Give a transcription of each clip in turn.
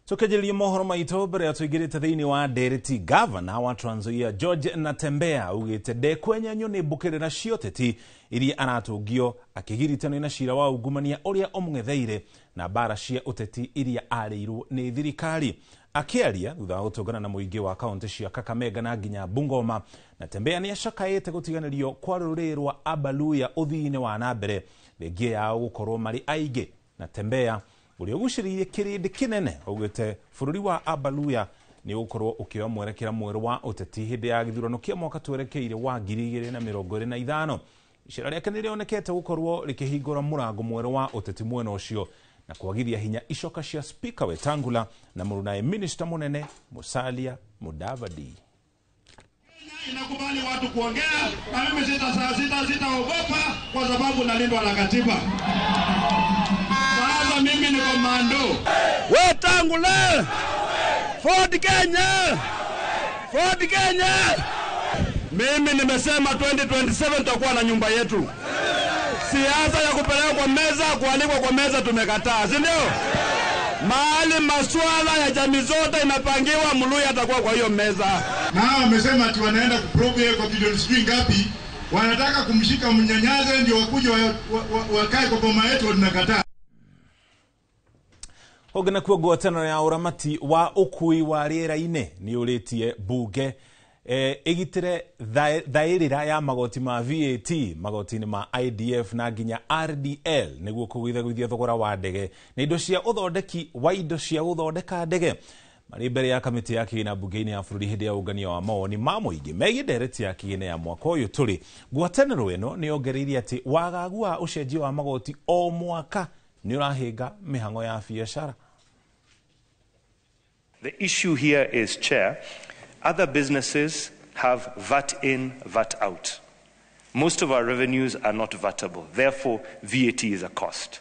Tukianjĩrĩria mohoro maitũ mbere ya tũingĩrĩte thĩinĩ wa ndereti, gavana wa Trans Nzoia George Natembeya augĩte ndekwenyenywo nĩ mbũkĩrĩra cia ũteti iria aratũngio akĩgiritanio na cira wa ungumania ũrĩa ũmũng'etheire na mbara cia ũteti iria arĩirwo nĩ thirikari. Akĩaria thutha wa gũtũngana na mũingĩ wa kaunti cia Kakamega na nginya Bungoma, Natembeya nĩ acakaĩte gũtiganĩrio kwa rũrĩrĩ rwa Abaluya ũthii-inĩ wa na mbere thengia yao gũkorwo marĩ aingĩ. Natembeya ũrĩa ũgucĩrĩirie kĩrĩndĩ kĩnene augĩte bũrũri wa Abaluya nĩ ũgũkorwo ũkĩoya mwerekera mwerũ wa ũteti hĩndĩ ya gĩthurano kĩa mwaka twerekeire wa 2025. Icera rĩake nĩ rĩonekete gũkorwo rĩkĩhingũra mũrango mwerũ wa ũteti mwena ũcio na kwagithia hinya icoka cia Spika Wetangula na mũrunae minista mũnene Musalia Mudavadi. Inakubali watu kuongea na mimi sitaogopa kwa sababu nalindwa na katiba. Sasa mimi ni komando. Wetangula! Ford Kenya! Ford Kenya! Mimi nimesema 2027 tutakuwa na nyumba yetu. Siasa ya kupelekwa kwa meza, kualikwa kwa meza tumekataa, si ndio? Mahali masuala ya jamii zote inapangiwa, Mluya atakuwa kwa hiyo meza. Na hao wamesema ati wanaenda kuprobe kwa bilioni sijui ngapi, wanataka kumshika mnyanyaze ndio wakuje wakae kwa boma yetu, tunakataa. Ũngĩ nakuo ngwatanĩro ya ũramati wa ũkui wa rĩera-inĩ nĩ ũrĩtie bunge ĩgitĩre thaĩrĩra ya magoti ma VAT, magoti-inĩ ma IDF na nginya RDL nĩguo kũgũithagũithia thogora wa ndege na indo cia ũthondeki wa indo cia gũthondeka ndege. Marĩ mbere ya kamĩtĩ ya kĩgĩna bunge-inĩ ya bũrũri hĩndĩ ya ũngania wa mawoni ma mũingĩ megiĩ ndereti ya kĩgĩna ya mwaka ũyũ tũrĩ. Ngwatanĩro ĩno nĩ yongereire atĩ wagagu wa ũcenjia wa magoti o mwaka nĩ ũrahĩnga mĩhang'o ya biacara. The issue here is, Chair, other businesses have VAT in, VAT out. Most of our revenues are not VATable. Therefore, VAT is a cost.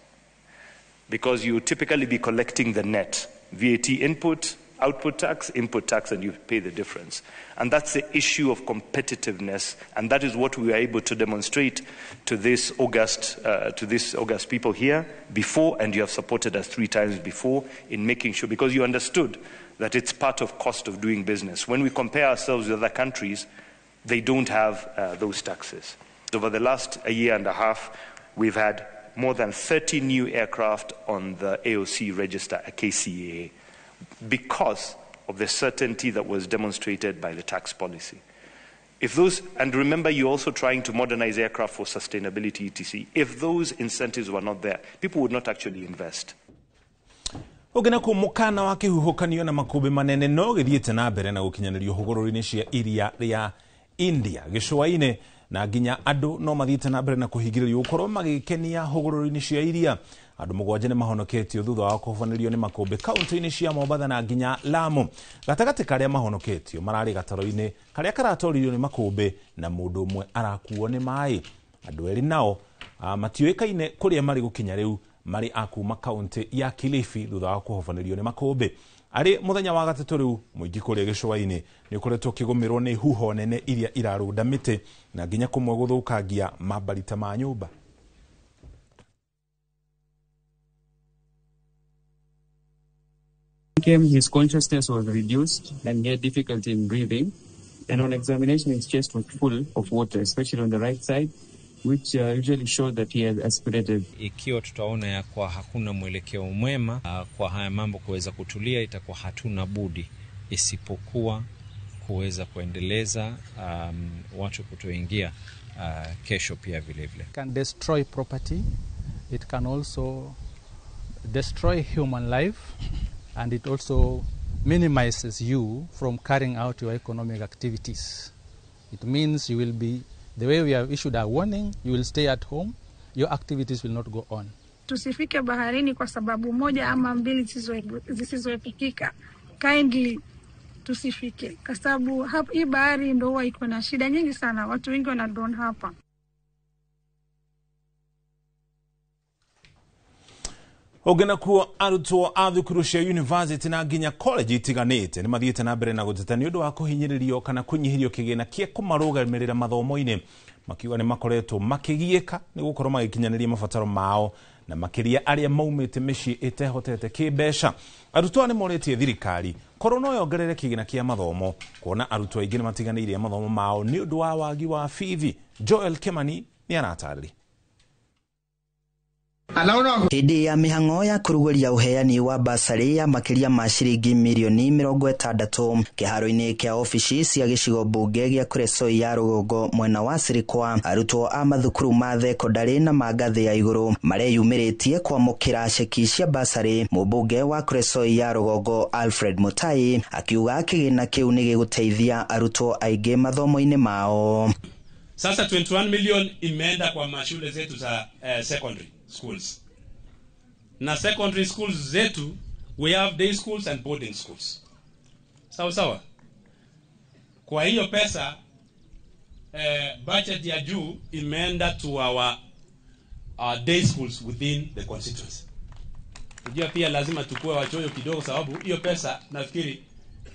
Because you typically be collecting the net. VAT input, output tax, input tax, and you pay the difference. And that's the issue of competitiveness, and that is what we were able to demonstrate to this August people here before, and you have supported us 3 times before in making sure, because you understood that it's part of cost of doing business. When we compare ourselves with other countries, they don't have those taxes. Over the last year and a half, we've had more than 30 new aircraft on the AOC register at KCAA, because of the certainty that was demonstrated by the tax policy. If those, and remember, you're also trying to modernize aircraft for sustainability, etc. If those incentives were not there, people would not actually invest. Ũngĩ nakuo mũkana wa kĩhuhũkanio na makũmbĩ manene no gĩthiĩte na mbere na gũkinyanĩrio hũgũrũrũ-inĩ cia iria rĩa India gĩcũa-inĩ, na nginya andũ no mathiĩte na mbere na kũhingĩrĩrio gũkorwo magĩkenia hũgũrũrũ-inĩ cia iria. Andũ 7 nĩ mahonoketio thutha wa kũhobanĩrio nĩ makũmbĩ kaunti-inĩ cia Mombatha na nginya Lamu. Gatagatĩ karĩa mahonoketio mararĩ gatarũ-inĩ karĩa karatoririo nĩ makũmbĩ na mũndũ ũmwe arakuo nĩ maĩ. Andũ erĩ nao matiũĩkaine kũrĩa marĩ gũkinya rĩu, marĩ a kuma kaunti ya Kilifi thutha wa kũhobanĩrio nĩ makũmbĩ. Arĩ mũthenya wa gatatũ rĩu mũingĩ kũrĩa gĩcũa-inĩ nĩ ũkoretwo ũkĩgũmĩrwo nĩ huho nene iria irarũnda mĩtĩ na nginya kũmwe gũthũkangia mambarita ma nyũmba. His consciousness was reduced and he had difficulty in breathing. And on examination, his chest was full of water, especially on the right side, which usually showed that he had aspirated. Ikiwa tutaona ya kwa hakuna mwelekeo mwema kwa haya mambo kuweza kutulia, itakuwa hatuna budi isipokuwa kuweza kuendeleza watu kutoingia kesho pia vile vile. It can destroy property, it can also destroy human life, and it also minimizes you from carrying out your economic activities. It means you will be, the way we have issued a warning, you will stay at home, your activities will not go on. Tusifike baharini kwa sababu moja ama mbili zisizoepukika. Kindly tusifike, kwa sababu hii bahari ndio huwa iko na shida nyingi sana, watu wengi wana drown hapa. Ũngĩ nakuo arutwo a thukuru cia university na nginya college itiganĩte nĩ mathiĩte na mbere na gũteta nĩ ũndũ wa kũhinyĩrĩrio kana kũnyihĩrio kĩgĩna kĩa kũmarũgamĩrĩra mathomo-inĩ, makiuga nĩ makoretwo makĩgiĩka nĩ gũkorwo magĩkinyanĩria mabataro mao na makiria aria maumite mĩciĩ ĩtehotete kĩmbeca. Arutwo nĩ morĩtie thirikari korwo no yongerere kĩgĩna kĩa mathomo kuona arutwo aingĩ nĩ matiganĩirie mathomo mao nĩ ũndũ wa wagi wa bithi. Joel Kimani nĩ aratarĩria. Hĩndĩ ya mĩhang'o ya kũrugũria ũheani wa basarĩ ya makĩria ma ciringi mirioni 60 kĩharo-inĩ kĩa obici cia gĩcigo mbunge gĩa Kuresoi ya rũgongo mwena wa Sirikwa, arutwo a mathukuru ma thekondarĩ na ma ngathĩ ya igũrũ mareyumĩrĩtie kwamũkĩra ceki cia basarĩ. Mũmbunge wa Kuresoi ya rũgongo Alfred Mutai akiuga kĩgĩna kĩu nĩ gĩgũteithia arutwo aingĩ mathomo-inĩ mao. Sasa 21 million imeenda kwa mashule zetu za secondary schools. Na secondary schools zetu, we have day schools and boarding schools. Sawa sawa. Kwa hiyo pesa, budget ya juu imeenda to our day schools within the constituency. Unajua pia lazima tukue wachoyo kidogo, sababu hiyo pesa nafikiri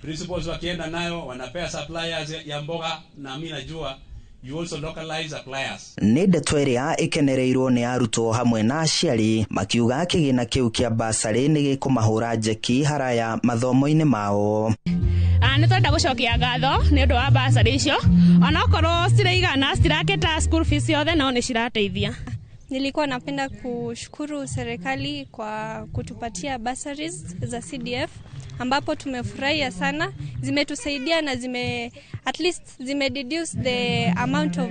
principals wakienda nayo wanapea suppliers ya mboga, na mimi najua you also localize suppliers. Nĩ ndeto ĩrĩa ĩkenereirwo nĩ arutwo hamwe na aciari makiuga kĩgĩna kĩu kĩa basarĩ nĩ gĩkũmahũra njeki haraya mathomo-inĩ mao. Nĩ twenda gũcokia ngatho nĩ ũndũ wa basarĩ icio, onokorwo ciraigana citirakĩta school fees yothe, no nĩ cirateithia. Nilikuwa napenda kushukuru serikali kwa kutupatia bursaries za CDF, ambapo tumefurahia sana. Zimetusaidia na at least zime reduce the amount of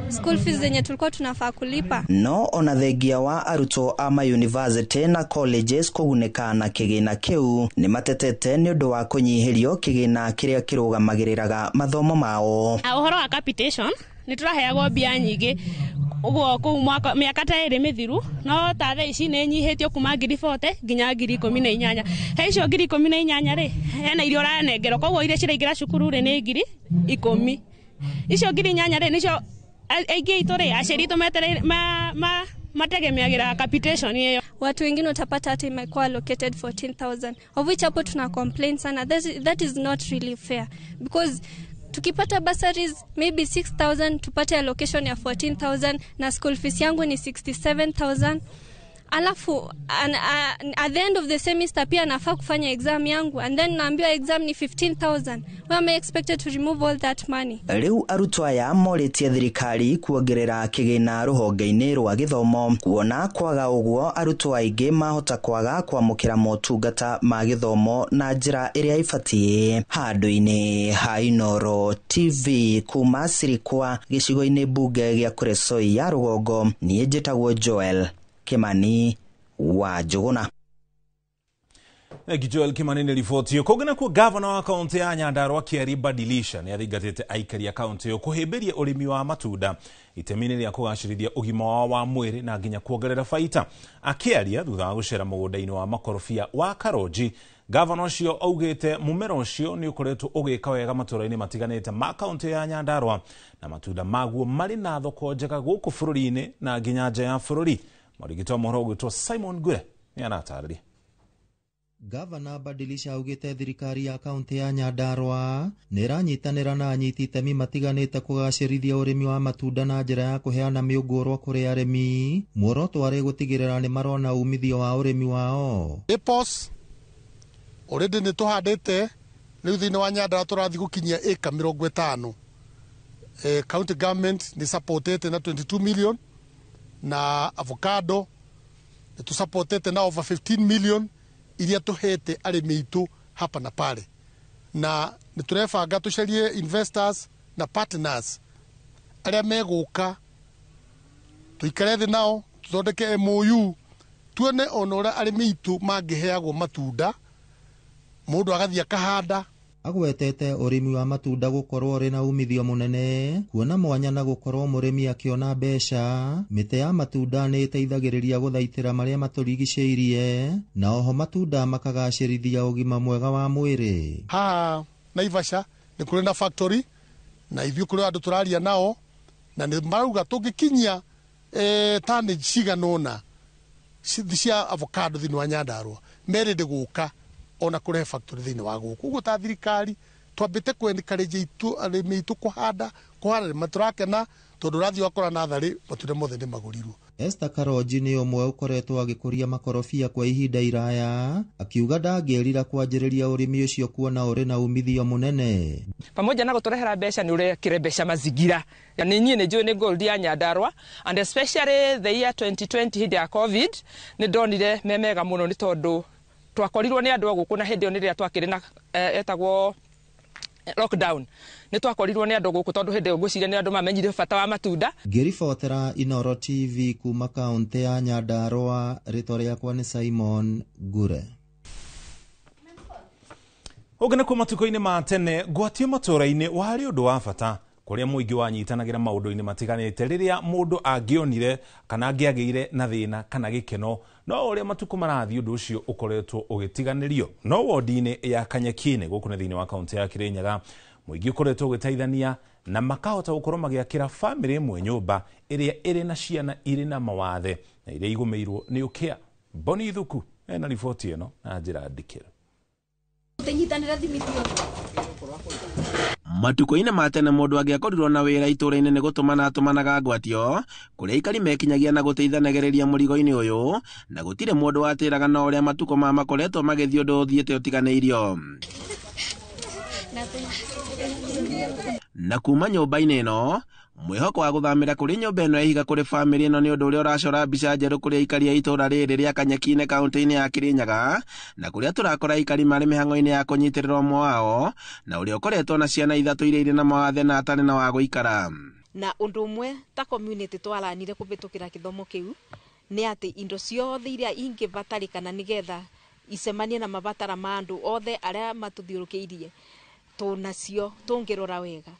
school fees zenye tulikuwa tunafaa kulipa. No ona thengia wa arutwo a ma university na colleges kũgunĩka na kĩgĩna kĩu nĩ matetete nĩ ũndũ wa kũnyihĩrio kĩgĩna kĩrĩa kĩrũgamagĩrĩraga mathomo mao. Ũhoro wa capitation nĩ tũraheagwo mbia nyingĩ ũguo kũu mwaka mĩaka ta ĩrĩ mĩthiru, no ta thaa ici nĩ nyihĩtio kuma 40,000 nginya 18,000. He icio 18,000 rĩ, hena iria ũranengerwo, koguo iria ciraingĩra cukuru rĩ nĩ 10,000. Icio 8,000 rĩ nĩcio aingĩ aitũ rĩ aciari aitũ metereire mategemeagĩra capitation ĩyo. Watu wengine utapata hata imekuwa allocated 14,000, of which hapo tuna complain sana. That is not really fair, because tukipata bursaries maybe 6,000 tupate allocation ya 14,000 na school fees yangu ni 67,000. Alafu at the end of the semester pia nafaa kufanya exam yangu, and then naambiwa exam ni 15,000. Where am I expected to remove all that money? Rĩu arutwo aya morĩtie thirikari kuongerera kĩgĩna rũhonge-inĩ rwa gĩthomo, kuona kwaga ũguo arutwo aingĩ mahota kwaga kwamũkĩra motungata ma gĩthomo na njĩra ĩrĩa ĩbatiĩ. Handũ-inĩ ha Inooro TV kuma Sirikwa gĩcigo-inĩ mbunge gĩa Kuresoi ya rũgongo, niĩ njĩtagwo Joel Kimani wa Njuguna. Thank you Joel Kimani nĩ riboti ĩyo. Kũngĩ nakuo gavana wa kaunti ya Nyandarua Kĩari Badilisha nĩ athingatĩte aikari a kaunti ĩyo kũhĩmbĩria ũrĩmi wa matunda itemi-inĩ rĩa kũgacĩrithia ũgima wao wa mwĩrĩ na nginya kuongerera baita. Akĩaria thutha wa gũcera mũgũnda-inĩ wa makorobia wa Karonji, gavana ũcio augĩte mũmera ũcio nĩ ũkoretwo ũgĩka wega matũũra-inĩ matiganĩte ma kaunti ya Nyandarua na matunda maguo marĩ na thoko njega gũkũ bũrũri-inĩ na nginya nja ya bũrũri. Mũrigiti wa mohoro ũgwĩtwo Simon Ngure nĩ aratarĩria. Gavana Badilisha augĩte thirikari ya kaunti ya Nyandarua nĩ ĩranyitanĩra na anyiti itemi matiganĩte kũgacĩrithia ũrĩmi wa matunda na njĩra ya kũheana mĩũngũrwa kũrĩ arĩmi, muoroto warĩ gũtigĩrĩra nĩ marona umithio wa ũrĩmi wao. Apples already nĩ tũhandĩte rĩu thĩinĩ wa Nyandarua tũrathiĩ gũkinyia ĩka 50. County government nĩ supportete na 22 million na avocado nĩ tũsupportete na over 15 million iria tuhete arĩmi aitũ hapa na pale, na nĩ tũrebanga tũcarie investors na partners arĩa megũka tũikare thĩ nao tũthondeke MOU tuone ona ũrĩa arĩmi aitũ mangĩheagwo matunda mũndũ agathiĩ akahanda. Agwetete ũrĩmi wa matunda gũkorwo ũrĩ na umithio mũnene, kuona mwanya na gũkorwo mũrĩmi akĩona mbeca. Mĩtĩ ya matunda nĩ ĩteithagĩrĩria gũthaitĩra marĩa matũrigicĩirie, na oho matunda makagacĩrithia ũgima mwega wa mwĩrĩ. Haha Naivasha nĩ kũrĩ na factory na ithuĩ kũrĩ andũ tũraria nao na nĩ marauga tũngĩkinyia tani cigana ũna cia avocado thĩinĩ wa Nyandarua merĩndĩ gũka ona kũrehe factory thĩinĩ wa gũkũ. Ũguo ta thirikari twambĩte kũ encourage arĩmi aitũ kũhanda Kũharĩma tũrakena tondũ ũrathiĩ wakora natharĩ matunda mothe nĩ magũrirwo. Esther Karonji nĩ ũmwe ũkoretwo agĩkũria makorobia kwa ihinda iraya, akiuga ndangĩrira kwanjĩrĩria ũrĩmi ũcio kuona ũrĩ na umithio mũnene. Pamoja na gũtũrehera mbeca nĩ ũrekĩre mbeca mazingira. Nĩ niĩ nĩ njũĩ nĩ gold ya Nyandarua, and especially the year 2020 hĩndĩ ya COVID nĩ ndonire me mega mũno nĩ tondũ twakorirwo nĩ andũ a gũkũ na hĩndĩ ĩyo nĩ rĩrĩa twakĩrĩ na etagwo lockdown nĩ twakorirwo nĩ andũ gũkũ tondũ hĩndĩ ĩyo ngwĩciria nĩ andũ mamenyire bata wa matunda. Ngĩribotera Inooro TV kuma kaũntĩ ya Nyandarua, rĩtwa rĩakwa nĩ Simon Ngure. Ũngĩ nĩkuo matukũ-inĩ ma tene ngwatio matũũra-inĩ warĩ ũndũ wa bata kũrĩa mũingĩ wanyitanagĩra maũndũ-inĩ matiganĩte rĩrĩa mũndũ angĩonire kana angĩagĩire na thĩna kana gĩkeno. No ũrĩa matukũ marathiĩ ũndũ ũcio ũkoretwo ũgĩtiganĩrio. No wodi-inĩ ya Kanyakine gũkũ nĩ thĩinĩ wa kaũntĩ ya Kirinyaga mũingĩ ũkoretwo ũgĩteithania na makahota gũkorwo magĩakĩra bamĩrĩ ĩmwe nyũmba ĩrĩa ĩrĩ na ciana irĩ na mawathe na iria igũmĩirwo nĩ ũkĩa. Boni Ithuku ena riboti ĩno na njĩra ndikĩru. Matukũ-inĩ ma tene mũndũ angĩakorirwo na wĩra itũũra-inĩ nĩ gũtũmana atũmanaga ngwatio kũrĩa aikari mekinyagia na gũteithanagĩrĩria mũrigo-inĩ ũyũ na gũtirĩ mũndũ watĩraga no ũrĩa matukũ ma makoretwo magĩthiĩ ũndũ ũthiĩte ũtiganĩirio. Na kuma nyũmba-inĩ ĩno mwĩhoko wa gũthamĩra kũrĩ nyũmba ĩno ya ihiga kũrĩ bamĩrĩ ĩno nĩ ũndũ ũrĩa ũracora mbica njerũ kũrĩ aikari a itũũra rĩrĩ rĩa Kanyakine kaũntĩ-inĩ ya Kirinyaga na kũrĩa tũrakora aikari marĩ mĩhang'o-inĩ ya kũnyitĩrĩra ũmwe wao na ũrĩa ũkoretwo na ciana ithatũ iria irĩ na mawathe na atarĩ na wa gũikara. Na ũndũ ũmwe ta community twaranire kũhĩtũkĩra gĩthomo kĩu nĩ atĩ indo ciothe iria ingĩbatarĩkana nĩgetha icemanie na mabatara ma andũ othe arĩa matũthiũrũkĩirie tũnacio tũngĩrora wega.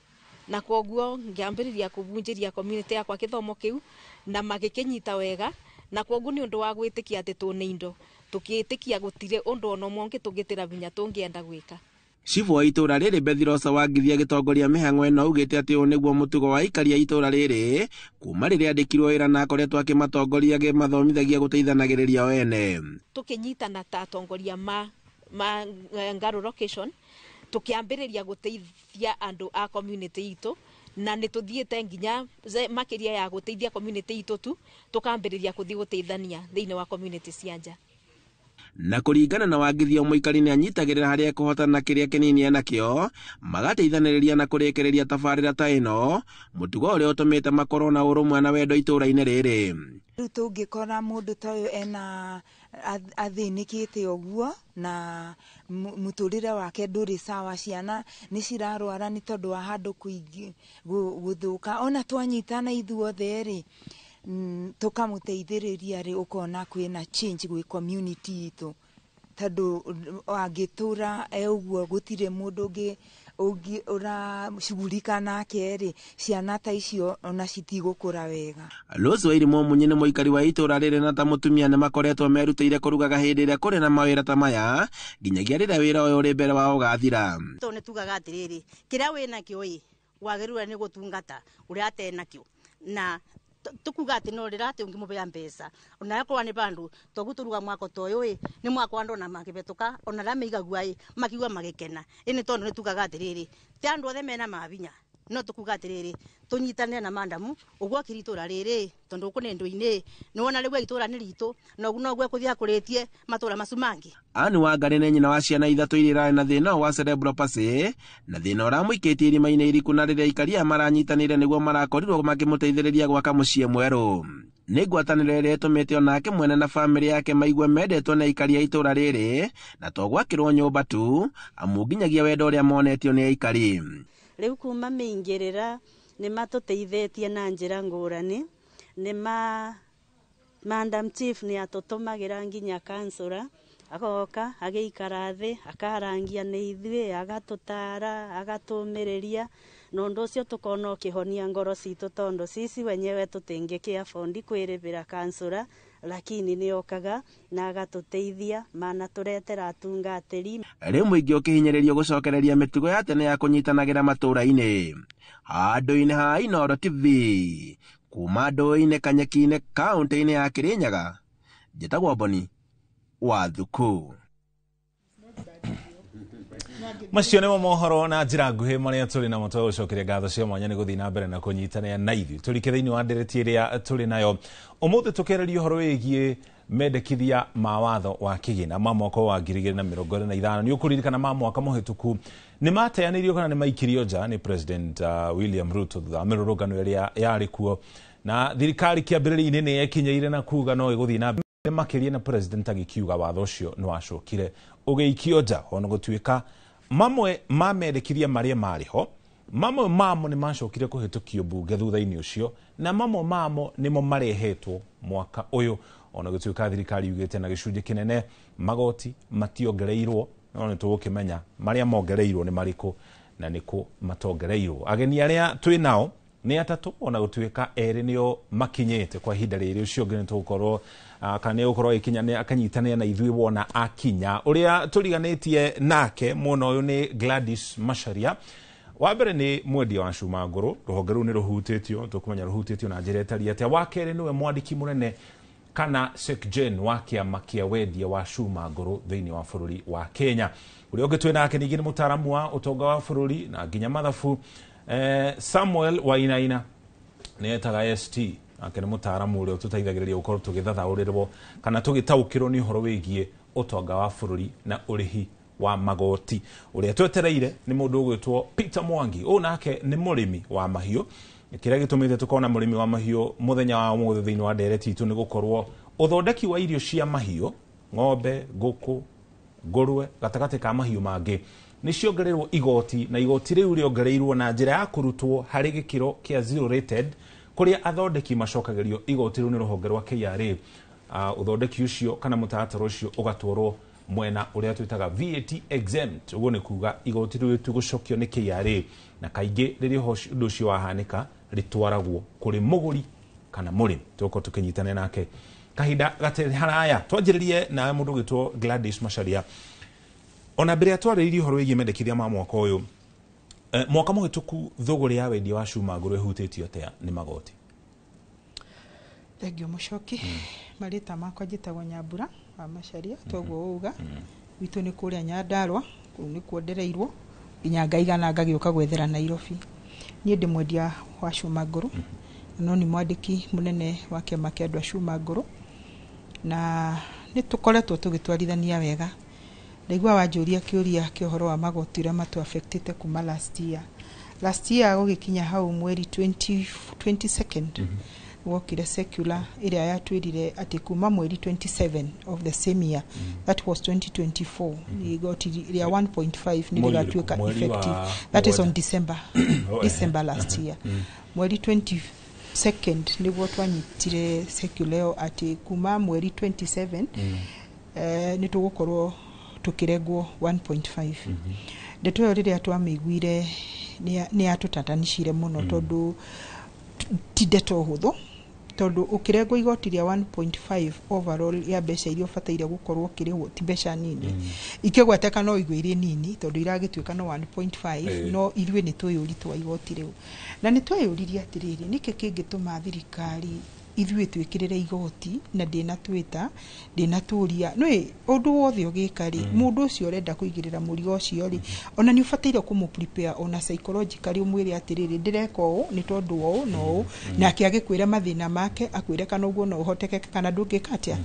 Na kwoguo ngĩambĩrĩria kũbunjĩria community yakwa gĩthomo kĩu na magĩkĩnyita wega na kwoguo nĩ ũndũ wa gwĩtĩkia atĩ tũnĩ indo tũkĩĩtĩkia gũtirĩ ũndũ ona ũmwe ũngĩ tũngĩtĩra binya tũngĩenda gwĩka. Cibũ wa itũũra rĩrĩ Bethirosa Wangithia agĩtongoria mĩhang'o ĩno augĩte atĩ ũũ nĩguo mũtugo wa aikari a itũũra rĩrĩ kuma rĩrĩa andĩkirwo wĩra na akoretwo akĩmatongoria akĩmathomithagia gũteithanagĩrĩria o ene. Tũkĩnyitana ta atongoria ma Ngaro location tukiambĩrĩria gũteithia andũ a community itũ na nĩ tũthiĩte nginya makĩria ya gũteithia community itũ tu tũkambĩrĩria gũthiĩ gũteithania thĩinĩ wa community cia nja. Na kũringana na Wangithia mũikari nĩ anyitagĩrĩra harĩa ekũhota na kĩrĩa kĩnini enakĩo magateithanĩrĩria na kũrĩkĩrĩria tabarĩra ta ĩno mũtugo ũrĩa ũtũmĩte makorwo na ũrũmwe na wendo itũũra-inĩ rĩrĩ. Rĩu tũngĩkora mũndũ ta ũyũ ena athĩnĩkĩte ũguo na mũtũrĩre wake ndũrĩ sawa, ciana nĩ cirarwara nĩ tondũ wa handũ gũthũka, ona twanyitana ithuothe rĩ tũkamũteithĩrĩria rĩ ũkona kwĩna change gwĩ community itũ tondũ angĩtũra e ũguo gũtirĩ mũndũ ũngĩ ũracugurika nake rĩ ciana ta icio ona citigũkũra wega. Rose Wairimu Munyi nĩ mũikari wa itũũra rĩrĩ na ta mũtumia nĩ makoretwo merutĩire kũrugaga hĩndĩ ĩrĩa kũrĩ na mawĩra ta maya nginyagia rĩrĩa wĩra ũyũ ũrĩ mbere wao ũgathira. Tondũ nĩ tugaga atĩrĩrĩ kĩrĩa wĩnakĩo ĩ wagĩrĩirwo nĩ gũtungata ũrĩa atenakĩo na tukuga ati no rira ati ungimubea mbeca ona yakorwa ni bandu toguturuga mwako toyo i ni mwako andu na makibetuka ona ra meigagua i makiugua magikena ini tondu ni tugaga atiriri ti andu othe mena mabinya no tukuga atiriri tunyitane na mandamu uguo akiri itura riri tondu uku ni ndu-ini ni wona riu itura ni ritu no noguo kuthia kuritie matura macu mangi. Anne Wangari nĩ nyina wa ciana ithatũ iria irarĩ na thĩna wa cerebral palsy na thĩna ũramũikĩtie irima-inĩ iriku na rĩrĩa aikari aya maranyitanĩire nĩguo marakorirwo makĩmũteithĩrĩria gwaka mũciĩ mwerũ. Nĩ ngwatanĩro ĩrĩa ĩtũmĩte onake mwene na bamĩrĩ yake maigue mendetwo nĩ aikari a itũũra rĩrĩ na to gwakĩrwo nyũmba tu amu nginyagia wendo ũrĩa monetio nĩ aikari. Rĩu kuma mĩingĩrĩra nĩ matũteithĩtie na njĩra ngũrani nĩ ma Madam Chief nĩ atũtũmagĩra nginya kansũra agoka agĩikara thĩ akarangia nĩ ithuĩ agatũtara agatũmĩrĩria na ũndũ ũcio tũkona ũkĩhonia ngoro citũ tondũ sisi wenyewe tũtingĩkĩa bondi kwĩrĩbĩra kansũra lakini nĩ okaga na agatũteithia mana tũretera atungatĩri. Rĩu mũingĩ ũkĩhinyĩrĩrio gũcokereria mĩtugo ya tene ya kũnyitanagĩra matũũra-inĩ. Handũ-inĩ ha Inooro TV kuma ndũĩ-inĩ Kanyeki-inĩ kaũntĩ-inĩ ya Kirinyaga, njĩtagwo Boni wa Thuku. Macio nĩmo mohoro na njĩra nguhĩ marĩa tũrĩ namo. Twagũcokeria ngatho cia mwanya nĩ gũthiĩ na mbere na kũnyitanĩra na ithuĩ. Tũrike thĩinĩ wa ndereti ĩrĩa tũrĩ nayo ũmũthĩ, tũkĩarĩria ũhoro wĩgiĩ mendekithia ma watho wa kĩgĩna ma mwaka wa 2025. Nĩ ũkũririkana ma mwaka mũhĩtũku nĩ mateanĩirio kana nĩ maikirio nja nĩ President William Ruto thutha wa mĩrũrũngano ĩrĩa yarĩ kuo, na thirikari kĩambĩrĩria-inĩ nĩ yekinyĩire na kuga no ĩgũthiĩ na mbere makĩria, na president agĩkiuga watho ũcio nĩ wacokire ũgĩikio nja, ona gũtuĩka mamwe ma mendekithia marĩa marĩ ho, mamwe mamo nĩ macokire kũhĩtũkio mbunge thutha-inĩ ũcio, na mamwe mamo nĩmo marehetwo mwaka ũyũ, ona gũtuĩka thirikari yugĩte na gĩcunjĩ kĩnene magoti mationgereirwo. No nĩ tũgũkĩmenya marĩa mongereirwo nĩ marĩkũ na nĩkũ matongereirwo. Ageni arĩa twĩ nao nĩ atatũ, ona gũtuĩka erĩ nĩo makinyĩte kwa ihinda rĩrĩ. Ũcio ũngĩ nĩ tũgũkorwo kana nĩ gũkorwo agĩkinya akanyitanĩra na ithuĩ wona akinya. Ũrĩa tũriganĩtie nake mwena ũyũ nĩ Gladys Macharia. Wa mbere nĩ mwendia wa cuma ngũrũ, rũhonge rũu nĩ rũhutĩtio, tũkũmenya rũhutĩtio na njĩra ĩtariĩ atĩa. Wa kerĩ nĩwe mwandĩki mũnene kana Secgen wa kĩama kĩa wendia wa cuma ngũrũ thĩinĩ wa bũrũri wa Kenya. Ũrĩa ũngĩ twĩ nake ningĩ nĩ mũtaaramu wa ũtonga wa bũrũri na nginya mathabu, Samuel Wainaina, nĩ etaga ST, nake nĩ mũtaaramu ũrĩa ũtũteithagĩrĩria gũkorwo tũgĩthathaũrĩrwo kana tũgĩtaũkĩrwo nĩ ũhoro wĩgiĩ ũtonga wa bũrũri na ũrĩhi wa magoti. Ũrĩa twetereire nĩ mũndũ ũgwĩtwo Peter Mwangi, ũyũ nake nĩ mũrĩmi wa mahiũ. Kĩrĩa gĩtũmĩte tũkorwo mũrĩmi wa mahiũ mũthenya wa ũmũthĩ thĩinĩ wa ndereti itũ nĩ gũkorwo ũthondeki wa irio cia mahiũ, ng'ombe, ngũkũ, ngũrwe, gatagatĩ ka mahiũ mangĩ, nĩ ciongereirwo igoti, na igoti rĩu rĩongereirwo na njĩra ya kũrutwo harĩ gĩkĩro kĩa zero rated, kũrĩa athondeki macokagĩrio igoti rĩu nĩ rũhonge rwa KRA. Ũthondeki ũcio kana mũtaratara ũcio ũgatwarwo mwena ũrĩa twĩtaga VAT exempt. Ũguo nĩ kuga igoti rĩu rĩtigũcokio nĩ KRA, na kaingĩ rĩrĩa ũndũ ũcio wahanĩka rĩtwaragwo kũrĩ mũgũri kana mũrĩmi. Tũgũkorwo tũkĩnyitanĩra nake kahinda gatarĩ haraya. Twanjĩrĩrie na mũndũ ũgwĩtwo Gladys Macharia. Ona mbere ya twarĩrĩirie ũhoro wĩgiĩ mendekithia ma mwaka ũyũ, mwaka mũhĩtũku thũgũrĩ ya wendia wa cuma ngũrũ ĩhutĩtio atĩa nĩ magoti? Thengiũ mũcoki. Marĩtwa makwa njĩtagwo Nyambura wa Macharia, toguo uga. Gwitũ nĩ kũrĩa Nyandarũa, kũu nĩkuo ndereirwo nginya ngaigana ngagĩũka gwethera Nairobi. Niĩ ndĩ mwendia wa cuma ngũrũ, no nĩ mwandĩki mũnene wa kĩama kĩa andũ a cuma ngũrũ, na nĩ tũkoretwo tũgĩtwarithania wega. Ndaigua wanjũria kĩũria kĩa ũhoro wa magoti ũrĩa matũ affectĩte kuma last year. Last year gũgĩkinya hau mweri 20, 22nd wokire circular ĩrĩa yatwĩrire atĩ kuma mweri 27 of the same year, that was 2024, igoti rĩa 1.5 nĩ rĩgatuĩka Mweri wa effective. That is on mũgwanja. December, Oh, December last year. Mweri 22nd nĩguo twanyitire circular ĩyo atĩ kuma mweri 27 nĩ tũgũkorwo tũkĩrengwo 1.5. Ndeto ĩyo rĩrĩa twamĩiguire nĩ yatũtatanicire mũno, tondũ ti ndeto hũthũ, tondũ ũkĩrengwo igoti rĩa 1.5 overall ya mbeca iria ũbataire gũkorwo ũkĩrĩhwo ti mbeca nini. Ikĩgweteka no igue irĩ nini tondũ iragĩtuĩka no 1.5, no ithuĩ nĩ tũĩ ũritũ wa igoti rĩu, na nĩ tweyũririe atĩrĩrĩ, nĩkĩ kĩngĩtũma thirikari ithuĩ twĩkĩrĩre igoti na ndĩnatwĩta ndĩnatũria? Nĩ ũndũ wothe ũgĩka rĩ, mũndũ ũcio ũrenda kũigĩrĩra mũrigo ũcio rĩ, ona nĩ ũbataire kũmũ prepare ona psychologically, ũmwĩre atĩrĩrĩ, ndĩreka ũũ nĩ tondũ wa ũũ na ũũ, nake agĩkwĩra mathĩna make, akwĩre kana ũguo no ũhotekeke kana ndũngĩka atĩa.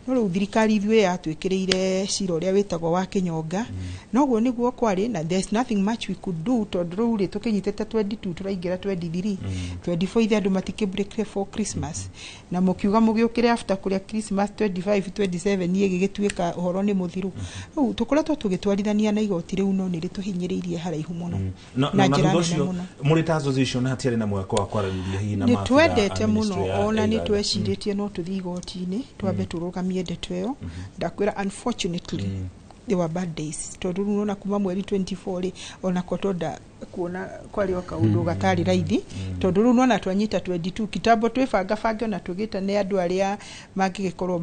No rĩu thirikari ithuĩ yatwĩkĩrĩire cira ũrĩa wĩtagwo wa kĩnyonga, noguo nĩguo kwarĩ, na there's nothing much we could do, tondũ rĩu rĩ tũkĩnyitĩte 22 tũraingĩra 23, 24 ithe andũ matikĩ break for Christmas, na mũkiuga mũgĩũkĩre after kũrĩa Christmas 25, 27 niĩ gĩgĩtuĩka ũhoro nĩ mũthiru. Rĩu tũkoretwo tũgĩtwarithania na igoti rĩu, no nĩ rĩtũhinyĩrĩirie haraihu mũno na na na njĩra thutha nene ũcio mũno. Mũrĩ ta association hatiarĩ na mweke wa kwaranĩria hihi na Nĩ maabithaa a twendete ministry mũno ya ona nĩ iganda? twecirĩtie no tũthiĩ igoti-inĩ twambe tũrũgamie ndeto ĩyo. Ndakwĩra, unfortunately they were bad days, tondũ rĩu nona kuma mweri 24 rĩ, ona ko tonda kuona kwarĩ o kaũndũ gatarĩ raithi, tondũ rĩu nona twanyita 22 kitambo twĩbangabange ona tũgĩte nĩ andũ arĩa mangĩgĩkorwo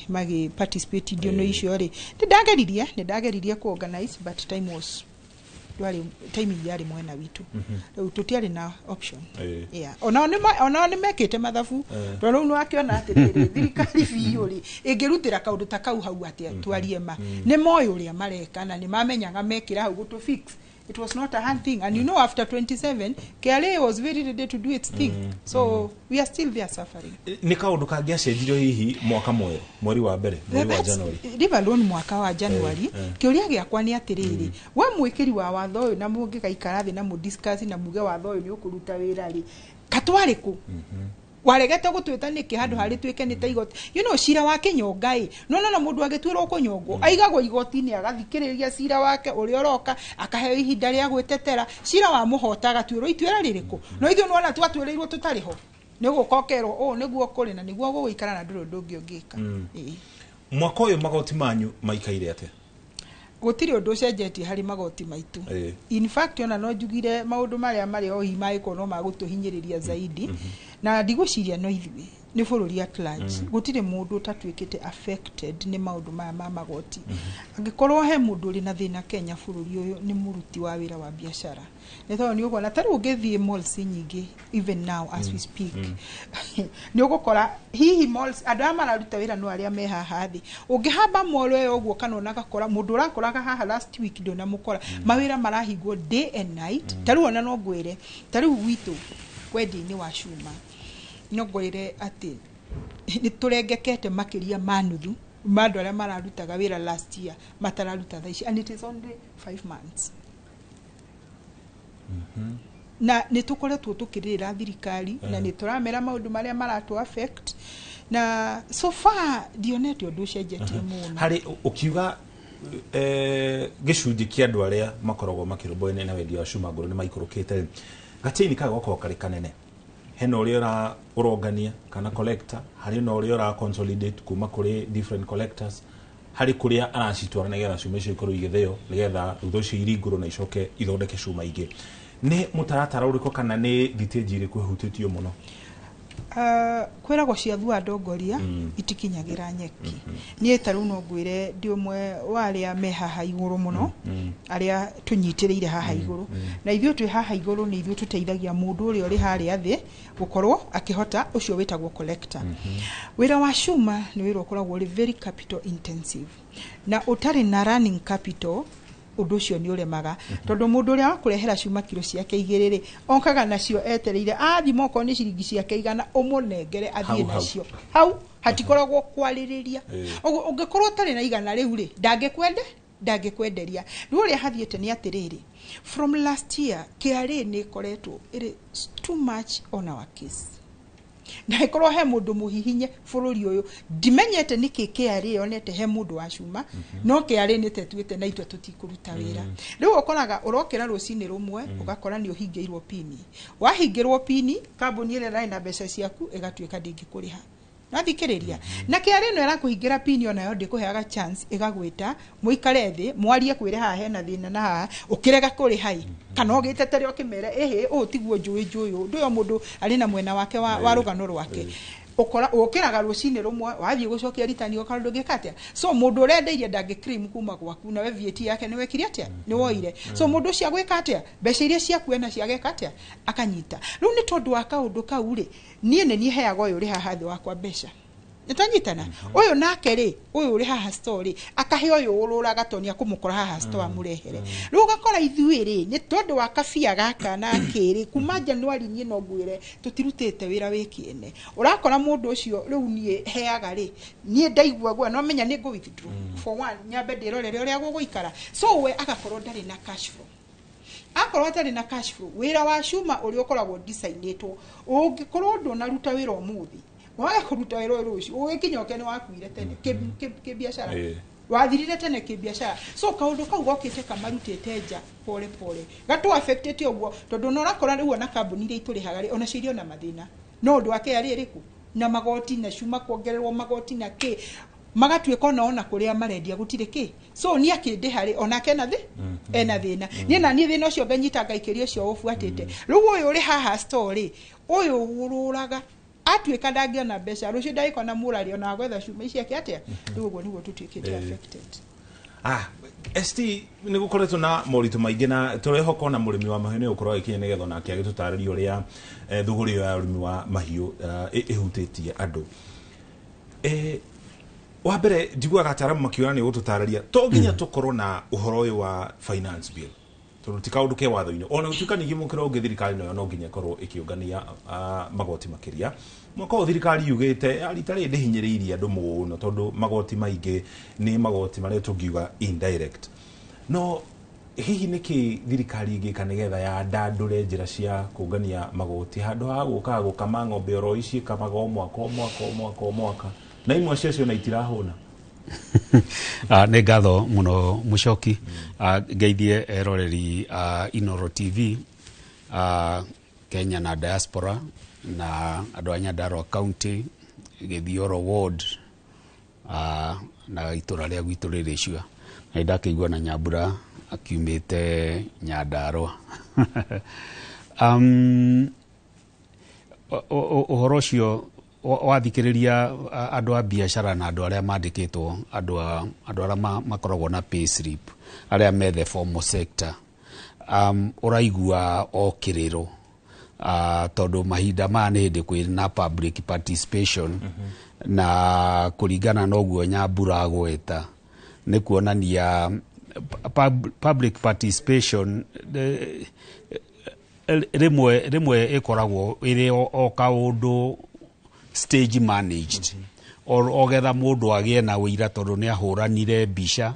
magĩ participate indo icio rĩ, nĩ ndageririe ku organize, but time was Ndwarĩ timing yarĩ mwena witũ. Rĩu tũtiarĩ na option. Yeah. Onao nĩ mekĩte mathabu, tondũ rĩu nĩwakĩona atĩrĩrĩ, thirikari biũ rĩ, ĩngĩrutĩra kaũndũ ta kau hau atĩa? Twarie ma, nĩ moĩ ũrĩa mareka na nĩ mamenyaga mekĩra hau gũtũ fix. It was not a hard thing, and you know, after 27 KRA was very ready to do its thing. So we are still there suffering. Nĩ kaũndũ kangĩacenjirio hihi mwaka mwerũ, mweri wa mbere, mweri wa January? Leave alone mwaka wa January. Kĩũria gĩakwa nĩ atĩrĩrĩ, we mwĩkĩri wa watho ũyũ, na mũngĩgaikara thĩ na mũdiscuss na muge watho ũyũ nĩ ũkũruta wĩra rĩ, katwarĩ kũ waregete gũtwĩta nĩkĩ handũ harĩ tuĩke nĩ ta igoti? Cira wa kĩnyonga ĩ, no no na mũndũ agĩtuĩrwo kũnyongwo aigagwo igoti-inĩ, agathikĩrĩria cira wake ũrĩa ũroka, akaheo ihinda rĩa gwĩtetera. Cira wa mũhota agatuĩrwo ituĩra rĩrĩkũ? No ithuĩ nĩwona twatuĩrĩirwo tũtarĩ ho, nĩ gũka ũkerwo ũũ nĩguo kũrĩ na nĩguo gũgũikara na ndũrĩ ũndũ ũngĩ ũngĩka. Ĩĩ. Mwaka ũyũ magoti manyu maikaire atĩa? Gũtirĩ ũndũ ũcenjetie harĩ magoti maitũ. In fact, ona no njugire maũndũ marĩa marĩ o hihi mangĩkorwo no magũtũhinyĩrĩria zaidi, na ndigwĩciria no ithuĩ, nĩ bũrũri at large. Gũtirĩ mũndũ ũtatuĩkĩte affected nĩ maũndũ maya ma magoti. Angĩkorwo he mũndũ ũrĩ na thĩna Kenya bũrũri ũyũ, nĩ mũruti wa wĩra wa biacara, nĩ tondũ nĩ ũkuona ta rĩu ũngĩthiĩ malls nyingĩ, even now as we speak, nĩ ũgũkora hihi malls andũ aya mararuta wĩra no arĩa me haha thĩ. Ũngĩhamba mall ĩyo ũguo, kana ona gakora mũndũ ũrakoraga haha last week ndũnamũkora. Mawĩra marahingwo day and night. Ta rĩu ona no ngwĩre, ta rĩu gwitũ wendia-inĩ wa cuma, no ngwĩre atĩ nĩ tũrengekete makĩria ma nuthu ma andũ arĩa mararutaga wĩra last year matararuta thaa ici, and it is only 5 months. Na nĩ tũkoretwo tũkĩrĩra thirikari na nĩ tũramera maũndũ marĩa maratũ affect, na so far ndionete ũndũ ũcenjetie mũno. Harĩ ũkiuga gĩcunjĩ kĩa andũ arĩa makoragwo makĩrũmbũyania na wendia wa cuma ngũrũ nĩ maikũrũkĩte rĩ, gachain kau gakoragwo karĩ kanene. Hena ũrĩa ũrongania kana collector, harĩ na ũrĩa ũra consolidate kuma kũrĩ different collectors, harĩ kũrĩa aracitwara nĩgetha cuma icio ikorwo igĩthĩo, nĩgetha thutha ũcio iringũrwo na icoke ithondeke cuma ingĩ. Nĩ mũtaratara ũrĩkũ kana nĩ thitĩnji ĩrĩkũ ĩhutĩtio mũno? Kwĩragwo ciathua ndongoria itikinyagĩra nyeki. Niĩ ta rĩu no ngwĩre ndĩ ũmwe wa arĩa me haha igũrũ mũno, arĩa tũnyitĩrĩire haha igũrũ, na ithuĩ twĩ haha igũrũ nĩ ithuĩ tũteithagia mũndũ ũrĩa ũrĩ harĩa thĩ gũkorwo akĩhota, ũcio wĩtagwo collector. Wĩra wa cuma nĩ wĩra ũkoragwo ũrĩ very capital intensive, na ũtarĩ na running capital ũndũ ũcio nĩ ũremaga, tondũ mũndũ ũrĩa wakũrehera cuma kiro ciake 2 rĩ, okaga nacio etereire athima okorwo nĩ ciringi ciake 100, ũmũnengere athiĩ Hau, hau. nacio hau, hatikoragwo kwarĩrĩria. Ũguo ũngĩkorwo ũtarĩ na 100 rĩu rĩ, ndangĩkwende, ndangĩkwenderia. Rĩu ũrĩa hathiĩte nĩ atĩrĩrĩ, from last year KRA nĩ ĩkoretwo ĩrĩ too much on our case, na ĩkorwo he mũndũ mũhihinye bũrũri ũyũ, ndimenyete nĩkĩ KRA yonete he mũndũ wa cuma, no KRA nĩ tetuĩte na itwe tũtikũruta wĩra. Rĩu ũkoraga ũrokĩra rũcinĩ rũmwe, ũgakora nĩ ũhingĩirwo pini. Wahingĩrwo pini, kambuni ĩrĩa ĩrarĩ na mbeca ciaku ĩgatuĩka ndĩngĩkũrĩha. Nathikĩrĩria, na KRA ĩno ĩrakũhingĩra pini, onayo ndĩkũheaga chance, ĩgagwĩta mũikare thĩ mwarie, kwĩre haha hena thĩna na haha ũkĩrega kũrĩha ĩ, kana ũgĩtetere ũkĩmere ĩhĩ ũũ tiguo njũĩ njũĩ ũndũ ũyũ. Mũndũ arĩ na mwena wake wa rũgano rwake. Ũkora ũkĩraga rũcinĩ rũmwe, wathiĩ gũcokia ritani, ũkora ndũngĩka atĩa. So mũndũ ũrendeirie ndangĩ claim kuma gwaku, nawe VAT yake nĩ wekire atĩa? Nĩ woire. So mũndũ ũcio agwĩka atĩa? Mbeca iria ciaku ena ciageka atĩa? Akanyita. Rĩu nĩ tondũ wa kaũndũ kau rĩ, niĩ nĩ niĩ heaga ũyũ ũrĩ haha thĩ wakwa mbeca, nĩtwanyitana ũyũ nake rĩ, ũyũ ũrĩ haha store rĩ, akahe ũyũ ũrũraga tondũ nĩakũmũkora haha store amũrehere. Rĩu ũgakora ithuĩ rĩ, nĩ tondũ wa kabia gaka na kĩrĩ, kuma January niĩ no ngwĩre tũtirutĩte wĩra wĩ kĩene. Ũrakora mũndũ ũcio rĩu niĩ heaga rĩ, niĩ ndaigua guoya, no menya nĩ ngũ withdraw for one, nyambe ndĩrorere ũrĩa gũgũikara. So we agakorwo ndarĩ na cash flow. Akorwo atarĩ na cash flow, wĩra wa cuma ũrĩa ũkoragwo designĩtwo, ũngĩkorwo ndũnaruta wĩra ũmũthĩ, waga kũruta wĩra ũyũ rũciũ ũgĩkinya ũke nĩ wakuire tene kĩbiacara, wathirire tene kĩbiacara. So kaũndũ kau gokĩte kamarutĩte nja pole pole, gatũ affectĩte ũguo, tondũ ona ũrakora rĩu ona kambuni iria itũrĩhaga rĩ, ona cio irĩ ona mathĩna no ũndũ wa KRA ĩrĩkũ na magoti na cuma kuongererwo magoti na kĩ, magatuĩka ona kũrĩa marendia gũtirĩ kĩ. So niĩ akĩndĩha rĩ, onake ena thĩ, ena thĩna. Niĩ na niĩ thĩna ũcio nganyita ngaikĩria ũcio ũbuatĩte. Rĩu ũyũ ũrĩ haha store rĩ, ũyũ ũrũraga atuĩka ndangĩona mbeca rũciũ, ndagĩkona mũrarĩ ona gwetha cuma ici ake atĩa. Rĩu ũguo nĩguo tũtuĩkĩte affected. Ah, ST nä gå koretwo na moritå maingä na tå ona må rä mi wa mahiå nä gå korwo agä kinya nä getha onake agä tå tarä ria å rä a thågårä ä yo ya å rä mi wa mahiå ä hutä tie andå. Wa mbere njiguaga ataramu makiuga nä gå tå tarä ria to nginya tå korwo na å horo å yå wa finance bill, tondå ti kaå ndå ke watho-inä, ona gå tuä ka ningä må kä ro å ngä thirikari nayo no nginya ĩkorwo ĩkĩũngania magoti makĩria. Mwaka ũyũ thirikari yugĩte rita rĩrĩ ndĩhinyĩrĩirie andũ mũno, tondũ magoti maingĩ nĩ magoti marĩa tũngiuga indirect. No hihi nĩkĩ thirikari ĩngĩka nĩgetha yandandũre njĩra cia kũngania magoti, handũ ha gũkaga gũkama ng'ombe oro ici ĩkamaga o mwaka, o mwaka, o mwaka, o mwaka, na imwe ciacio na itirahũna? Nĩ ngatho mũno, Mũcoki. Ngeithie eroreri a Inoro TV Kenya na diaspora na andũ a Nyandarua County, Gĩthioro ward na itũra rĩa gwitũ rĩrĩ cua. Na nĩndakĩigua na Nyambura akiumĩte Nyandarua. Ũhoro ũcio wathikĩrĩria andũ a biacara na andũ arĩa mandĩkĩtwo, andũ arĩa makoragwo na pay slip, arĩa me the formal sector, ũraigua o kĩrĩro, tondũ mahinda maya nĩ hĩndĩ kwĩ na public participation. Na kũringana na ũguo Nyambura agweta, nĩ kuonania public participation rĩmwe rĩmwe ĩkoragwo ĩrĩ o kaũndũ stage managed o getha mũndũ agĩe na ũira, tondũ nĩ ahũranire mbica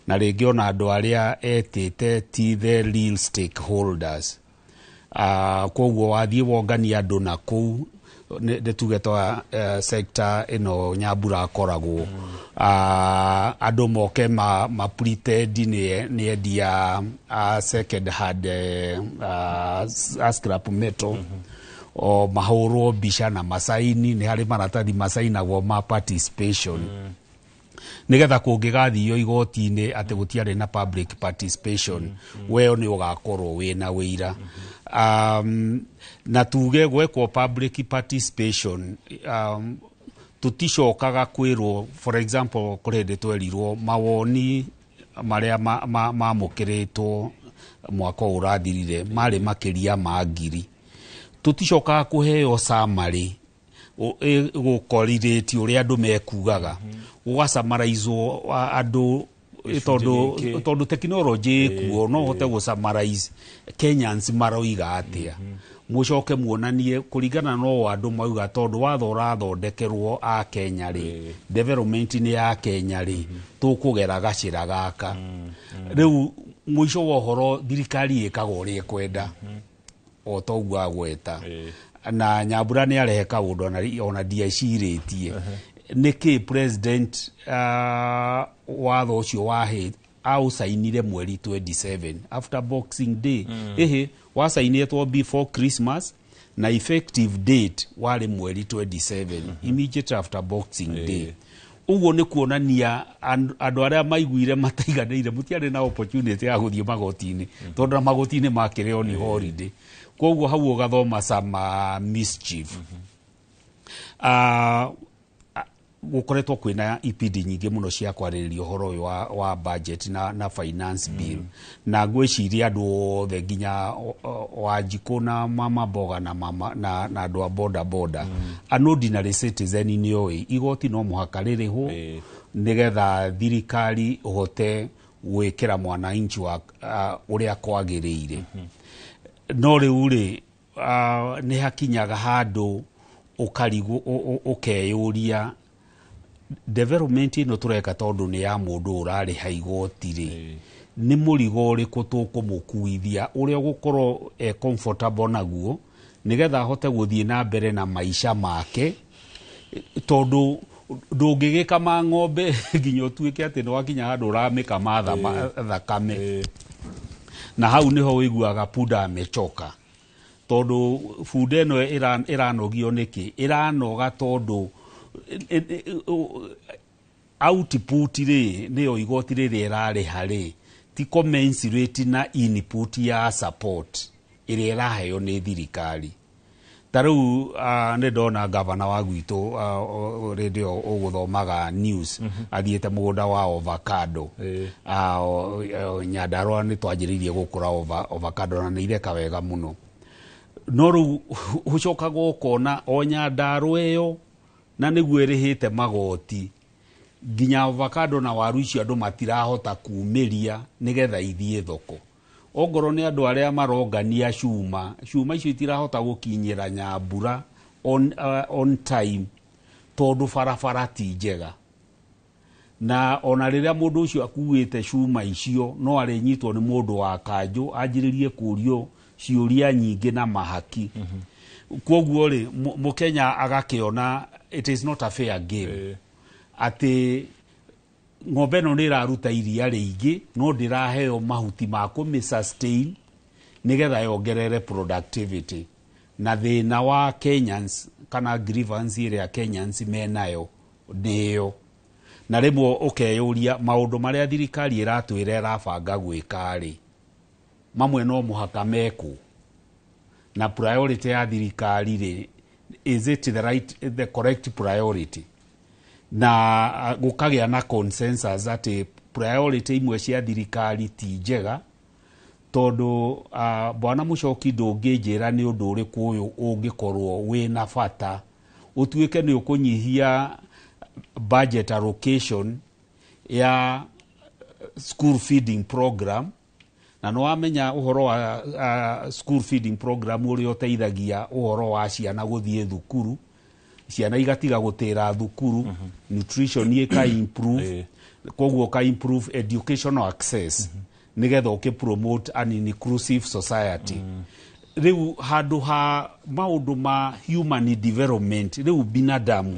na rĩngĩ ona andũ arĩa etĩte ti the real stakeholders. Koguo wathiĩ wongania andũ na kũu nĩ tuge ta sector ĩno Nyambura akoragwo, andũ moke ma pretend nĩ endia a second hand a scrap metal, o mahũrwo mbica na masaini. Nĩ harĩ maratathi masainagwo ma participation, nigetha kũngĩgathio igoti-inĩ atĩ gũtiarĩ na public participation, weo nĩ ũgakorwo wĩna wĩira. Na tuge gwekwo public participation, tũticokaga kwĩrwo. For example, kũrĩ hĩndĩ twerirwo mawoni marĩa mamũkĩrĩtwo mwaka ũyũ ũrathirire marĩ makĩria ma 1,000. Tũticokaga kũheo summary gũkorirĩti ũrĩa andũ mekugaga, gũgasamaraizwo andũ, tondũ gĩkĩ. Tondũ tekinoronjĩ ĩkuo, no ũhote gũsummarize Kenyans maroiga atĩa, mũcoke muonanie kũringana no andũ mauga, tondũ watho ũrathondekerwo a Kenya rĩ, development nĩ ya Kenya rĩ, tũkũgera gacĩra gaka. Rĩu mũico wa ũhoro thirikari ĩkaga ũrĩa ĩkwenda, o ta ũguo agweta. Na Nyambura nĩ arehe kaũndũ ona ndiecirĩtie nĩkĩ president watho ũcio wahĩ aũcainire mweri 27 after Boxing Day. Ĩhĩ wacainĩtwo before Christmas, na effective date warĩ mweri 27, immediate after Boxing Day. Ũguo nĩ kuonania andũ arĩa maiguire mataiganĩire mũtiarĩ na opportunity ya gũthiĩ magoti-inĩ, tondũ na magoti-inĩ makĩrĩ on holiday. Koguo hau ũgathoma sama mischief. Gũkoretwo kwĩna ipindi nyingĩ mũno cia kwarĩrĩria ũhoro ũyũ wa budget na finance bill, na ngwĩciria andũ othe nginya Wanjikũ na mama mboga na, mama, na andũ a boda boda, an ordinary citizen nĩ oĩ igoti no mũhaka rĩrĩhwo nĩgetha thirikari ũhote gwĩkĩra mwananchi wa ũrĩa kwagĩrĩire. No rĩu rĩ, nĩ hakinyaga handũ ũkarigwo, ũkeyũria development ĩno tũreka tondũ nĩ ya mũndũ ũrarĩha igoti rĩ, nĩ mũrigo ũrĩkũ tũkũmũkuithia ũrĩa ũgũkorwo e comfortable naguo nĩgetha ahote gũthiĩ na mbere na maica make, tondũ ndũngĩgĩkama ng'ombe nginya ũtuĩke atĩ nĩ wakinya handũ ũramĩkama thakame. Na hau nĩho ũiguaga punda amechoka, tondũ bunda ĩno ĩranogio nĩkĩ? Ĩranoga tondũ output rĩ, nĩyo igoti rĩrĩa ĩrarĩha rĩ, ti commensurate na input ya support ĩrĩa ĩraheo nĩ thirikari. Ta rĩu nĩ ndona gavana wa gwitũ rĩndĩ ĩyo ũgũthomaga news athiĩte mũgũnda wa avocado. Nyandarũa nĩ twanjĩrĩirie gũkũra avocado na nĩ ireka wega mũno, no rĩu ũcokaga ũkona o Nyandarũa ĩyo na nĩguo ĩrĩhĩte magoti nginya avocado na waru icio andũ matirahota kumĩria nĩgetha ithiĩ thoko. Ongorwo nĩ andũ arĩa marongania cuma, cuma icio itirahota gũkinyĩra Nyambura on time tondũ barabara ti njega, na ona rĩrĩa mũndũ ũcio akuĩte cuma icio no arĩnyitwo nĩ mũndũ wa kanjũ anjĩrĩrie kũrio ciũria nyingĩ na mahaki. Koguo rĩ, mũkenya agakĩona it is not a fair game, atĩ ng'ombe ĩno nĩ ĩraruta iria rĩingĩ no ndĩraheo mahuti ma kũmĩ sustain nĩgetha yongerere productivity. Na thĩna wa Kenyans kana grievance ĩrĩa Kenyans menayo nĩyo, na rĩmwe ũkeyũria maũndũ marĩa thirikari ĩratwĩra ĩrabanga gwĩka rĩ, mamwe no mũhaka mekwo, na priority ya thirikari rĩ, is it the right, the correct priority? Na gũkagĩa na consensus atĩ priority imwe cia thirikari ti njega, tondũ bwana Mũcoki, ndũngĩnjĩra nĩ ũndũ ũrĩkũ ũyũ ũngĩkorwo wĩna bata ũtuĩke nĩ ũkũnyihia budget allocation ya school feeding program. Na nĩ wamenya ũhoro wa school feeding program ũrĩa ũteithagia ũhoro wa ciana gũthiĩ thukuru, ciana igatiga gũtĩra thukuru, nutrition ĩka improve, koguo ka improve educational access nĩgetha ũkĩ promote an inclusive society. Rĩu handũ ha maũndũ ma human development, rĩu binadamu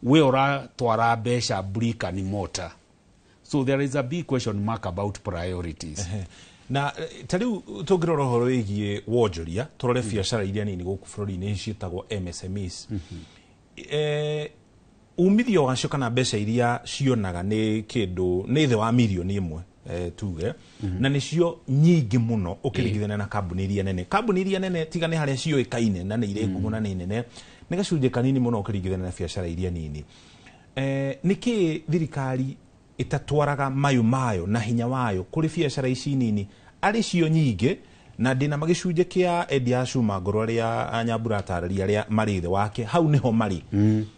we ũratwara mbeca brick and mortar. So there is a big question mark about priorities. Na ta rĩu tũngĩrora ũhoro wĩgiĩ wonjoria, tũrore biacara iria nini gũkũ bũrũri-inĩ ciĩtagwo MSMEs, umithio wacio kana mbeca iria cionaga nĩ kĩndũ nĩ thĩ wa mirioni 1, tuge, na nĩcio nyingĩ mũno ũkĩringithania na kambuni iria nene. Kambuni iria nene, tiga nĩ harĩa ciũĩkaine na nĩ irĩ ngumo na nĩ nene, nĩ gacunjĩ kanini mũno ũkĩringithania na biacara iria nini. Nĩkĩ thirikari ĩtatwaraga mayũ mayo na hinya wayo kũrĩ biacara ici nini arĩ cio nyingĩ? Na ndĩna magĩcunjĩ kĩa endia a cuma ngoro arĩa Nyambura atarĩria arĩa marĩ thĩ wake, hau nĩho marĩ,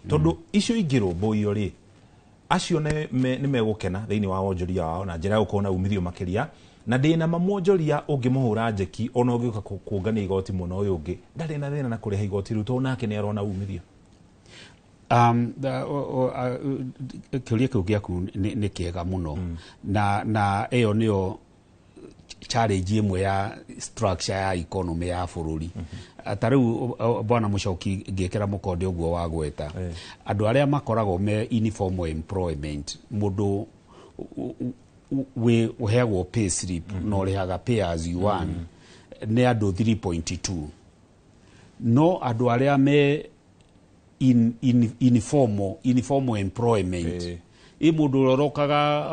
tondũ icio ingĩrũmbũiyo rĩ, acio nĩ megũkena thĩinĩ wa wonjoria wao na njĩra ya gũkorwo na umithio makĩria. Na ndĩna ma mwonjoria ũngĩmũhũra njeki, ona ũngĩũka kũngania igoti mwena ũyũ ũngĩ, ndarĩ na thĩna na kũrĩha igoti rĩu tondũ nake nĩ arona umithio. Kĩũria kĩu gĩaku nĩ kĩega mũno, na ĩyo nĩyo challenge ĩmwe ya structure ya economy ya bũrũri. Ta rĩu bwana Mũcoki, ngĩkĩra mũkonde ũguo wa gweta andũ arĩa makoragwo me informal employment, mũndũ wĩ ũheagwo pay slip na ũrĩhaga pay as you earn nĩ andũ 3.2, no andũ arĩa me in informal employment, ĩ mũndũ ũrĩa ũrokaga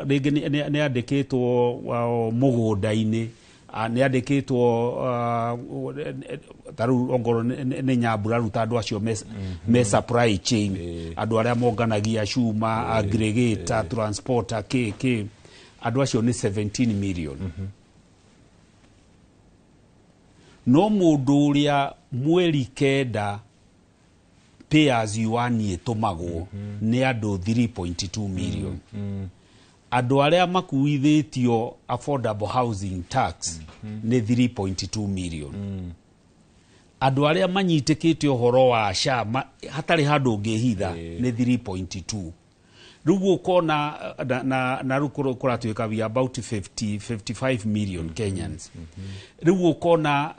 rĩngĩ nĩ andĩkĩtwo mũgũnda-inĩ, nĩ andĩkĩtwo, ta rĩu ongorwo nĩ Nyambura ruta andũ acio me supply chain, andũ arĩa monganagia cuma, aggregator, transporter, kĩ kĩ, andũ acio nĩ 17 million. No mũndũ ũrĩa mweri 9 pay as you earn ĩtũmagwo nĩ andũ 3.2 million. Andũ arĩa makuithĩtio affordable housing tax nĩ 3.2 million. Andũ arĩa manyitĩkĩte ũhoro wa SHA hatarĩ handũ ũngĩhitha nĩ 3.2. Rĩu ũkona na rĩu kũratuĩka we are about 50 55 million Kenyans. Rĩu ũkona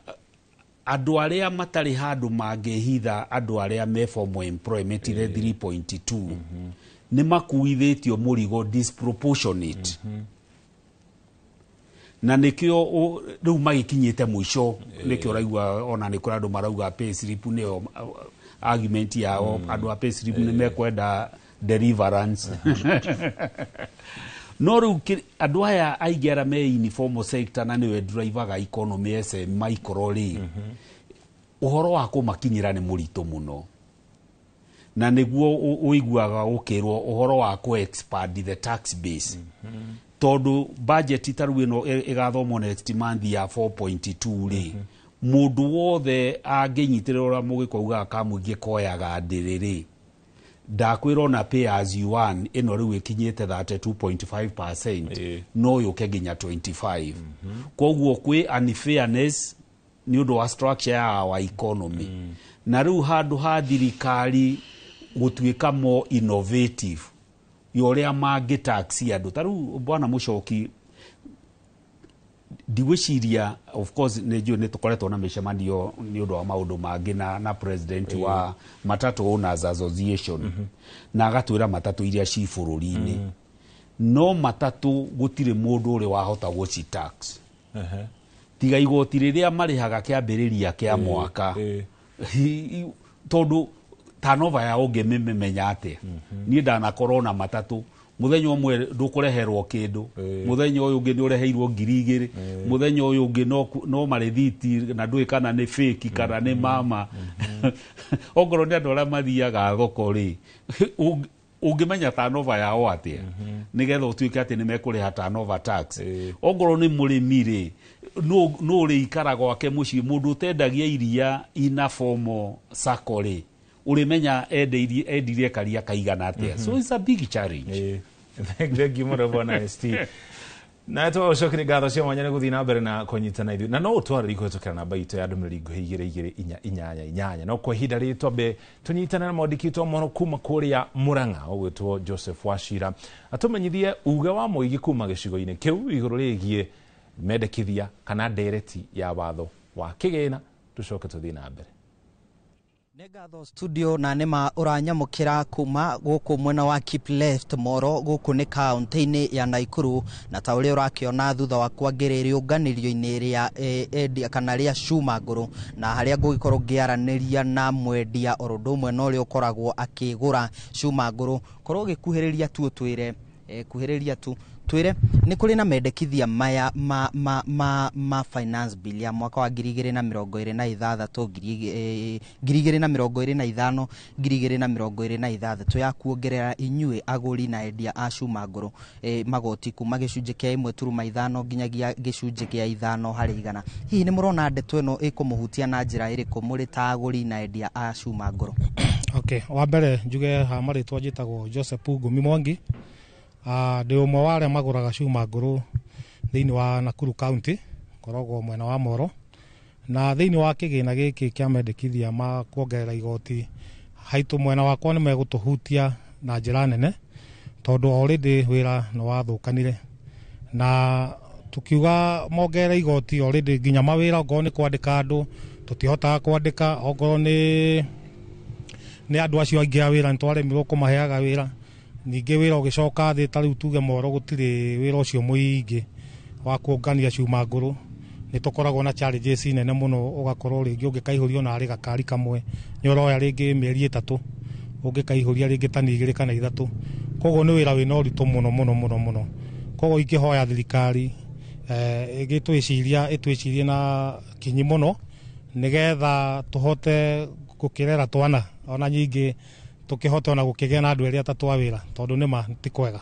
andũ arĩa matarĩ handũ mangĩhitha, andũ arĩa me formal employment, ile 3.2 nĩ makuithĩtio mũrigo disproportionate, na nĩkĩo rĩu magĩkinyĩte mũico. Nĩkĩo ũraigua ona nĩ kũrĩ andũ marauga pay slip nĩyo argument yao. Andũ a pay slip nĩ mekwenda deliverance, no rĩu andũ aya aingĩ arĩa me informal sector na nĩwe drivaga economy SM micro rĩ, Ũhoro wa kũmakinyĩra nĩ mũritũ mũno, na nĩguo ũiguaga ũkĩrwo ũhoro wa kũ expand the tax base, tondũ budget ta rĩu ĩno ĩgathomwo next month ya 4.2 rĩ, mũndũ wothe angĩnyitĩrĩra ũrĩa Mũgĩkũyũ augaga kamũingĩ koyaga ndĩrĩ rĩ, ndakwĩra ona pay as you earn ĩno rĩu ĩkinyĩte 32.5%, no yũke nginya 25. Koguo kwĩ unfairness nĩ ũndũ wa structure ya our economy. Na rĩu handũ ha thirikari gũtuĩka more innovative ya ũrĩa mangĩ-tax andũ, ta rĩu bwana Mũcoki, ndigwĩciria, of course nĩ njũĩ nĩ tũkoretwo na mĩcemanio nĩ ũndũ wa maũndũ mangĩ na president wa Matatu Owners Association, na agatwĩra matatũ iria ci bũrũri-inĩ, no matatũ gũtirĩ mũndũ ũrĩ wahota gũci tax tiga igoti rĩrĩa marĩhaga kĩambĩrĩria kĩa mwaka, tondũ turnover yao ũngĩmĩmenya atĩa? Niĩ ndanakorwo na matatũ, muthenya ũmwe ndũkũreherwo kĩndũ, muthenya ũyũ ũngĩ nĩ ũreheirwo 2000, muthenya ũyũ ũngĩ no marĩthiti na ndũĩ kana nĩ fake kana nĩ mama. Ongorwo nĩ andũ arĩa mathiaga thoko rĩ, ũngĩmenya turnover yao atĩa nĩgetha ũtuĩke atĩ nĩ mekũrĩha turnover tax? Ongorwo nĩ mũrĩmi rĩ, no ũrĩikara gwake mũciĩ, mũndũ ũtendagia iria ina formal sacco rĩ, ũrĩmenya endirie karia kaigana atĩa? So it's a big challenge. Thank you mũno bwana ST, na twagũcokeria ngatho cia mwanya nĩ gũthiĩ na mbere na kũnyitana ithuĩ, na no ũtwarĩrie kũhĩtũkĩra namba itũ ya ndũmĩrĩri nguhĩ 2 2 4 8 8. No kwa ihinda rĩrĩ twambe tũnyitane na mwandĩki witũ wa mohoro kuma kũrĩa Murang'a ũgwĩtwo Joseph Wachira, atũmenyithie uge wa mũingĩ kuma gĩcigo-inĩ kĩu igũrũ rĩgiĩ mendekithia kana ndereti ya watho wa kĩgĩna. Tũcoke tũthiĩ na mbere. Nĩ ngatho studio, na nĩma ũranyamũkĩra kuma gũkũ mwena wa Keep Left Moro, gũkũ nĩ kaunti-inĩ ya Naikuru, na ta ũrĩa ũrakĩona thutha wakwa ngĩrĩ rĩũnganĩrio-inĩ rĩa endia kana rĩa cuma ngũrũ, na harĩa ngũgĩkorwo ngĩaranĩria na mwendia oro ũndũ ũmwe na ũrĩa ũkoragwo akĩgũra cuma ngũrũ. Korwo ũgĩkuhĩrĩria tu ũtwĩre, kuhĩrĩria tu twĩre nĩ kũrĩ na mendekithia maya ma finance bill ya mwaka wa 2026, 2025, 2026 ya kuongerera inyuĩ agũri na endia a cuma ngũrũ magoti kuma gĩcunjĩ kĩa 1.5 nginyagia gĩcunjĩ kĩa 5%. Hihi nĩ mũrona ndeto ĩno ĩkũmũhutia na njĩra ĩrĩkũ mũrĩ ta agũri na endia a cuma ngũrũ? Okay, wa mbere njuge ha marĩtwa njĩtagwo Joseph Ngumi Mwangi. Ndĩ ũmwe wa arĩa magũraga cuma ngũrũ thĩinĩ wa Nakuru County, ngoragwo mwena wa Moro, na thĩinĩ wa kĩgĩna gĩkĩ kĩa mendekithia ma kuongerera igoti haitũ mwena wakwa nĩ megũtũhutia na njĩra nene, tondũ already wĩra nĩ wathũkanire, na tukiuga mongerere igoti already nginya mawĩra, ongorwo nĩ kwandĩka andũ tũtihotaga kwandĩka, ongorwo nĩ andũ acio aingĩ a wĩra nĩ twaremirwo kũmaheaga wĩra. Ningĩ wĩra ũgĩcoka thĩ, ta rĩu tuge Moro gũtirĩ wĩra ũcio mũingĩ wa kuongania cuma ngũrũ, nĩ tũkoragwo na challenges nene mũno, ũgakorwo rĩngĩ ũngĩkaihũria ona arĩ gakari kamwe nĩ ũroya rĩngĩ mĩeri 3, ũngĩkaihũria rĩngĩ tani 2 kana 3. Koguo nĩ wĩra wĩna ũritũ mũno mũno mũno mũno. Koguo ingĩhoya thirikari ĩtwĩcirie na kinyi mũno, nĩgetha tũhote gũkĩrera twana ona nyingĩ, tũkĩhote ona gũkĩgĩa na andũ erĩ atatũ a wĩra, tondũ nĩma ti kwega.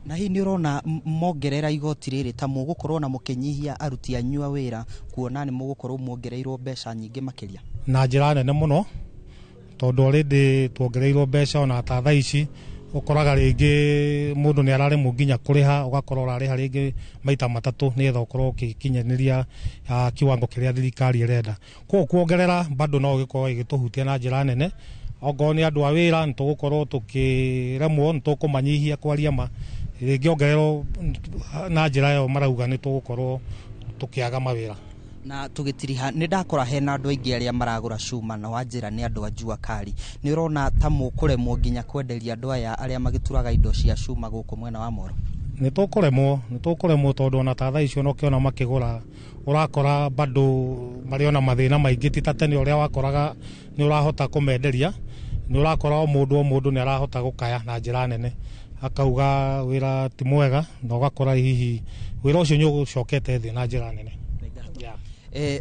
Na hihi nĩ ũrona mongerera igoti rĩrĩ ta mũgũkorwo na mũkĩnyihia aruti anyu a wĩra, kuona nĩ mũgũkorwo muongereirwo mbeca nyingĩ makĩria? Na njĩra nene mũno, tondũ already tuongereirwo mbeca, ona ta thaa ici ũkoraga rĩngĩ mũndũ nĩ araremwo nginya kũrĩha, ũgakorwo ũrarĩha rĩngĩ maita 3 nĩgetha ũkorwo ũgĩkinyanĩria kiwango kĩrĩa thirikari ĩrenda. Koguo kuongerera bado no ĩgĩkorwo ĩgĩtũhutia na njĩra nene. Ongorwo nĩ andũ a wĩra nĩ tũgũkorwo tũkĩremwo, nĩ tũkũmanyihia kwaria ma, rĩngĩ ongererwo na njĩra ĩyo marauga nĩ tũgũkorwo tũkĩaga mawĩra. Na tũgĩtiriha nĩ ndakora hena andũ aingĩ arĩa maragũra cuma, na wanjĩra nĩ andũ a jua kali, nĩ ũrona ta mũkũremwo nginya kwenderia andũ aya arĩa magĩturaga indo cia cuma gũkũ mwena wa Moro? Nĩ tũkũremwo tondũ ona ta thaa icio ũkĩona makĩgũra ũrakora bado marĩ ona mathĩna maingĩ, ti ta tene ũrĩa wakoraga nĩ ũrahota kũmenderia, nĩ ũrakora o mũndũ nĩ arahota gũkaya na njĩra nene, akauga wĩra ti mwega, na ũgakora hihi wĩra ũcio nĩ ũcokete thĩ na njĩra nene.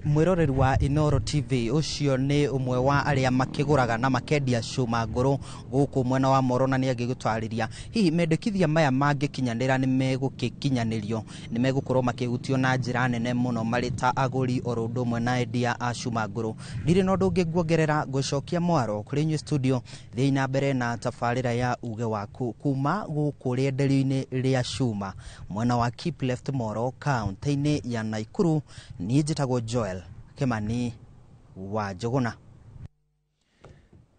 Mwĩroreri wa Inoro TV, ũcio nĩ ũmwe wa arĩa makĩgũraga na makendia cuma ngũrũ gũkũ mwena wa Moro, na nĩ angĩgũtarĩria hihi mendekithia maya mangĩkinyanĩra nĩ megũgĩkinyanĩrio, nĩ megũkorwo makĩhutio na njĩra nene mũno marĩ ta agũri oro ũndũ ũmwe na endia a cuma ngũrũ. Ndirĩ na ũndũ ũngĩ nguongerera, ngũcokia mwaro kũrĩ inyuĩ studio. Thiĩ na mbere na tabarĩra ya Uge Waku kuma gũkũ rĩenderio-inĩ rĩa cuma mwena wa Keep Left Moro, kaunti-inĩ ya Nakuru. Niĩ njĩtagwo Joel Kimani wa Njũgũna.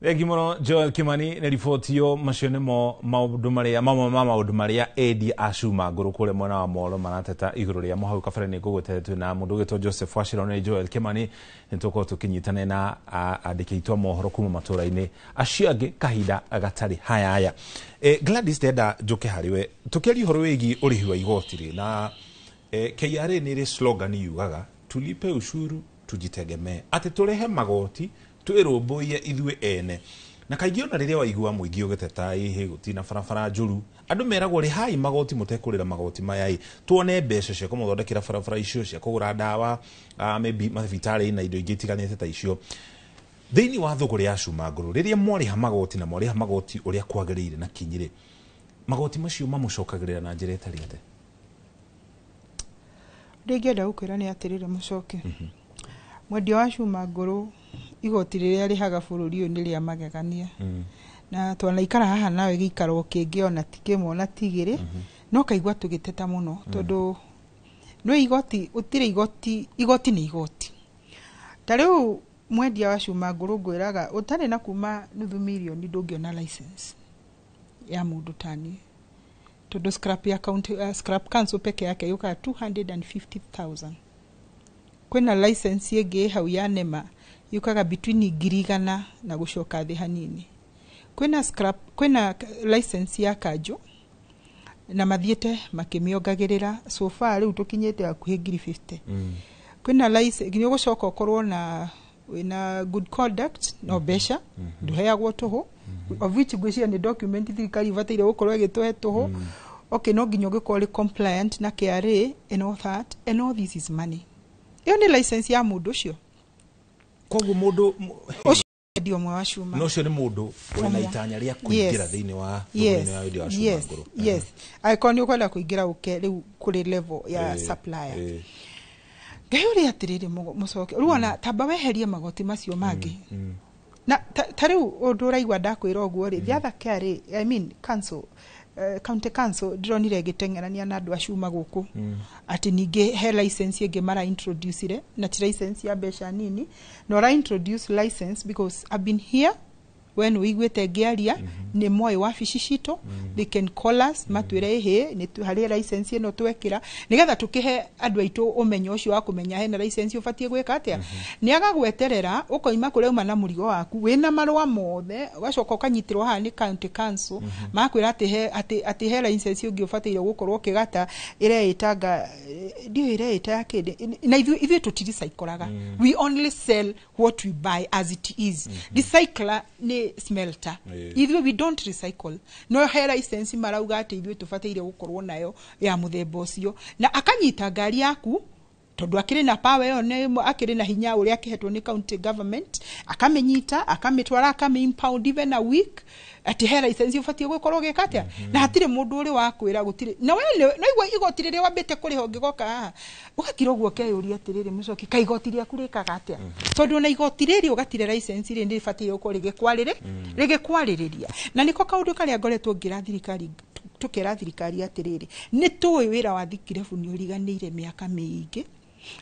Thengi mũno Joel Kimani nĩ riboti ĩyo. Macio nĩmo maũndũ marĩa mamwe ma maũndũ marĩa endia a cuma ngũrũ kũrĩa mwena wa Moro marateta igũrũ rĩamo. Hau kabere nĩ ngũgwetete twĩ na mũndũ ũgĩtwo Joseph Wachira nĩ Joel Kimani. Nĩ tũkorwo tũkĩnyitane na andĩki aitũ a mohoro kuma matũra-inĩ acio angĩ kahinda gatarĩ hayaya. Gladys, ndenda njũke harĩ we tũkĩaria ũhoro wĩgiĩ ũrĩhi wa igoti rĩ, na KRA nĩ ĩrĩ slogan yugaga "Tulipe ushuru tujitegemee", atĩ tũrĩhe magoti twĩrũmbũiye ithuĩ ene. Na kaingĩ ona rĩrĩa waigua mũingĩ ũgĩteta ĩhĩ gũtina barabara njũru, andũ meragwo rĩhai magoti, mũtekũrĩra magoti maya ĩ tuone mbeca cia kũmũthondekera barabara icio, cia kũgũra ndawa, maybe mathibitarĩ na indo ingĩ itiganĩte ta icio. Thĩinĩ wa thũgũrĩ ya cuma ngũrũ, rĩrĩa mwarĩha magoti na mwarĩha magoti ũrĩa kwagĩrĩire na kinyi rĩ, magoti macio mamũcokagĩrĩra na njĩra ĩtarĩ atĩa? Ũrĩa ingĩenda gũkwĩra nĩ atĩrĩrĩ, Mũcoke, mwendia wa cuma ngũrũ, igoti rĩrĩa rĩhaga bũrũri ũyũ nĩ rĩa magegania. Na twanaikara haha nawe gĩikaro kĩngĩ, ona ti kĩmwe ona ti igĩrĩ, no kaigua tũgĩteta mũno, tondũ nĩ igoti ũtirĩ igoti, igoti nĩ igoti. Ta rĩu mwendia wa cuma ngũrũ, ngwĩraga ũtarĩ na kuma nuthu mirioni ndũngĩona license ya mũndũ tani, tondũ scrap ya county, scrap council peke yake yũkaga 250,000. Kwĩna license ĩngĩ hau ya NEMA yũkaga between 100,000 na gũcoka thĩ hanini. Kwĩna scrap, kwĩna license ya kanjũ na mathiĩte makĩmĩongagĩrĩra, so far rĩu tũkinyĩte hakuhĩ 50,000. Kwĩna license nginya ũgũcoka ũkorwo na wĩna good conduct, no mbeca ndũheagwo tũhũ, of which ngwĩciria nĩ document thirikari ĩbataire gũkorwo ĩgĩtũhe tũhũ. Okay, no nginya ũgĩkorwo ũrĩ compliant na KRA and all that, and all this is money. Ĩyo nĩ license ya mũndũ ũcio. Koguo mũndũ ũcio mwendia ũmwe wa cuma. No ũcio nĩ mũndũ ũrĩ na Ũmwe. itanya rĩa kũingĩra thĩinĩ wa thũgũrĩ-inĩ ya wendia wa cuma ngũrũ. Yes, angĩkorwo nĩ ũkwenda kũingĩra ũke rĩu kũrĩ level ya supplier. Ngai ũrĩa atĩrĩrĩ, Mũcoke, rĩu ona tamba weherie magoti macio mangĩ. Na ta rĩu ũndũ ũraigua ndakwĩra ũguo rĩ, the other KRA, I mean council, county council ndĩronire ĩgĩteng'erania na andũ a cuma gũkũ, atĩ ningĩ he license ĩngĩ mara introduce, na ti license ya mbeca nini, na ũra introduce license because I've been here we nĩ ũiguĩte ngĩaria, nĩ moĩ wabici citũ, they can call us matwĩre ĩhĩ nĩ harĩ license ĩno twekĩra nĩgetha tũkĩhe andũ aitũ ũmenyo ũcio wa kũmenya hena license ũbatiĩ gwĩka atĩa. Nĩ agagweterera ũkoima kũrĩa uma na mũrigo waku wĩna marũa mothe, ũgacoka ũkanyitĩrwo haha nĩ county council, makwĩra atĩ he license ũngĩ ũbataire gũkorwo ũkĩgata ĩreĩtanga ndiũĩ ĩreĩta ya kĩndĩ. Na ithuĩ tũtirecyclaga, we only sell what we buy as it is. Recycler nĩ smelter. Ithuĩ we don't recycle. No he license marauga atĩ ithuĩ tũbataire gũkorwo nayo ya mũthemba ũcio, na akanyita ngari yaku tondũ akĩrĩ na power ĩyo, nĩ akĩrĩ na hinya ũrĩa akĩhetwo nĩ county government, akamĩnyita, akamĩtwara, akamĩ impound even a week, atĩ he license ũbatiĩ gũkorwo ũgĩka atĩa, na hatirĩ mũndũ ũrĩ wa kwĩra gũtirĩ. Na we no igua igoti rĩrĩa wambĩte kũrĩha ũngĩgoka haha ũgakira ũguo ũkeyũria atĩrĩrĩ, Mũcoki, ka igoti rĩaku rĩkaga atĩa? Tondũ ona igoti rĩrĩ ũgatire license rĩ nĩ rĩbatiĩ gũkorwo rĩgĩkwarĩrĩria. Na nĩko kaũndũ karĩa ngoretwo ngĩra thirikari, tũkera thirikari atĩrĩrĩ, nĩ tũĩ wĩra wa thikirebu nĩ ũriganĩire mĩaka mĩingĩ,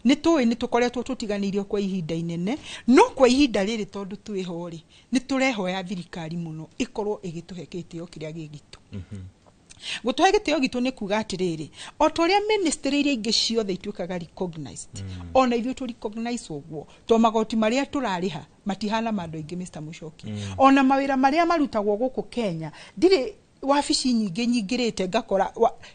nĩ tũĩ nĩ tũkoretwo tũtiganĩirio kwa ihinda inene, no kwa ihinda rĩrĩ tondũ twĩho rĩ, nĩ tũrehoya thirikari mũno ĩkorwo ĩgĩtũhe gĩtĩo kĩrĩa gĩ gitũ. Gũtũhe gĩtĩo gitũ nĩ kuga atĩrĩrĩ, o ta ũrĩa ministry iria ingĩ ciothe ituĩkaga recognized, ona ithuĩ tũ recognize ũguo, to magoti marĩa tũrarĩha matihana ma andũ aingĩ, Mr. Mũcoki. Ona mawĩra marĩa marutagwo gũkũ Kenya, ndirĩ wabici nyingĩ nyingĩrĩte ngakora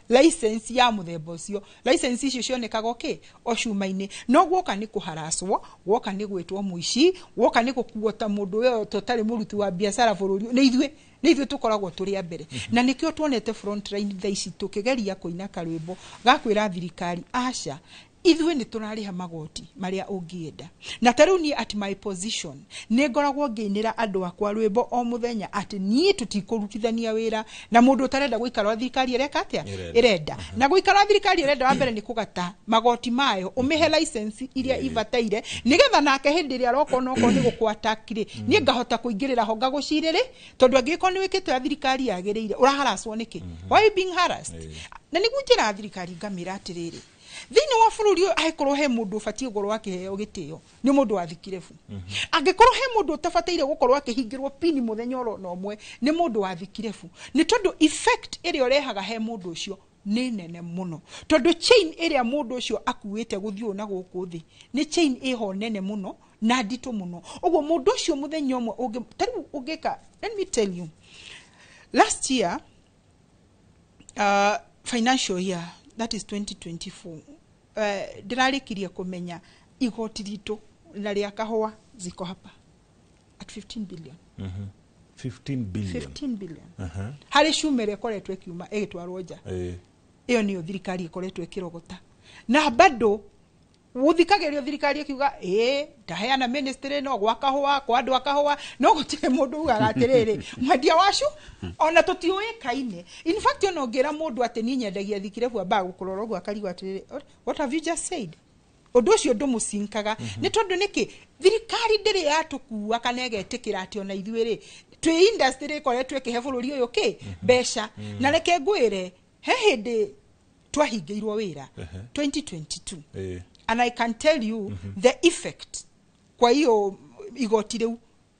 license ya mũthemba ũcio. License icio cionekaga okay o cuma-inĩ, no guoka nĩ kũharacwo, guoka nĩ gwĩtwo mũici, guoka nĩ gũkuo ta mũndũ ũyũ tũtarĩ mũruti wa biacara bũrũri. Nĩ ithuĩ tũkoragwo tũrĩ a mbere, na nĩkĩo tuonete frontline thaa ici tũkĩgeria kũina karwĩmbo ga kwĩra thirikari aca. Ithuĩ nĩ tũrarĩha magoti marĩa ũngĩenda, na ta rĩu niĩ at my position nĩ ngoragwo ngĩinĩra andũ akwa rwĩmbo o mũthenya atĩ niĩ tũtikũrutithania wĩra na mũndũ ũtarenda gũikara wa thirikari ĩreka atĩa? Ĩrenda. Ĩrenda. Na gũikara wa thirikari ĩrenda, wa mbere nĩ kũgata magoti mayo, ũmĩhe license iria ibataire, nĩgetha nake hĩndĩ ĩrĩa aroka, onokorwo nĩ gũkũ rĩ, niĩ ngahota kũingĩrĩra ho ngagũcirĩrĩ, tondũ angĩgĩkorwo nĩ wĩkĩte ũrĩa thirikari yagĩrĩire, ũraharacwo nĩkĩ? Why you being harassed? Na nĩguo njĩra thirikari ngamĩra atĩrĩrĩ, thĩinĩ wa bũrũri ũyũ angĩkorwo he mũndũ ũbatiĩ gũkorwo akĩheo gĩtĩo, nĩ mũndũ wa thikirebu. Angĩkorwo he mũndũ ũtabataire gũkorwo akĩhingĩrwo pini mũthenya oro na ũmwe, nĩ mũndũ wa thikirebu, nĩ tondũ effect ĩrĩa ũrehaga he mũndũ ũcio nĩ nene mũno, tondũ chain ĩrĩa mũndũ ũcio akuĩte gũthiĩ ũũ na gũkũ thĩ nĩ chain ĩho nene mũno na nditũ mũno. Ũguo mũndũ ũcio mũthenya ũmwe ũngĩ, ta rĩu ũngĩka, let me tell you, last year, financial year, that is 2024, ndĩrarĩkirie kũmenya igoti ritũ na rĩa kahũa ziko hapa at 15 billion. 15 billion? 15 billion harĩ cuma ĩrĩa ĩkoretwo ĩkiuma ĩgĩtwarwo nja. Ĩyo nĩyo thirikari ĩkoretwo ĩkĩrogota, na bado gũthikagĩrio thirikari ĩkiuga ĩĩ ndaheana ministry no gwa kahũa kwa andũ a kahũa, no gũtirĩ mũndũ ugaga atĩrĩrĩ, mwendia wacu ona tũtiũĩkaine. In fact, ona ũngĩra mũndũ atĩ niĩ nyendagia thikirebu, ambaga gũkũrora ũguo akarigwo atĩrĩrĩ, "What have you just said?" Ũndũ ũcio ndũmũcinkaga, nĩ tondũ nĩkĩ thirikari ndĩrĩ yatũkua kana ĩgetĩkĩra atĩ ona ithuĩ rĩ twĩ industry ĩkoretwo ĩkĩhe bũrũri ũyũ kĩ mbeca. Na reke ngwĩre, he hĩndĩ twahingĩirwo wĩra 2022, and I can tell you the effect kwa hiyo igoti rĩu,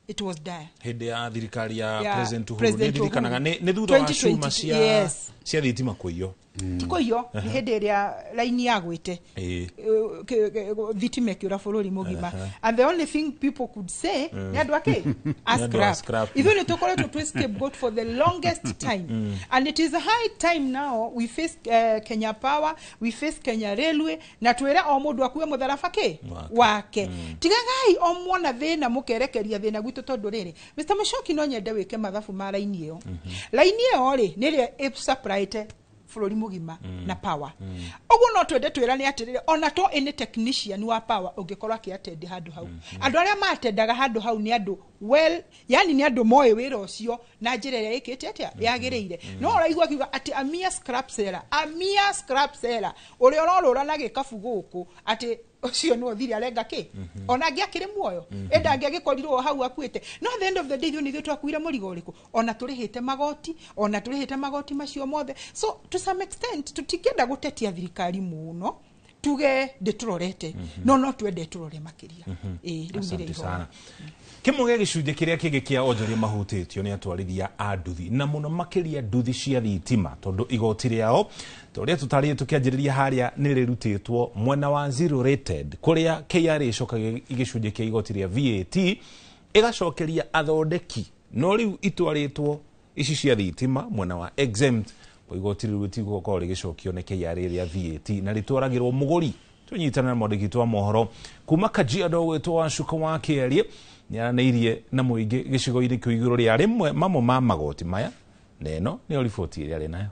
it was dire. Hĩndĩ ya thirikari ya Ya President Uhuru? President Nĩ ndirikanaga Uhuru. nĩ thutha wa 2022, cuma cia yes. cia thitima kũiywo. Ti kũiywo, nĩ hĩndĩ ĩrĩa raini yagwĩte, thitima ĩkĩũra bũrũri mũgima, and the only thing people could say nĩ andũ akĩ a Nĩ andũ a scrap. scrap. Ithuĩ nĩ tũkoretwo twĩ scapegoat for the longest time, and it is high time now we face Kenya Power, we face Kenya Railway, na twĩre o mũndũ akue mũtharaba kĩ Wake. Wake. Tigagai o mwona thĩna mũkerekeria thĩna gwitũ, tondũ rĩrĩ, Mr. Mushoki, no nyende wĩke mathabu ma raini ĩyo. Raini ĩyo rĩ, nĩ ĩrĩa ĩsupplyĩte bũrũri mũgima na power. Ũguo no twende twĩrane atĩrĩrĩ, ona to ĩnĩ technician wa power ũngĩkorwo akĩatendi handũ hau, andũ arĩa matendaga handũ hau nĩ andũ well, yani nĩ andũ moĩ wĩra ũcio na njĩra ĩrĩa ĩkĩte atĩa yagĩrĩire. No ũraigua akiuga atĩ a mere scrap seller, a mere scrap seller ũrĩa ũrorũra na gĩkabu gũkũ, atĩ ũcio nĩwe ũthire arenga kĩ, ona angĩ akĩrĩ muoyo, ĩnda angĩ agĩkorirwo o hau akuĩte. No at the end of the day, ithuĩ nĩ ithuĩ twakuire mũrigo ũrĩkũ? Ona tũrĩhĩte magoti, ona tũrĩhĩte magoti macio mothe. So to some extent tũtingĩenda gũtetia thirikari mũno tuge ndĩtũrorete, no twende tũrore makĩria. Ĩĩ, rĩu nĩ Asante rĩihoya. sana. Kĩmwe gĩa gĩcunjĩ kĩrĩa kĩngĩ kĩa onjoria mahutĩtio nĩ atwarithia a nduthi, na mũno makĩria nduthi cia thitima, tondũ igoti rĩao ta ũrĩa tũtarĩe tũkĩanjĩrĩria harĩa nĩ rĩrutĩtwo mwena wa zero rated, kũrĩa KRA ĩcokagia gĩcunjĩ kĩa igoti rĩa VAT ĩgacokeria athondeki, no rĩu itwarĩtwo ici cia thitima mwena wa exempt, kwa igoti rĩu rĩtigũkorwo rĩgĩcokio nĩ KRA rĩa VAT na rĩtwaragĩrwo mũgũri. Tũnyitana na mwandĩki witũ wa mohoro kuma Kajiado gwĩtwo Wacuka wa Kĩarie, nĩ aranĩirie na mũingĩ gĩcigo-inĩ kĩu igũrũ rĩa rĩmwe mamwe ma magoti maya, na ĩno nĩyo riboti ĩrĩa arĩ nayo.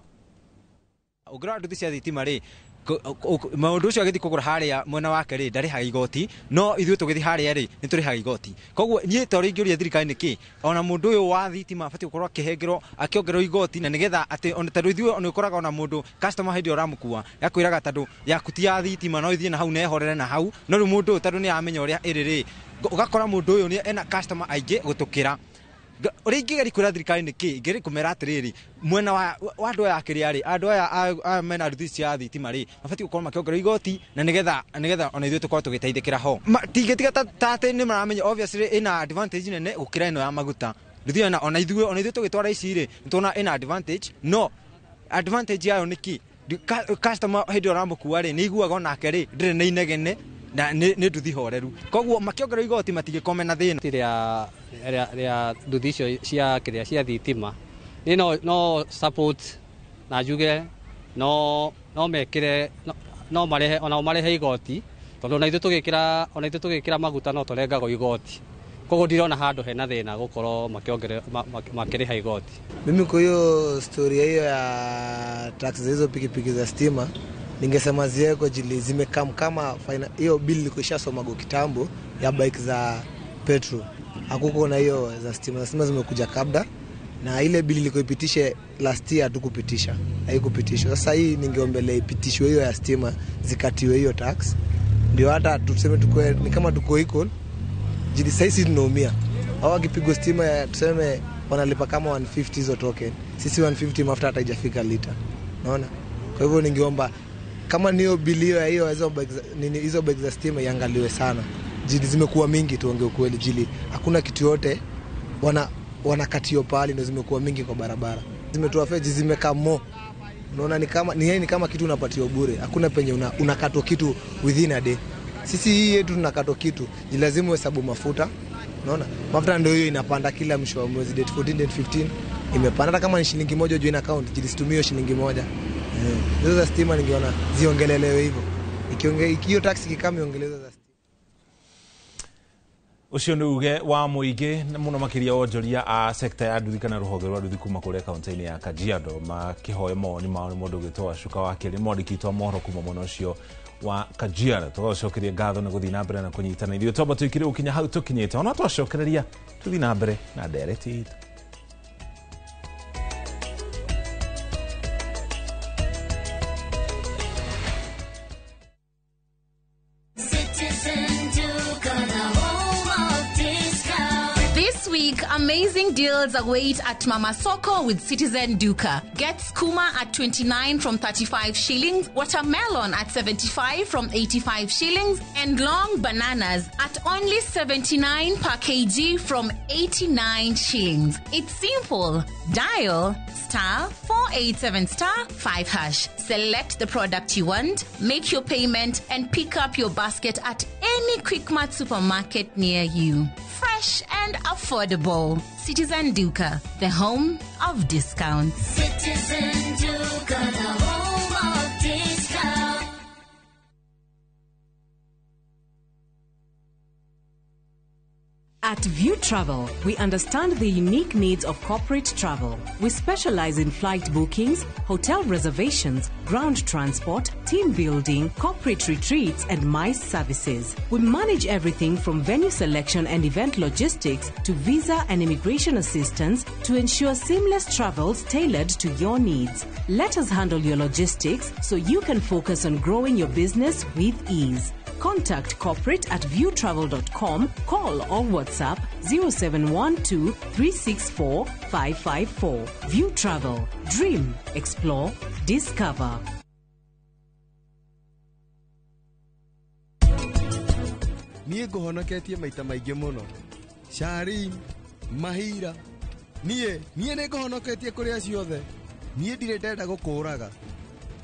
Ũngĩrora nduthi cia thitima rĩ, mũndũ ũcio agĩthiĩ kũgũra harĩa mwena wake rĩ, ndarĩhaga igoti, no ithuĩ tũgĩthiĩ harĩa rĩ, nĩ tũrĩhaga igoti. Koguo niĩ ta ũrĩa ingĩũria thirikari nĩ kĩ, ona mũndũ ũyũ wa thitima abatiĩ gũkorwo akĩhengerwo, akĩongererwo igoti, na nĩgetha atĩ ona tondũ ithuĩ nĩ ũkoraga ona mũndũ customer hĩndĩ ĩyo ũramũkua akwĩraga tondũ yaku ti ya thitima, no ithiĩ na hau na ehorere na hau. No rĩu mũndũ ũyũ tondũ nĩ aramenya ũrĩa ĩrĩ rĩ, ũgakora mũndũ ũyũ nĩ ena customer aingĩ gũtũkĩra. Ũrĩa ingĩgeria kwĩra thirikari nĩ kĩ, ingĩgeria kũmera atĩrĩrĩ, mwena wa andũ aya akĩrĩa rĩ, andũ aya mena nduthi cia thitima rĩ, mabatiĩ gũkorwo makĩongererwo igoti, na nĩgetha ona ithuĩ tũkorwo tũgĩteithĩkĩra ho. Tingĩtiga ta atĩ nĩ maramenya obviously ĩna advantage nene gũkĩra ĩno ya maguta nduthi ĩno. Ona ithuĩ tũgĩtwara ici rĩ, nĩ tuona ĩna advantage, no advantage yayo nĩ kĩ? Customer hĩndĩ ĩrĩa ũramũkua rĩ, nĩ iguaga onake rĩ ndĩrĩ na inegene na nĩ nduthi horeru, koguo makĩongererwo igoti matingĩkorwo mena thĩna. Rĩa nduthi icio cia kĩrĩa cia thitima, niĩ no support na njuge no mekĩre no marehe onao marehe igoti, tondũ ona ithuĩ tũgĩkĩra maguta no tũrengagwo igoti, koguo ndirona handũ hena thĩna gũkorwo makĩongerera makĩrĩha igoti. Mimi kwa hiyo story hiyo ya tax za hizo pikipiki za stima, Ningesema ziwekwe jili zimekam kama hiyo bill ilikuwa ishasomago kitambo ya bike za petrol. Hakuko na hiyo za stima. Za stima zimekuja kabla na ile bill ilikuwa ipitishe last year hatukupitisha. Haikupitishwa. Sasa hii ningeombelea ipitishwe hiyo ya stima, zikatiwe hiyo tax. Ndio hata tuseme tuko ni kama tuko equal. Jili sasa tunaumia. Hao wakipigwa stima ya tuseme wanalipa kama 150 hizo token. Sisi 150 mafuta hata haijafika lita. Unaona? Kwa hivyo ningeomba kama niyo bilio ya hiyo hizo bike za stima iangaliwe sana. Jili zimekuwa mingi, tuongee ukweli, jili hakuna kitu yote wanakatio pale, ndio zimekuwa mingi kwa barabara. Zimetoa feji, zimekaa mo. Unaona ni kama kitu unapatiwa bure. Hakuna penye unakatwa kitu within a day. Sisi hii yetu tunakatwa kitu, ni lazima uhesabu mafuta. Unaona? Mafuta ndio hiyo inapanda kila mwisho wa mwezi, date 14, date 15 imepanda. Hata kama ni shilingi moja join account, jili situmie shilingi moja. Hizo za stima ningeona ziongelelewe hivyo. Ikiongea hiyo tax kikama iongelewe za stima. Ucio nĩ uge wa mũingĩ mũno makĩria wonjoria a sekta ya nduthi kana rũhonge rwa nduthi kuma kũrĩa kaunti-inĩ ya Kajiado makĩhoe mawoni mao nĩ mũndũ ũgĩtwo Wacuka wa Kerĩ mwandĩki witũ wa mohoro kuma mwena ũcio wa Kajiado. Tũgacokeria ngatho nĩ gũthiĩ na mbere na kũnyitana ithuĩ twamba tũikire gũkinya hau tũkinyĩte, ona twacokereria tũthiĩ na mbere na ndereti itũ. Amazing deals await at Mama Soko with Citizen Duka. Get skuma at 29 from 35 shillings, watermelon at 75 from 85 shillings, and long bananas at only 79 per kg from 89 shillings. It's simple. Dial *487*5#. Select the product you want, make your payment, and pick up your basket at any Quickmart supermarket near you. Fresh and affordable. Citizen Duka, the home of discounts. Citizen Duka, the home of discounts. At View Travel, we understand the unique needs of corporate travel. We specialize in flight bookings, hotel reservations, ground transport, team building, corporate retreats, and MICE services. We manage everything from venue selection and event logistics to visa and immigration assistance to ensure seamless travels tailored to your needs. Let us handle your logistics so you can focus on growing your business with ease. Contact corporate at viewtravel.com, call or WhatsApp 0712 364 554. View Travel. Dream, explore, discover. Niĩ ngũhonoketie maita maingĩ mũno. Sharim, Mahira. Niĩ nĩ ngũhonoketie kũrĩ acio othe. Niĩ ndirĩ ndenda gũkũũraga.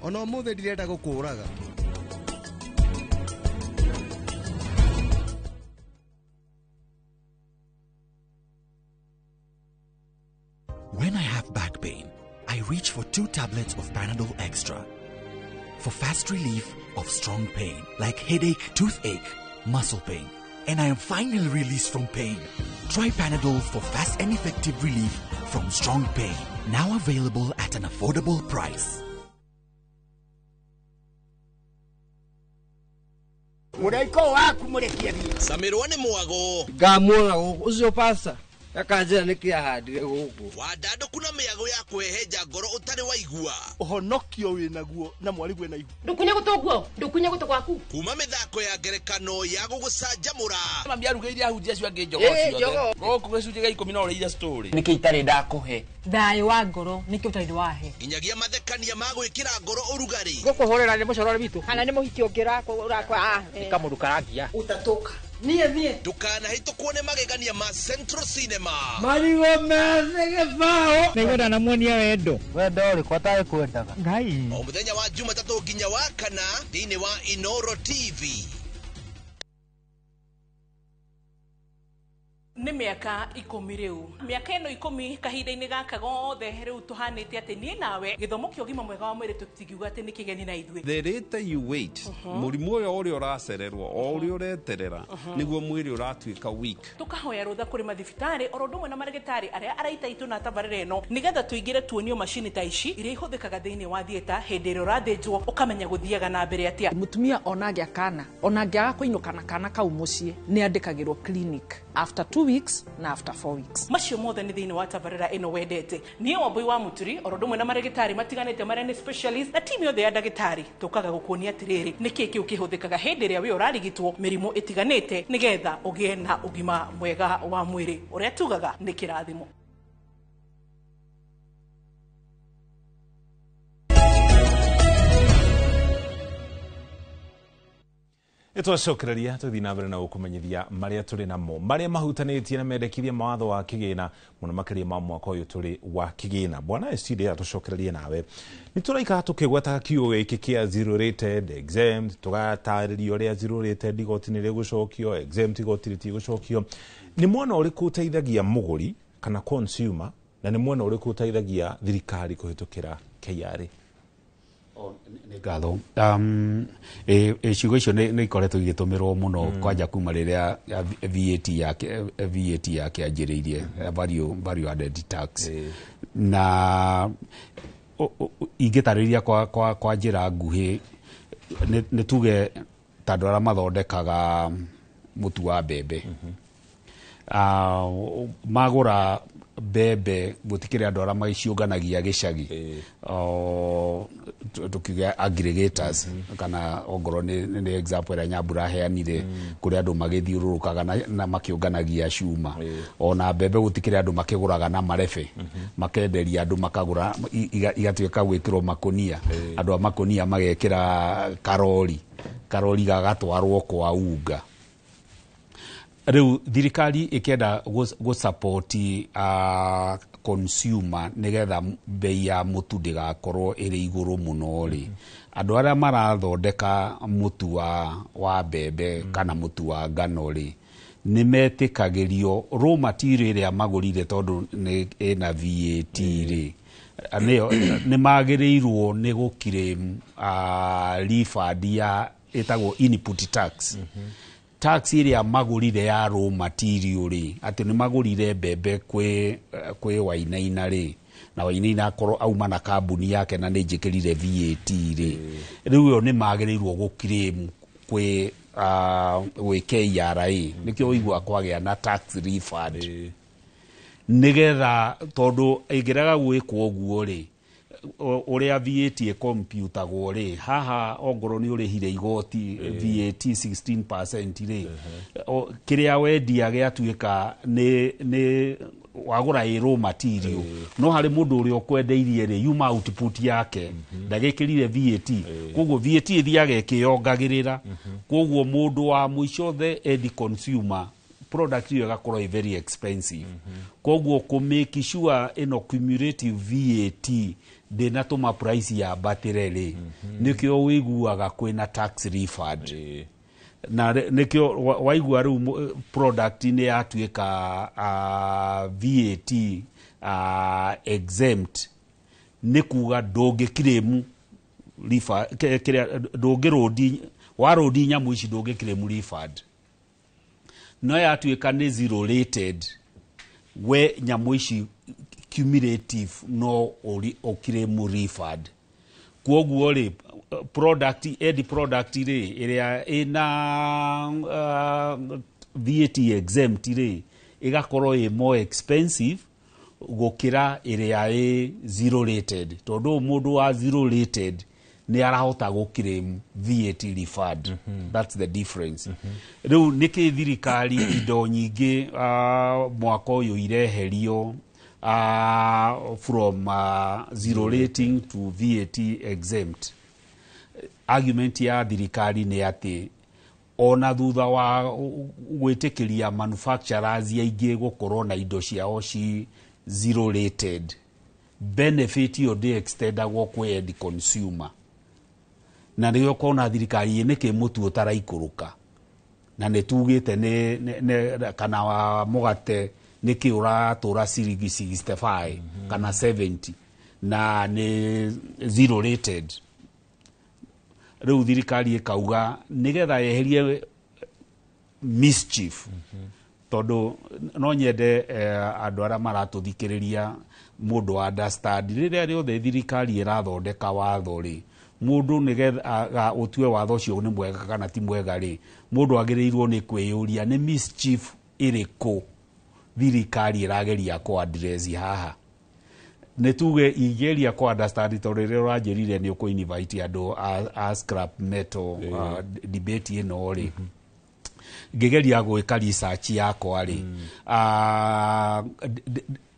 Ona ũmũthĩ ndirenda gũkũũraga. When I have back pain, I reach for 2 tablets of Panadol Extra. For fast relief of strong pain, like headache, toothache, muscle pain. And I am finally released from pain. Try Panadol for fast and effective relief from strong pain. Now available at an affordable price. Mũraiko waku mũrekie thiĩ. Camirwo nĩ mwago. Ngamuona gũkũ ũcio pasta. Akanjĩra nĩkĩ ahandire gũkũ. Wandandũku na mĩago ya kwĩhenja ngoro ũtarĩ waigua. Ũhonokio wĩnaguo na mwarigwe na ihu. Ndũkunye gũtũ guo, ndũkunye gũtũ gwaku. Kuma mĩthako ya ngerekano ya gũgũcanjamũra. Mami arugĩire ahunjia acio angĩ njogoo ciothe. Gũkũ gĩcunjĩ gĩa 10 no ũrĩire story. Nĩkĩ itarĩ ndakũhe? Thayũ wa ngoro nĩkĩ ũtarĩ wahe? Nginyagia mathekania ma gwĩkĩra ngoro ũrugarĩ. Gũkũhũrĩra nĩ mũcorore witũ. Kana nĩ mũhiki ũngĩ ũrakwa. Nĩ kamũndũ karangia. Utatoka. Niĩ niĩ. Ndũkanahĩtũkwo nĩ magegania ma Central Cinema. Marigũ methĩ gĩbaũ. Nĩngwenda namuonia wendo. Wendo ũrĩkũ atarĩ kwendaga? Ngai. O mũthenya wa Jumatatũ nginya wa kana thĩinĩ wa Inoro TV. Nĩ mĩaka 10 rĩu, mĩaka ĩno 10 kahinda-inĩ gaka gothe rĩu tũhanĩte atĩ niĩ nawe gĩthomo kĩa ũgima mwega wa mwĩrĩ tũtingiuga atĩ nĩ kĩgeni na ithuĩ. The later you wait, mũrimũ ũyũ ũrĩa ũracererwo o ũrĩa ũreterera nĩguo mwĩrĩ ũratuĩka weak. Tũkahoya rũtha kũrĩ mathibitarĩ oro ũndũ ũmwe na marĩgĩtarĩ arĩa araita itũ na tabarĩra ĩno nĩgetha tũingĩre tuonio macini ta ici iria ihũthĩkaga thĩinĩ wa theatre hĩndĩ ĩrĩa ũrathĩnjwo ũkamenya gũthiaga na mbere atĩa. Mũtumia ona angĩa kana ona angĩaga kũinũka na kana kau mũciĩ nĩ andĩkagĩrwo clinic after 2 weeks na after 4 weeks. Macio mothe nĩ thĩinĩ wa tabarĩra ĩno wendete. Niĩ Wambui wa Mũturi oro ũndũ ũmwe na marĩgĩtarĩ matiganĩte marĩa nĩ specialist na timu yothe ya ndagĩtarĩ tũkaga gũkuonia atĩrĩrĩ nĩkĩĩ kĩu kĩhũthĩkaga hĩndĩ ĩrĩa wĩ ũrarigitwo mĩrimũ ĩtiganĩte nĩgetha ũgĩe na ũgima mwega wa mwĩrĩ ũrĩa tugaga nĩ kĩrathimo. Nĩtwacokereria tũthiĩ na mbere na gũkũmenyithia marĩa tũrĩ namo marĩa mahutanĩtie na mendekithia ma watho wa kĩgĩna mũno makĩria ma mwaka ũyũ tũrĩ wa kĩgĩna. Bwana STD atũcokererie nawe nĩ tũraikara tũkĩgwetaga kiugo gĩkĩ kĩa zero rated exempt, tũgatarĩria ũrĩa zero rated igoti nĩ rĩgũcokio, exempt igoti rĩtigũcokio. Nĩ mwena ũrĩkũ ũteithagia mũgũri kana consumer na nĩ mwena ũrĩkũ ũteithagia thirikari kũhĩtũkĩra KRA? Nĩ ngatho. Ciugo icio nĩ ikoretwo igĩtũmĩrwo mũno kwanja kuma rĩrĩa VAT yakĩanjĩrĩirie, value added tax. Na ingĩtarĩria kwa njĩra nguhĩ nĩ tuge ta andũ arĩa mathondekaga mũtu wa mbembe, magũra mbembe gũtikĩrĩ andũ arĩa magĩciũnganagia gĩcagi, tukiuge aggregators, kana ongorwo nĩ example ĩrĩa Nyambura aheanire kũrĩ andũ magĩthiũrũrũkaga na makĩũnganagia cuma. Ona mbembe gũtikĩrĩ andũ makĩgũraga na marebe, makenderia andũ makagũra igatuĩka gwĩkĩrwo makũnia, andũ a makũnia magekĩra karori gagatwarwo kwa unga. Rĩu thirikari ĩkĩenda gũ-support consumer nĩgetha bei ya mũtu ndĩgakorwo ĩrĩ igũrũ mũno rĩ, andũ arĩa marathondeka mũtu wa mbembe kana mũtu wa ngano rĩ, nĩ metĩkagĩrio raw material ĩrĩa magũrire tondũ nĩ ĩna VAT rĩ, nĩ magĩrĩirwo nĩ gũ-claim refund ya ĩtagwo input tax. Tax ĩrĩa magũrire ya raw material rĩ, atĩ nĩ magũrire mbembe kwĩ Wainaina rĩ, na Wainaina akorwo auma na kambuni yake na nĩ njĩkĩrire VAT rĩ, rĩu ĩyo nĩ magĩrĩirwo gũ-claim kwĩ KRA. Nĩkĩo ũiguaga kwagĩa na tax refund, nĩgetha tondũ ĩngĩrega gwĩkwo ũguo rĩ, ũrĩa VAT ĩkomputagwo rĩ, haha ongorwo nĩ ũrĩhire igoti VAT 16% rĩ, kĩrĩa wendia gĩatuĩka nĩ wagũra ĩ raw material, no harĩ mũndũ ũrĩa ũkwendeirie rĩ, yuma output yake ndagĩkĩrire VAT, koguo VAT ĩthiaga ĩkĩyongagĩrĩra, koguo mũndũ wa mũico the end consumer product ĩyo ĩgakorwo ĩ very expensive. Koguo kũ make sure ĩno cumulative VAT ndĩnatũma price yambatĩre rĩ, nĩkĩo wĩiguaga kwĩna tax refund. Na nĩkĩo waigua rĩu product nĩ yatuĩka VAT exempt, nĩ kuga ndũngĩ-claim refund, kĩrĩa ndũngĩrũndi warũndi nyamũ ici ndũngĩ-claim refund. No yatuĩka nĩ zero rated, we nyamũ ici cumulative no ũkiremu refund. Kwoguo rĩ, product end product rĩ ĩrĩa ĩna VAT exempt rĩ, ĩgakorwo ĩ more expensive gũkĩra ĩrĩa ĩ zero rated, tondũ mũndũ wa zero rated nĩ arahota gũ-claim VAT refund. That's the difference. Rĩu nĩkĩ thirikari indo nyingĩ mwaka ũyũ ireherio from zero rating to VAT exempt? Argument ya thirikari nĩ atĩ ona thutha wa gwĩtĩkĩria manufacturers aingĩ gũkorwo na indo ciao ci zero rated, benefit ĩyo ndĩ extendagwo kwĩ end consumer. Na nĩyo ũkona thirikari nĩkĩ mũtu ũtaraikũrũka. Na nĩ tugĩte nĩ kana wa mũgate nĩ kĩ ũratũra ciringi 65 kana 70 na nĩ zero rated. Rĩu thirikari ĩkauga nĩgetha yeherie mischief, tondũ no nyende andũ arĩa maratũthikĩrĩria mũndũ understand rĩrĩa rĩothe thirikari ĩrathondeka watho rĩ, mũndũ nĩgetha ũtue watho ũcio nĩ mwega kana ti mwega rĩ, mũndũ agĩrĩirwo nĩ kwĩyũria nĩ mischief ĩrĩkũ thirikari ĩrageria kũ address haha. Nĩ tuge ingĩgeria kũ understand tondũ rĩrĩa ũranjĩrire nĩ ũkũ invite andũ a scrap metal debate ĩno rĩ, ngĩgeria gwĩka research yakwa rĩ,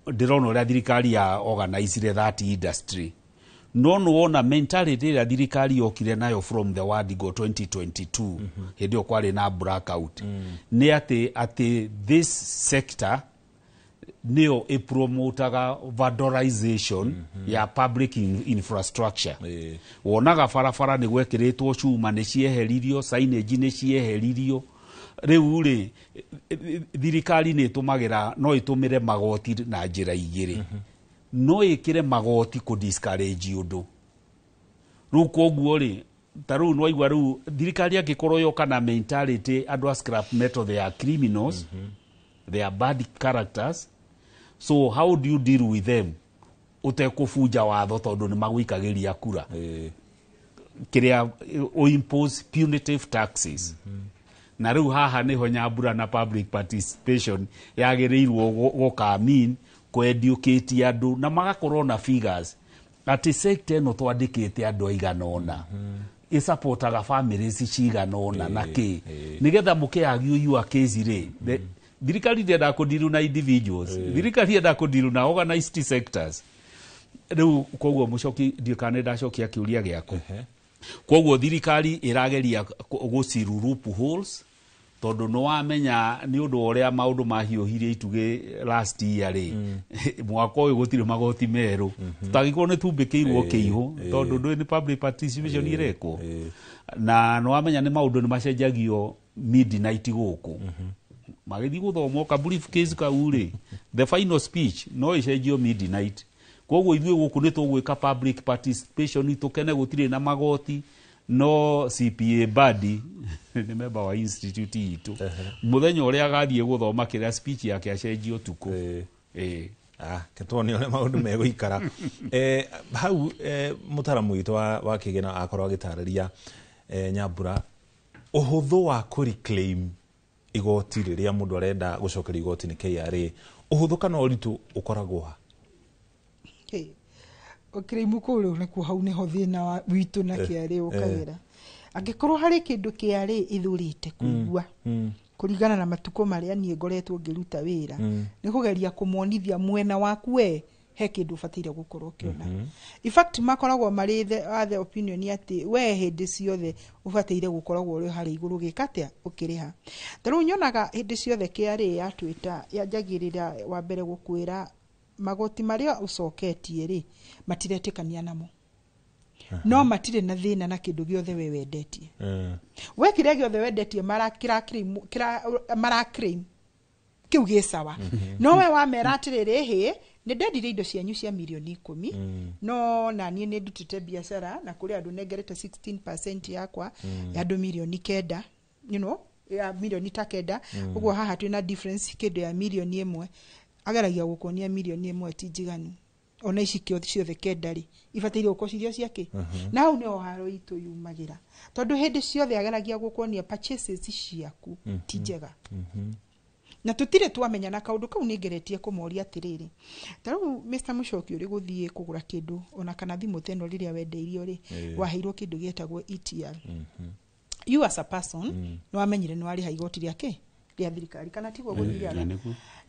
ndĩrona ũrĩa thirikari ya organizire that industry, no nĩwona mentality ĩrĩa thirikari yokire nayo from the word go 2022, hĩndĩ ĩyo kwarĩ na blackout, nĩ atĩ this sector nĩyo ĩpromotaga vandalization ya public infrastructure. Wonaga barabara nĩ gwekĩrĩtwo cuma nĩ cieheririo, signage nĩ cieheririo. Rĩu rĩ, thirikari nĩ ĩtũmagĩra, no ĩtũmĩre magoti na njĩra igĩrĩ. No ĩkĩre magoti kũ discourage ũndũ. Rĩu koguo rĩ, ta rĩu nĩwaigua rĩu thirikari angĩkorwo yoka na mentality andũ a scrap metal they are criminals, they are bad characters, so how do you deal with them ũtekũbunja watho tondũ nĩ magũikagĩria kura? Kĩrĩa impose punitive taxes. Na rĩu haha nĩho Nyambura na public participation yagĩrĩirwo gũkamin kũ-educate andũ na magakorwo na figures atĩ sector ĩno twandĩkĩte andũ aigana ũna, ĩsupportaga families cigana ũna na kĩ, nĩgetha mũkĩargue your case rĩ. Thirikari ndĩendaga kũdeal na individuals, thirikari yendaga kũdeal na organized sectors. Rĩu koguo mũcoki, ndiũ kana nĩ ndacokia kĩũria gĩaku. Koguo thirikari ĩrageria gũciru loopholes tondũ nĩ wamenya nĩ ũndũ wa ũrĩa maũndũ mahiũhirie itugĩ last year rĩ, mwaka ũyũ gũtirĩ magoti merũ, tũtangĩkorwo nĩ tumbĩkĩirwo kĩihũ tondũ ndũĩ nĩ public participation ĩrekwo, na nĩ wamenya nĩ maũndũ nĩ macenjagio midnight gũkũ magĩthiĩ gũthoma ka briefcase kau rĩ, the final speech no ĩcenjio midnight. Koguo ithuĩ gũkũ nĩ tũgwĩka public participation tũkene gũtirĩ na magoti. No CPA Badi nĩ member wa institute itũ, mũthenya ũrĩa agathiĩ gũthoma kĩrĩa speech yake acenjio ũtukũ. Tuone ũrĩa maũndũ megũikara. Hau mũtaramu witũ wa kĩgĩna akorwo agĩtarĩria Nyambura ũhũthũ wa kũ reclaim igoti rĩrĩa mũndũ arenda gũcokeria igoti nĩ KRA, ũhũthũ kana ũritũ ũkoragwo ha? Ũkĩrĩimu kũu rĩu nĩkuo hau nĩho thĩna witũ na KRA ũkagĩra. Angĩkorwo harĩ kĩndũ KRA ĩthũrĩte kũigua kũringana na matukũ marĩa niĩ ngoretwo ngĩruta wĩra, nĩ kũgeria kũmonithia mwena waku we he kĩndũ ũbataire gũkorwo ũkĩona. In fact makoragwo marĩ the opinion atĩ we hĩndĩ ciothe ũbataire gũkoragwo ũrĩ harĩa igũrũ gĩka atĩa ũkĩrĩha. Ta rĩu nyonaga hĩndĩ ciothe KRA yatwĩta yanjagĩrĩra wa mbere gũkwĩra magoti marĩa ũcoketie rĩ matiretĩkania namo, no matirĩ na thĩna na kĩndũ gĩothe we wendetie. We kĩrĩa gĩothe wendetie mara claim kĩu gĩ sawa, no we wamera atĩrĩrĩ, hĩ nĩ ndendirie indo cianyu cia mirioni 10, no naniĩ nĩ ndutĩte biacara na kũrĩ andũ nengerete 16% yakwa ya andũ mirioni 9, you know, ya mirioni ta 9, ũguo haha twĩna difference kĩndũ ya mirioni 1. Ageragia gũkuonia mirioni 1 ti njiganu, ona ici ciothe 9 rĩ ibataire gũkorwo cirio ciake. Na hau nĩho haro itũ yumagĩra, tondũ hĩndĩ ciothe ageragia gũkuonia purchases ciaku ti njega, na tũtirĩ twamenya na kaũndũ kau. Nĩ ngeretie kũmoria atĩrĩrĩ, ta rĩu Mr. Mũcoki ũrĩ gũthiĩ kũgũra kĩndũ ona kana thimũ ta ĩno rĩrĩa wendeirio rĩ, waheirwo kĩndũ gĩetagwo ETR. You as a person nĩ wamenyire nĩ warĩha igoti rĩa kĩ rĩa thirikari, kana tiguo gũthiaga?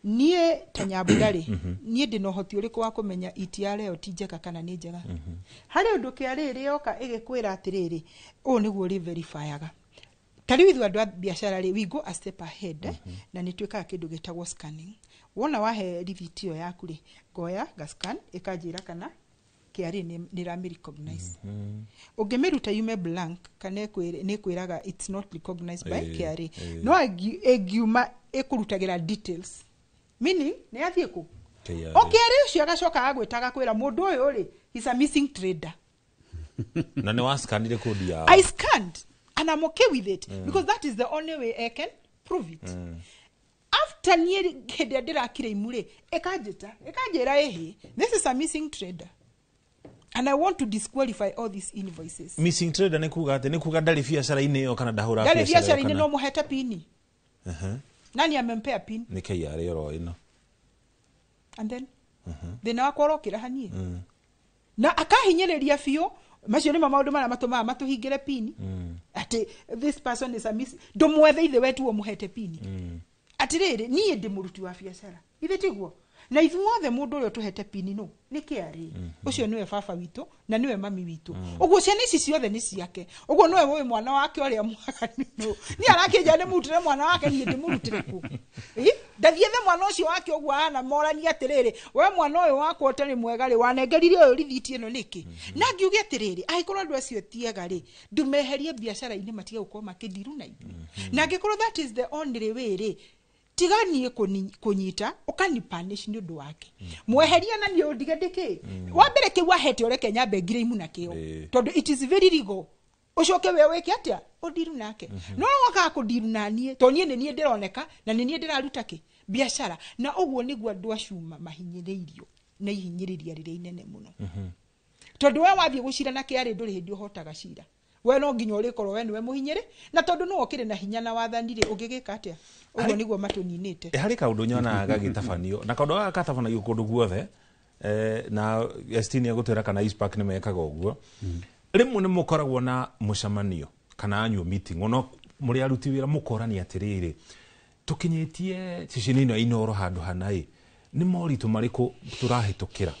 Niĩ ta Nyambura rĩ, niĩ ndĩna ũhoti ũrĩkũ wa kũmenya ETR ĩyo ti njega kana nĩ njega? Harĩ ũndũ KRA ĩrĩoka ĩgĩkwĩra atĩrĩrĩ, ũũ nĩguo ũrĩ verifyaga. Ta rĩu ithuĩ andũ a biacara rĩ, we go a step ahead, na nĩ twĩkaga kĩndũ gĩtagwo scanning. Wona wahe rithiti ĩyo yaku rĩ, ngoya ngascan ĩkanjĩra kana KRA nĩ ĩramĩ recognize. Ũngĩmĩruta yume blank kana nĩ ĩkwĩraga it's not recognized by KRA. No ĩngiuma ĩkũrutagĩra details, meaning nĩ yathiĩ kũ KRA. O KRA ũcio agacoka agwĩta agakwĩra mũndũ ũyũ rĩ, he's a missing trader. Na nĩ wascanire kodi yao? I scanned and I'm okay with it, because that is the only way I can prove it. After niĩ hĩndĩ ĩrĩa ndĩrakire rĩ, ĩkanjĩta ĩkanjĩra, ĩhĩ, this is a missing trader and I want to disqualify all these invoices. Missing trader nĩ kuga atĩ nĩ kuga ndarĩ biacara-inĩ ĩyo kana ndahũra Ndarĩ biacara ĩyo biacara-inĩ. kana No mũhete pini. Nani amempea pin? Nĩ KRA oro ĩno. And then thĩna wakwa ũrokĩra haniĩ na akahinyĩrĩria biũ. Macio nĩmo maũndũ marĩa matũmaga matũhingĩre pini, atĩ this person is a miss, ndũmwethe ithe wetuo mũhete pini. Atĩrĩrĩ, niĩ ndĩ mũruti wa biacara, ithe tiguo? Na ithuothe mũndũ ũrĩa ũtũhete pini no nĩ KRA. Ũcio nĩwe baba witũ na nĩwe mami witũ. Ũguo ciana ici ciothe nĩ ciake. Ũguo nĩwe ũĩ mwana wake ũrĩa mwaganu nũ. Niĩ arakĩnja ndĩmũrutĩre mwana wake, niĩ ndĩmũrutĩre kũ? Ĩ? Ndathiĩ the mwana ũcio wake ũguo ahana moranie atĩrĩrĩ, we mwana ũyũ wakwa ũtarĩ mwega rĩ, wanengerire ũyũ rithiti ĩno nĩkĩ? Na ngiuge atĩrĩrĩ, angĩkorwo andũ acio ti ega rĩ, ndũmeherie biacara-inĩ, matige gũkorwo makĩndiru na ithuĩ. Na angĩkorwo that is the only way rĩ, tiga niĩ kũnyita ũkani punish nĩ ũndũ wake, mweheria na niĩ ũndige ndĩkĩ wa mbere kĩu ahete ũreke nyambe ngire imu nakĩo, tondũ it is very legal. Ũcoke we wĩke atĩa? Ũndiru nake. No wokaga kũndiru na niĩ tondũ niĩ nĩ niĩ ndĩroneka na nĩ niĩ ndĩraruta kĩ biacara. Na ũguo nĩguo andũ a cuma mahinyĩrĩirio na ihinyĩrĩria rĩrĩa inene mũno, tondũ we wathiĩ gũcira na KRA ndũrĩ hĩndĩ ũhotaga cira. We no nginya ũrĩkorwo we nĩwe mũhinyĩrĩ, na tondũ nĩwe ũkĩrĩ na hinya na wathani rĩ, ũngĩgĩka atĩa? Ũguo nĩguo matũninĩte. Harĩ kaũndũ nyonaga gagĩtabanio, na kaũndũ gaka gatabanagio kũndũ guothe, na ST nĩ egũtwĩra kana ICPAK nĩ mekaga ũguo. Rĩmwe nĩ mũkoragwo na mũcemanio kana annual meeting, ona mũrĩ aruti wĩra, mũkorania atĩrĩrĩ, tũkinyĩtie ceceni ĩno ya Inooro handũ hana ĩ, nĩ moritũ marĩkũ tũrahĩtũkĩra?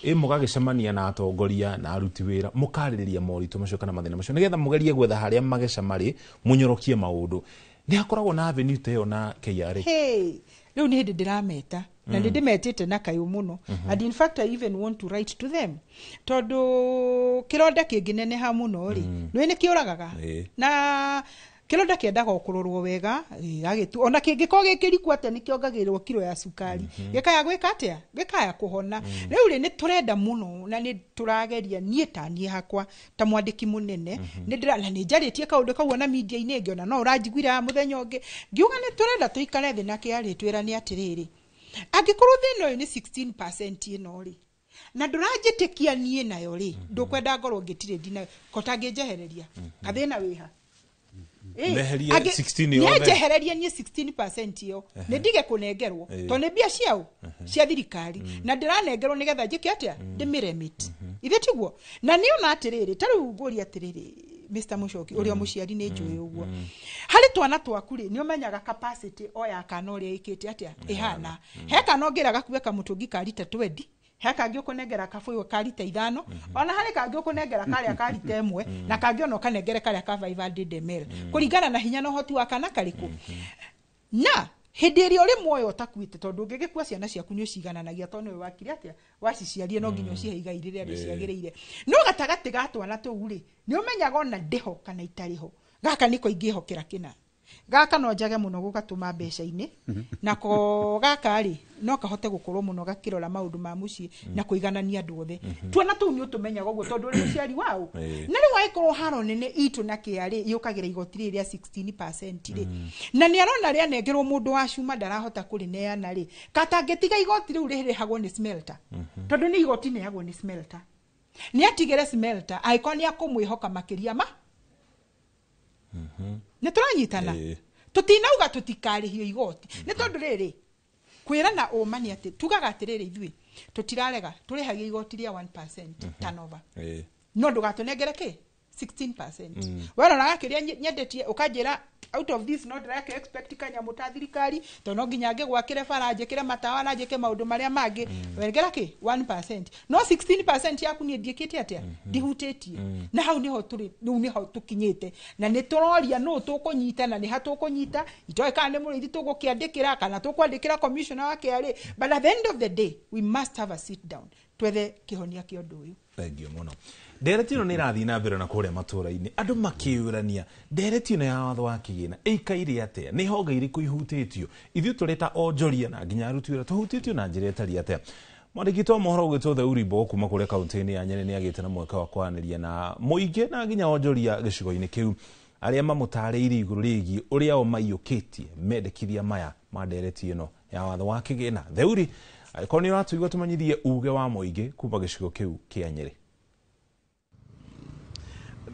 Ĩ mũgagĩcemania na atongoria na aruti wĩra, mũkarĩrĩria moritũ macio kana mathĩna macio, nĩgetha mũgerie gwetha harĩa mageca marĩ, mũnyorokie maũndũ. Nĩ hakoragwo na avenue ta ĩyo na KRA? Hey, rĩu nĩ hĩndĩ ndĩrameta na nĩ ndĩmetĩte na kayũ mũno, and in fact I even want to write to them, tondũ kĩronda kĩngĩneneha mũno rĩ, nĩ kĩũragaga. Na kĩronda kĩendaga o kũrorwo wega, gagĩtu ona kĩngĩkorwo gĩkĩriku atĩa, nĩ kĩongagĩrĩrwo kiro ya cukari, gĩkaya gwĩka atĩa, gĩkaya kũhona. Rĩu rĩ, nĩ tũrenda mũno na nĩ tũrageria, niĩ ta niĩ hakwa ta mwandĩki mũnene, nĩ ndĩra na nĩ njarĩtie kaũndũ kau ona media-inĩ ĩngĩ, ona no ũranjiguire haha mũthenya ũngĩ ngiuga nĩ tũrenda tũikare thĩ na KRA twĩrane atĩrĩrĩ, angĩkorwo thĩna ũyũ nĩ 16% ĩno rĩ, na ndũranjĩtĩkia niĩ nayo rĩ, ndũkwenda ngorwo ngĩtirĩ ndinayo ko tangĩnjehereria kathĩna wĩha. Meherie 16 yothe. Nĩnjehererie niĩ 16% ĩyo, nĩ ndige kũnengerwo, tondũ nĩ mbia ciao cia thirikari na ndĩranengerwo nĩgetha njĩke atĩa? Ndĩmĩremit, ithe tiguo? Na nĩona atĩrĩrĩ, ta rĩu ngũria atĩrĩrĩ, Mr. Mũcoki, ũrĩa mũciari nĩ njũĩ ũguo, harĩ twana twaku rĩ, nĩ ũmenyaga capacity o ya kana ũrĩa ĩkĩte atĩa ĩhana. He kana ũngĩra gakue kamũtũngi ka rita 20, he kangĩ ũkũnengera kabũyũ ka rita 5, ona harĩ kangĩ ũkũnengera karĩa ka rita 1, na kangĩ ona ũkanengere karĩa ka 500 ml, kũringana na hinya na ũhoti wa kana karĩkũ. Na hĩndĩ ĩrĩa ũrĩ muoyo ũtakuĩte, tondũ ũngĩgĩkua ciana ciaku nĩ ũcigananagia, tondũ nĩwe wakire atĩa waciciarie, no nginya ũcihe igai rĩrĩa rĩciagĩrĩire. No gatagatĩ ga twana tũu rĩ, nĩ ũmenyaga ona ndĩho kana itarĩ ho, gaka nĩko ingĩhokera kĩna, gaka no njage mũno gũgatũma mbeca-inĩ nako, gaka rĩ, no kahote gũkorwo mũno gakĩrora maũndũ ma mũciĩ na kũiganania andũ othe. Twana tũu nĩ ũtũmenyaga ũguo tondũ ũrĩ mũciari wao. Na rĩu angĩkorwo haro nene itũ na KRA yũkagĩra igoti rĩrĩ rĩa 16% rĩ, na nĩ arona rĩanengerwo mũndũ wa cuma ndarahota kũrĩneana rĩ, katangĩtiga igoti rĩu rĩrĩhagwo nĩ smelter, tondũ nĩ igoti neagwo nĩ smelter, nĩ atigĩre smelter angĩkorwo nĩ akũmwĩhoka makĩria ma nĩ tũranyitana. Tũtinauga tũtikarĩhio igoti, nĩ tondũ rĩrĩ kwĩrana ũma nĩ atĩ tugaga atĩrĩrĩ, ithuĩ tũtirarega, tũrĩhagia igoti rĩa 1% turnover, no ndũgatũnengere kĩ 16%. Werora gakĩrĩa nyendetie ũkanjĩra out of this no ndĩrake expect kanyamũ ta thirikari, tondũ no nginya ngĩgwakĩre bara, njĩkĩre matawa na njĩke maũndũ marĩa mangĩ. Wengera kĩ 1%, no 16% yaku niĩ ndiĩkĩte atĩa? Ndihutĩtie. Na hau nĩho tũrĩ rĩu, nĩho tũkinyĩte, na nĩ tũroria nũ tũkũnyita na nĩ ha tũkũnyita. Itoĩ kana nĩ mũrĩithi tũgũkĩandĩkĩra kana tũkwandĩkĩra commissioner wa KRA, but at the end of the day we must have a sit down. Twethe kĩhonia kĩa ũndũ ũyũ. Thengio mũno. Ndereti ĩno nĩ ĩrathiĩ na mbere na kũrĩa matũra-inĩ, andũ makĩũrania ndereti ĩno ya watho wa kĩgĩna ĩikaire atĩa, nĩ honge irĩkũ ihutĩtio, ithuĩ tũrĩ ta onjoria na nginya aruti wĩra tũhutĩtio na njĩra ĩtariĩ atĩa. Mwandĩki witũ wa mohoro ũgwĩtwo Theuri Mbogo kuma kũrĩa kaunti-inĩ ya Nyeri nĩ agĩte na mweke wa kwaranĩria na mũingĩ na nginya onjoria gĩcigo-inĩ kĩu arĩa mamũtarĩirie igũrũ rĩgiĩ ũrĩa o maiyũkĩtie mendekithia maya ma ndereti ĩno ya watho wa kĩgĩna. Theuri, angĩkorwo nĩ ũratũigua, tũmenyithie uge wa mũingĩ kuma gĩcigo kĩu kĩa Nyeri.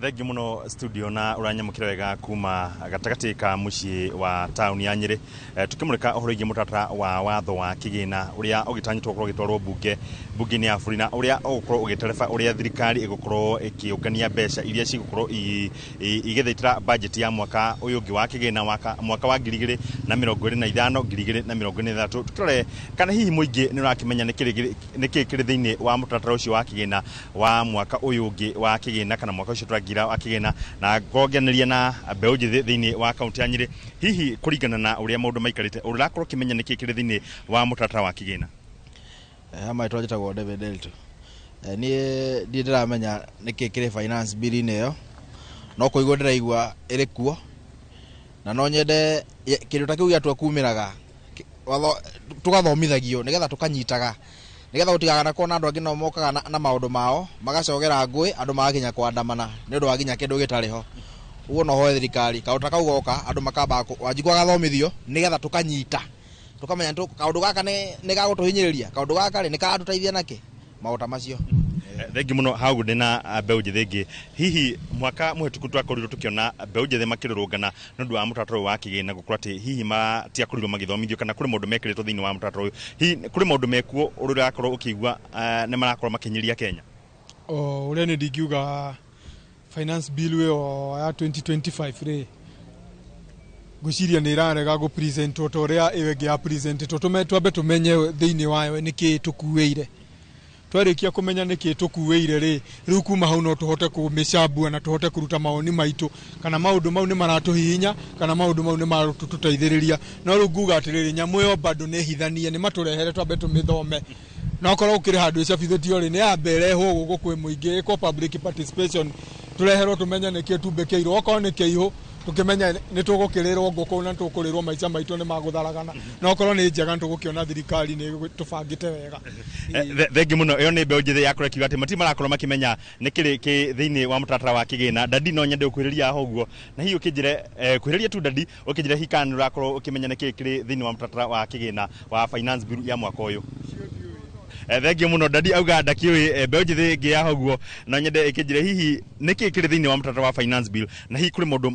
Thengiũ mũno studio na ũranyamũkĩra wega kuma gatagatĩ ka mũciĩ wa taũni ya Nyĩrĩ. Tukĩmũrĩka ũhoro wĩgiĩ mũtaratara wa watho wa kĩgĩna ũrĩa ũgĩtanyĩtwo gũkorwo ũgĩtwarwo bunge-inĩ ya bũrũri na ũrĩa ũgũkorwo ũgĩtereba ũrĩa thirikari ĩgũkorwo ĩkĩũngania mbeca iria cigũkorwo igĩthaitĩra bajeti ya mwaka ũyũ ũngĩ wa kĩgĩna mwaka wa 2025 2026. Tukĩrore kana hihi mũingĩ nĩ ũrakĩmenya nĩkĩ kĩrĩ thĩinĩ wa mũtaratara ũcio wa kĩgĩna wa mwaka ũyũ ũngĩ wa kĩgĩna kana mwaka ũcio tũraingĩra wa kĩgĩna, na ngongereria na mbeũ njĩthĩ thĩinĩ wa kaunti ya Nyĩrĩ, hihi kũringana na ũrĩa maũndũ maikarĩte ũrakorwo ũkĩmenya nĩkĩ kĩrĩ thĩinĩ wa mũtaratara wa kĩgĩna? Hama ĩtwa njĩtagwo David Elto. Niĩ ndirĩ ndĩramenya nĩkĩ kĩrĩ finance bill-inĩ ĩyo, no kũigua ndĩraigua ĩrĩ kuo, na no nyende kĩndũ ta kĩu gĩatua kumĩraga tũgathomithagio nĩgetha tũkanyitaga, nĩgetha gũtiganakorwo na andũ angĩ no mokaga na maũndũ mao magacogera ngũĩ, andũ magakinya kwandamana nĩ ũndũ wa nginya kĩndũ gĩtarĩ ho. Ũguo no hoe thirikari kaũndũ ta kau goka andũ makamba Wanjikũ agathomithio nĩgetha tũkanyita, tũkamenya kaũndũ gaka nĩ gagũtũhinyĩrĩria, kaũndũ gaka rĩ nĩ karatũteithia nakĩ, maũndũ ta macio. Thengiũ mũno. Hau ndĩ na mbeũ njĩthĩ ĩngĩ. Hihi mwaka mũhĩtũku twakorirwo tũkĩona mbeũ njĩthĩ makĩrũrũngana nĩ ũndũ wa mũtaratara ũyũ wa kĩgĩna gũkorwo atĩ hihi matiakorirwo magĩthomithio kana kũrĩ maũndũ mekĩrĩtwo thĩinĩ wa mũtaratara ũyũ, hihi kũrĩ maũndũ mekuo ũrĩa ũrakorwo ũkĩigua nĩ marakorwo makĩnyĩria Kenya? O ũrĩa nĩ ndingiuga finance bill ĩyo ya 2025 rĩ, ngwĩciria nĩ ĩrarega gũ present ta ũrĩa ĩyo ĩngĩ ya present. Twambe tũmenye thĩinĩ wayo nĩkĩ tũkuĩire. Twarĩkia kũmenya nĩkĩ tũkuĩire rĩ, rĩu kuma hau no tũhote kũmĩcambua na tũhote kũruta mawoni maitũ kana maũndũ mau nĩ maratũhihinya kana maũndũ mau nĩ maratũteithĩrĩria. No rĩu nguga atĩrĩrĩ, nyamũ ĩyo bado nĩ hithanie, nĩ matũrehere twambe tũmĩthome. No korwo gũkĩrĩ handũ ĩcabithĩtio rĩ, nĩ yambe ĩrehwo gũkũ kwĩ mũingĩ, ĩkwo public participation, tũreherwo tũmenye nĩkĩ tumbĩkĩirwo. Okorwo nĩ kĩihũ tũkĩmenye nĩ tũgũkĩrĩrwo ngũkũ na tũkũrĩrwo maica maitũ nĩ magũtharagana, no okorwo nĩ njega nĩ tũgũkĩona thirikari nĩ tũbangĩte wega. Thengiũ mũno. Ĩyo nĩ mbeũ njĩthĩ yakorwo ĩkiuga atĩ matirĩ marakorwo makĩmenya nĩ kĩrĩ kĩ thĩinĩ wa mũtaratara wa kĩgĩna. Dadi, no nyende gũkuhĩrĩria haha ũguo na hihi ũkĩnjĩre, kuhĩrĩria tu dadi, ũkĩnjĩre hihi kana nĩ ũrakorwo ũkĩmenya nĩ kĩĩ kĩrĩ thĩinĩ wa mũtaratara wa kĩgĩna wa finance bill ya mwaka ũyũ? Thengiũ mũno. Dadi auga ndakĩũĩ. Mbeũ njĩthĩ ĩngĩ yaha ũguo no nyende ĩkĩnjĩre hihi nĩkĩ kĩrĩ thĩinĩ wa mũtaratara wa finance bill na hihi kũrĩ maũndũ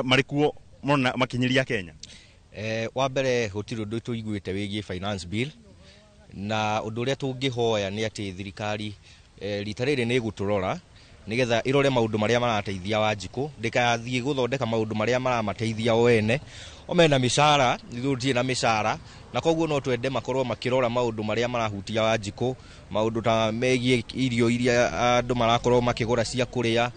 marĩ kuo mona makinyĩria Kenya? Wa mbere gũtirĩ ũndũ tũiguĩte wĩgiĩ finance bill, na ũndũ ũrĩa tũngĩhoya nĩ atĩ thirikari rita rĩrĩ nĩ ĩgũtũrora nĩgetha ĩrore maũndũ marĩa marateithia Wanjikũ, ndĩkathiĩ gũthondeka maũndũ marĩa maramateithia o ene. O mena mĩcara, ithuĩ tũtirĩ na mĩcara, na koguo no twende makorwo makĩrora maũndũ marĩa marahutia Wanjikũ, maũndũ ta megiĩ irio iria andũ marakorwo makĩgũra cia kũrĩa,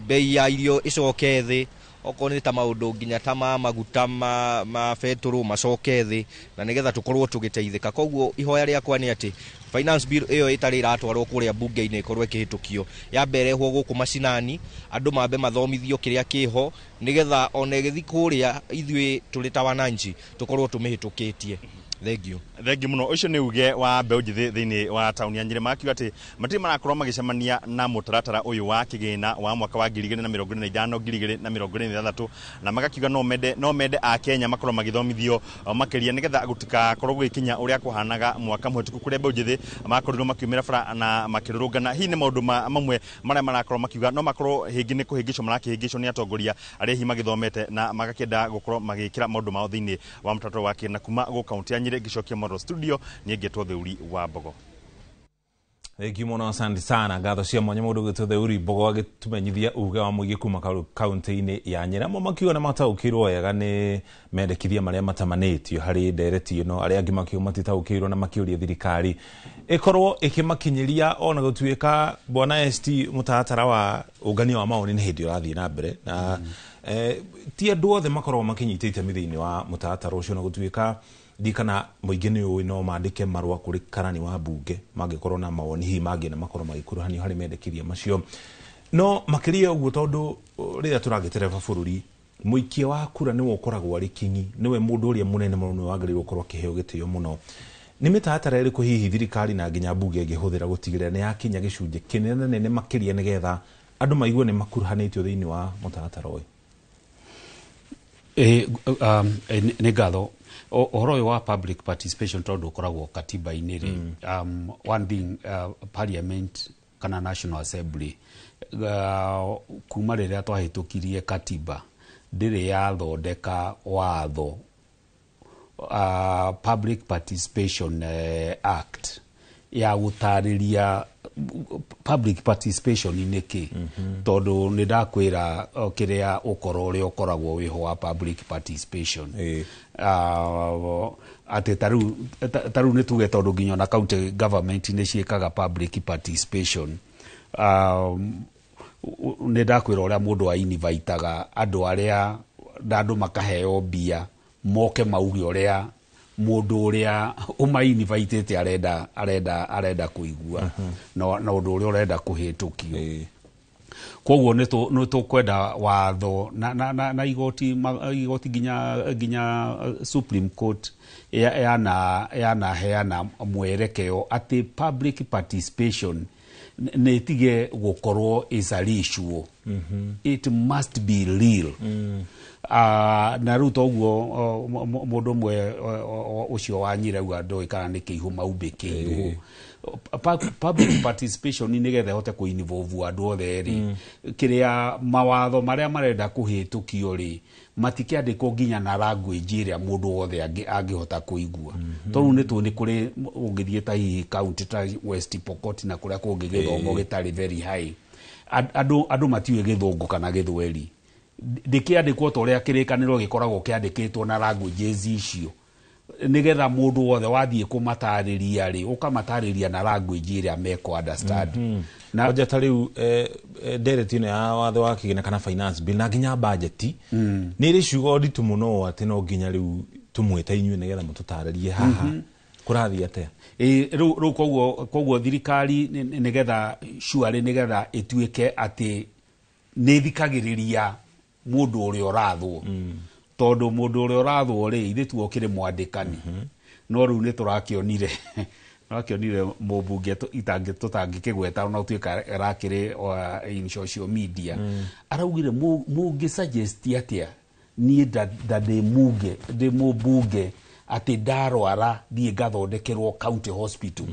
bei ya irio ĩcoke thĩ, okorwo nĩ ta maũndũ nginya ta ma maguta ma betũrũ macoke thĩ, na nĩgetha tũkorwo tũgĩteithĩka. Koguo ihoya rĩakwa nĩ atĩ finance bill ĩyo ĩtarĩ ĩratwarwo kũrĩa bunge-inĩ ĩkorwo ĩkĩhĩtũkio, yambe ĩrehwo gũkũ macinani, andũ mambe mathomithio kĩrĩa kĩho, nĩgetha ona ĩgĩthiĩ kũrĩa ithuĩ tũrĩ ta wananchi tũkorwo tũmĩhĩtũkĩtie. Thengiũ. Thengiũ mũno. Ũcio nĩ uge wa mbeũ njĩthĩ thĩinĩ wa taũni ya Nyĩrĩ, makiuga atĩ matirĩ marakorwo magĩcemania na mũtaratara ũyũ wa kĩgĩna wa mwaka wa 2025 2026, na magakiuga no mende a Kenya makorwo magĩthomithio makĩria nĩgetha gũtikakorwo gũgĩkinya ũrĩa kũhanaga mwaka mũhĩtũku kũrĩa mbeũ njĩthĩ makorirwo makiumĩra bara na makĩrũrũngana. Hihi nĩ maũndũ mamwe marĩa marakorwo makiuga no makorwo hĩngĩ nĩ kũhĩngĩcwo marakĩhĩngĩcwo nĩ atongoria arĩa hihi magĩthomete na magakĩenda gũkorwo magĩkĩra maũndũ mao thĩinĩ wa mũtaratara wa kĩgĩna. Kuma gũkũ kaunti ya Nyĩrĩ ngĩcokia Moro studio, niĩ ngĩtwo Theuri wa Mbogo. Thengiũ mũno, asante sana. Ngatho cia mwanya mũndũ ũgwĩtwo Theuri Mbogo agĩtũmenyithia uge wa mũingĩ kuma kaunti-inĩ ya Nyĩrĩ. Amwe makiuga nĩ mataũkĩirwo wega nĩ mendekithia marĩa matamanĩtio harĩ ndereti ĩno, arĩa angĩ makiuga matitaũkĩirwo na makĩũria thirikari ĩkorwo ĩkĩmakinyĩria, ona gũtuĩka bwana ST mũtaratara wa ũngania wa mawoni nĩ hĩndĩ ũrathiĩ na mbere na ti andũ othe makoragwo makinyita itemi thĩinĩ wa mũtaratara ũcio, na gũtuĩka Ndi kana mũingĩ nĩ ũĩ no mandĩke marũa kũrĩ karani wa mbunge mangĩkorwo na mawoni hihi mangĩ na makorwo magĩkuruhanio harĩ mendekithia macio. No makĩria ũguo, tondũ rĩrĩa tũragĩtereba bũrũri, mũikia wa kura nĩwe ũkoragwo arĩ kinyi, nĩwe mũndũ ũrĩa mũnene mũno, nĩwe wagĩrĩirwo gũkorwo akĩheo gĩtĩo mũno. Nĩ mĩtaratara ĩrĩkũ hihi thirikari na nginya mbunge ĩngĩhũthĩra gũtigĩrĩra nĩ yakinya gĩcunjĩ kĩnene nene makĩria, nĩgetha andũ maigue nĩ makuruhanĩtio thĩinĩ wa mũtaratara ũyũ? Nĩ ngatho. Ũhoro ũyũ wa public participation, tondũ ũkoragwo katiba-inĩ rĩ, one thing, parliament kana National Assembly, kuma rĩrĩa twahĩtũkirie katiba, ndĩrĩ yathondeka watho, Public Participation Act, ya gũtarĩria public participation nĩ kĩ. Tondũ nĩ ndakwĩra, kĩrĩa ũkoro ũrĩa ũkoragwo wĩho wa public participation, atĩ tarĩu nĩ tuge, tondũ nginya ona county government nĩ ciĩkaga public participation, nĩ ndakwĩra ũrĩa mũndũ ainvitaga andũ arĩa na andũ makaheo mbia moke mauge ũrĩa mũndũ ũrĩa ũmainvitĩte arenda kũigua na ũndũ ũrĩa ũrenda kũhĩtũkio. Koguo nĩ tũkwenda watho na igoti nginya Supreme Court yanaheana mwerekeo atĩ public participation nĩ ĩtige gũkorwo is a ritual, it must be real. Na rĩu toguo mũndũ ũmwe ũcio wanyire auga ndoĩ kana nĩ kĩihũ maumbĩkĩirwo. Public participation, nĩgetha ĩhote kũ-involve andũ othe rĩ, kĩrĩa mawatho marĩa marenda kũhĩtũkio rĩ, matikĩandĩkwo nginya na language ĩrĩa mũndũ wothe angĩhota kũigua. Tondũ nĩ tũĩ nĩ kũrĩ ũngĩthiĩ ta hihi county ta West Pokot na kũrĩa kũngĩ gĩthomo gĩtarĩ very high, andũ matiũĩ Gĩthũngũ kana Gĩthweri. Ndĩkĩandĩkwo ta ũrĩa kĩrĩkanĩro gĩkoragwo kĩandĩkĩtwo na languages icio, nĩgetha mũndũ wothe wathiĩ kũmatarĩria rĩ, ũkamatarĩria na language ĩrĩa mekũ understand. Na kwanja ta rĩu ndereti ĩno ya watho wa kĩgĩna kana finance bill na nginya bajeti nĩ ĩrĩ ciugo nditũ mũno, atĩ no nginya rĩu tũmwĩte inyuĩ nĩgetha mũtũtarĩrie haha kũrathiĩ atĩa. Ĩ, rĩu koguo thirikari nĩgetha surely nĩgetha ĩtuĩke atĩ nĩ ĩthikagĩrĩria mũndũ ũrĩa ũrathwo, tondũ mũndũ ũrĩa ũrathwo rĩ, ithuĩ tuokĩrĩ mwandĩkani, no rĩu nĩ tũrakĩonire mũmbunge tũtangĩkĩgweta, ona ũtuĩka arakĩrĩ in social media, araugire, "Mũngĩ suggest atĩa niĩ nda ndĩ munge, ndĩ mũmbunge, atĩ ndarwara thiĩ ngathondekerwo county hospital?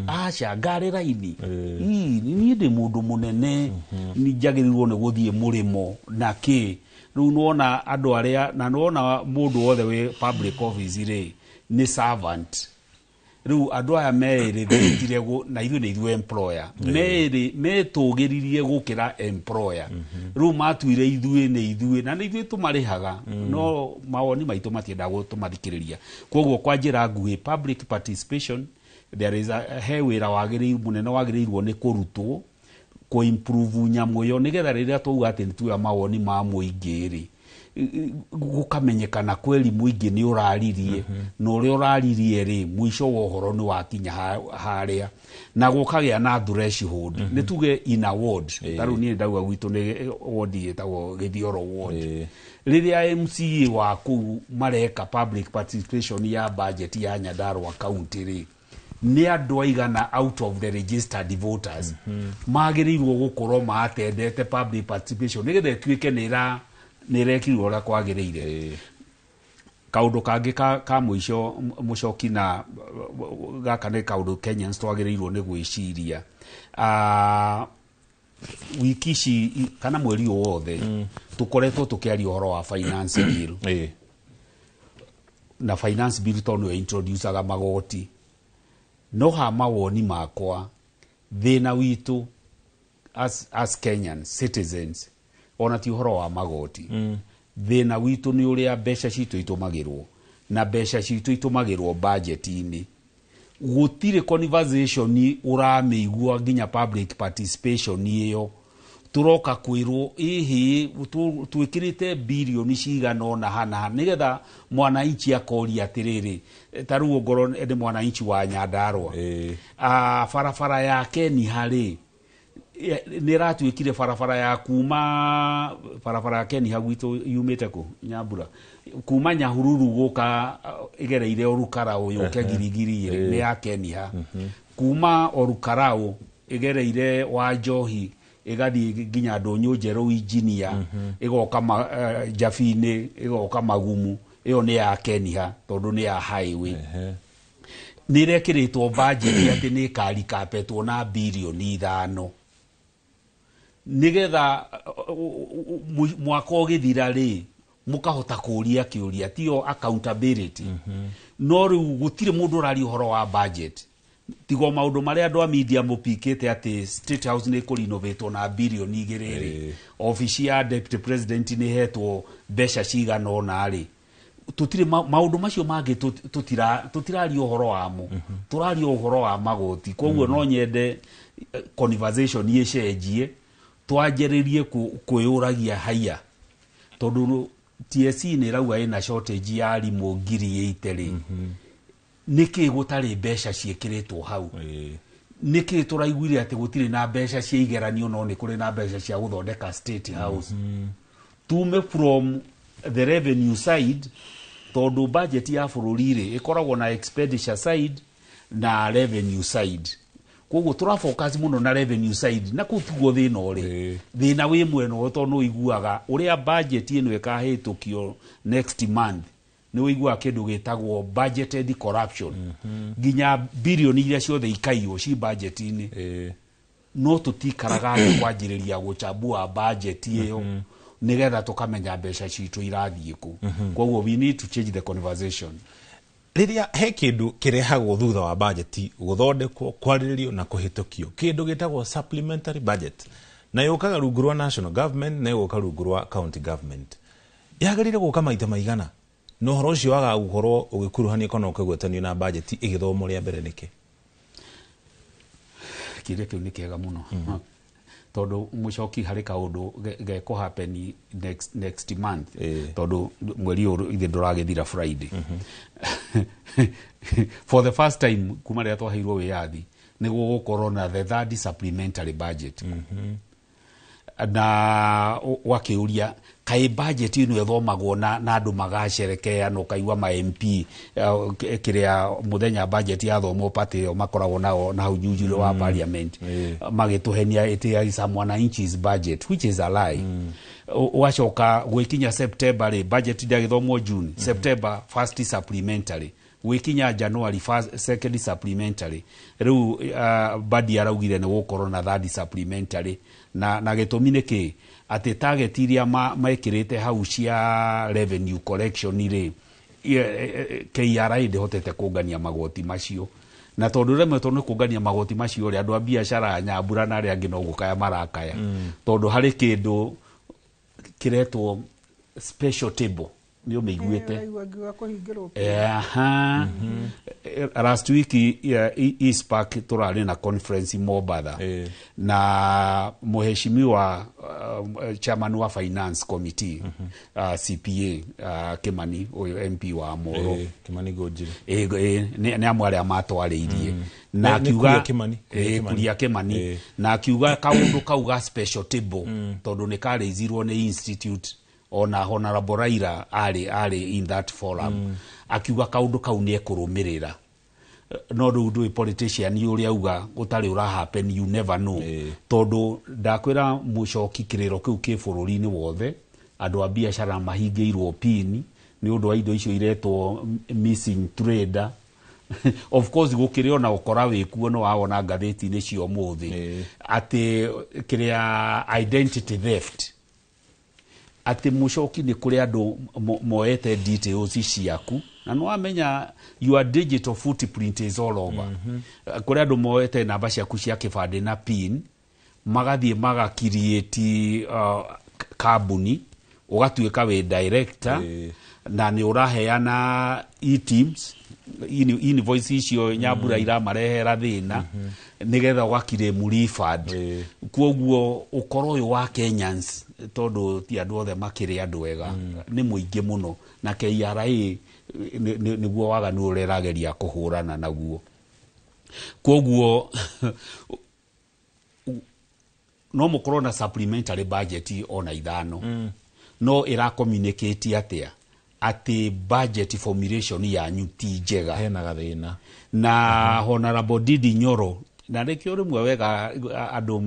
Aca, ngarĩ raini. Ii, niĩ ndĩ mũndũ mũnene, nĩ njagĩrĩirwo nĩ gũthiĩ mũrĩmo na kĩ?" Rĩu nĩwona andũ arĩa, na nĩwona mũndũ wothe wĩ public office rĩ, nĩ servant. Rĩu andũ aya meĩrĩthĩtire na ithuĩ nĩ ithuĩ employer, merĩ metũgĩririe gũkĩra employer. Rĩu matuire ithuĩ nĩ ithuĩ, na nĩ ithuĩ tũmarĩhaga, no mawoni maitũ matiendaga tũmathikĩrĩria. Koguo kwa njĩra nguhĩ, public participation, there is a, he wĩra wagĩrĩirwo mũnene wagĩrĩirwo nĩ kũrutwo kũ-improve nyamũ ĩyo, nĩgetha rĩrĩa twauga atĩ nĩ tuoya mawoni ma mũingĩ rĩ, gũkamenyekana kweri mũingĩ nĩ ũraririe, na ũrĩa ũraririe rĩ, mũico wa ũhoro nĩ wakinya harĩa na gũkagĩa na threshold. Nĩ tuge in a ward, ta rĩu niĩ ndauga gwitũ nĩ ward ĩtagwo Gĩthioro ward, rĩrĩa MCA wa kũu mareka public participation ya budget ya Nyandarua county rĩ, nĩ andũ aigana out of the registered voters magĩrĩirwo gũkorwo maatendete public participation, nĩgetha ĩtuĩke nĩ ĩrekirwo ũrĩa kwagĩrĩire? Kaũndũ kangĩ ka mũico, mũcoki, na gaka nĩ kaũndũ Kenyans twagĩrĩirwo nĩ gwĩciria. Wiki ici kana mweri ũyũ wothe tũkoretwo tũkĩaria ũhoro wa finance bill, na finance bill tondũ nĩyo introducaga magoti. No ha mawoni makwa, thĩna witũ as Kenyan citizens ona ti ũhoro wa magoti. Thĩna witũ nĩ ũrĩa mbeca citũ itũmagĩrwo, na mbeca citũ itũmagĩrwo budget-inĩ. Gũtirĩ conversation ũramĩigua nginya public participation ĩyo, Turoka kwirwo ihi twikirite bilioni cigana ona hana nigetha mwananchi akoria atiriri ta riu ngoro ni mwananchi wa Nyandarua barabara yake ni hari nä ratuä barabara ya kuma barabara ya Kenya gwitå yumä ku Nyambura kuma Nyahururu gå igereire Orukarau yũke Girigiri rĩ nĩ ya Kenya kuma Orukarau igereire wa Njohi igathiĩ nginya Ndũnyũ Njerũ Injinia igoka Njabinĩ igoka Magumu ĩyo nĩ ya Kenya tondũ nĩ ya highway nĩ ĩrekĩrĩtwo budget atĩ nĩ ĩkarikapetwo na bilioni 5 nigetha mwaka ũgĩthira rĩ mũkahota kũria kĩũria tiyo accountability. No rĩu gũtirĩ mũndũ ũraria ũhoro wa budget tigo maũndũ marĩa andũ a media mũpikĩte atĩ State House nĩ kũrinovatwo na bilioni 2 rĩ obici ya deputy president nĩ hetwo mbeca cigana ũna rĩ tutire maũndũ macio mangĩ tutiraria ũhoro wamo tũraria ũhoro wa magoti koguo no nyende conversation ĩcenjie twanjĩrĩrie kwĩyũragia haiya tondũ TSC nĩ ĩrauga ĩna shortage ya arimũ 80,000 rĩ nĩkĩ gũtarĩ mbeca ciĩkĩrĩtwo hau nĩkĩ tũraiguire atĩ gũtirĩ na mbeca cia igeranio no nĩ kũrĩ na mbeca cia gũthondeka State House tume from the revenue side tondũ budget ya bũrũri rĩ ĩkoragwo na expenditure side na revenue side koguo tũra focus mũno na revenue side na kũu tiguo thĩna ũrĩ thĩna wĩ mwena ũyũ tondũ nĩũiguaga ũrĩa budget ĩno ĩkahĩtũkio next month nĩ ũiguaga kĩndũ gĩtagwo budgeted corruption nginya bilioni iria ciothe ikaiywo ci budget-inĩ no tũtikaraga thĩ kwanjĩrĩria gũchambua budget ĩyo nigetha tukamenya mbeca citũ irathiĩ kũ. Koguo we need to change the conversation. Rĩrĩa he kĩndũ kĩrehagwo thutha wa budget gũthondekwo kwarĩrĩrio na kũhĩtũkio kĩndũ gĩtagwo supplementary budget na yũkaga rungu rwa national government na ĩgoka rungu rwa county government yagĩrĩire gũka maita maigana na ũhoro ũcio wagaga gũkorwo ũgĩkuruhanio kana ũkĩgwetanio na budget ĩgĩthomwo rĩa mbere nĩkĩ? Kĩũria kĩu nĩ kĩega mũno tondũ mũcoki harĩ kaũndũ gekũ happen next month tondũ mweri ũyũ ithe ndũragĩthira Friday. For the first time kuma rĩrĩa twaheirwo wĩyathi nĩ gũgũkorwo na the third supplementary budget na wakĩũria kaĩ budget ĩno ĩthomagwo na andũ magacerekea na ũkaigua ma MP kĩrĩa mũthenya budget yathomwo party ĩyo makoragwo nao na hau nyunjurĩ wa parliament magĩtũhenia ĩtĩ is a mwananchi's budget which is a lie. Ũgacoka gwĩkinya September rĩ budget ndĩagĩthomwo June September first supplementary gwĩkinya January first second supplementary rĩu Badi araugire nĩ gũkorwo na third supplementary na gĩtũmi nĩ kĩ atĩ target iria mekĩrĩte hau cia revenue collection rĩ KRA ndĩhotete kũngania magoti macio na tondũ remetwo nĩ kũngania magoti macio rĩ andũ a biacara Nyambura na arĩa angĩ no gũkaya marakaya tondũ harĩ kĩndũ kĩretwo special table nĩ ũmĩiguĩte. Last week Eastpark tũrarĩ na conference Mombatha na mũheshimiwa chairman wa finance committee CPA Kimani ũyũ MP wa Moro Kimani Ngũnjiri nĩ amwe arĩa matwarĩirie na akiuga Kuria Kimani na akiuga kaũndũ kau ga special table tondũ nĩ karĩizirwo nĩ institute ona Honorable Raila arĩ in that forum akiuga kaũndũ kau nĩ ekũrũmĩrĩra no rĩu ndũĩ politician ũrĩa auga ũtarĩ ũra happen you never know tondũ ndakwĩra mũcoki kĩrĩro kĩu kĩ bũrũri-inĩ wothe andũ a biacara mahingĩirwo pini nĩ ũndũ wa indo icio iretwo missing trader. Of course gũkĩrĩ ona ũkora wĩkuo no wawona ngathĩti-inĩ cia ũmũthĩ atĩ kĩrĩa identity theft atĩ mũcoki nĩ kũrĩ andũ moete details ciaku na nĩ wamenya your digital footprint is all over. Kũrĩ andũ moete namba ciaku cia kĩbandĩ na pin magathiĩ magakiriĩti kambuni ũgatuĩka wĩ director Na nĩ ũraheana e-teams invoice icio Nyambura iramarehera thĩna nĩgetha ũgakirĩmu refund. Kwoguo ũkoro ũyũ wa Kenyans, tondũ ti andũ othe makĩrĩ andũ ega, nĩ mũingĩ mũno, na KRA nĩguo waganu ũrĩa ĩrageria kũhũrana naguo. Kwoguo no mũkorwo na supplementary budget ona 5, no ĩra communicate atĩa atĩ budget formulation yanyu ti njega? Hena gathĩna. Na Honorable Ndindi Nyoro, na nĩkĩo rĩmwe wega andũ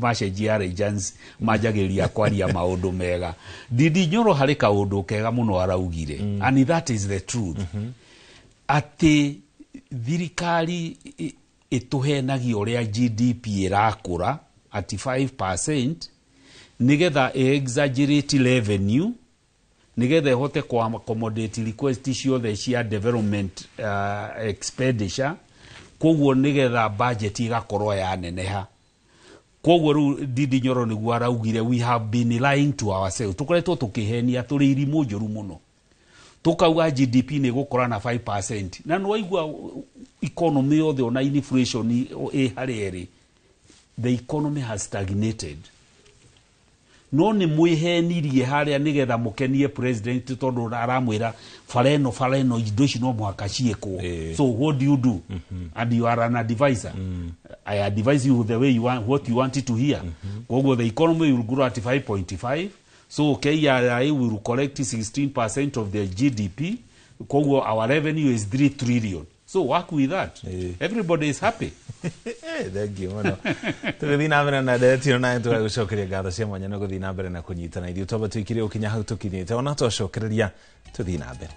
macenjia allegiance manjagĩrĩria kwaria maũndũ mega. Ndindi Nyoro harĩ kaũndũ kega mũno araugire, and that is the truth, atĩ thirikari ĩtũhenagia ũrĩa GDP ĩrakũra at 5% nĩgetha exaggerate revenue, nĩgetha ĩhote ku accommodate request ciothe cia development expenditure. Koguo nĩgetha budget ĩgakorwo yaneneha. Koguo rĩu Ndindi Nyoro nĩguo araugire, we have been lying to ourselves, tũkoretwo tũkĩhenia, tũrĩ irimũ njũru mũno, tukauga GDP nĩ gũkũra na 5%, na nĩwaigua economy yothe ona inflation ĩ harĩa ĩrĩ, the economy has stagnated. No nĩ mwĩhenirie harĩa nĩgetha mũkenie president, tondũ aramwĩra bara ĩno, bara ĩno, indo ici no mũhaka ciĩkwo. So what do you do? And you are an advisor. I advise you the way you want, what you want to hear. Koguo the economy will grow at 5.5, so KRA will collect 16% of the GDP. Koguo our revenue is 3 trillion. So work with that. Everybody is happy. Thank you mũno. Tũgĩthiĩ na mbere na nderetio nawe, tũgagũcokeria ngatho cia mwanya na gũthiĩ na mbere na kũnyitana ithuĩ twamba tũikire ũkinya hau tũkinyĩte, ona twacokereria tũthiĩ na mbere.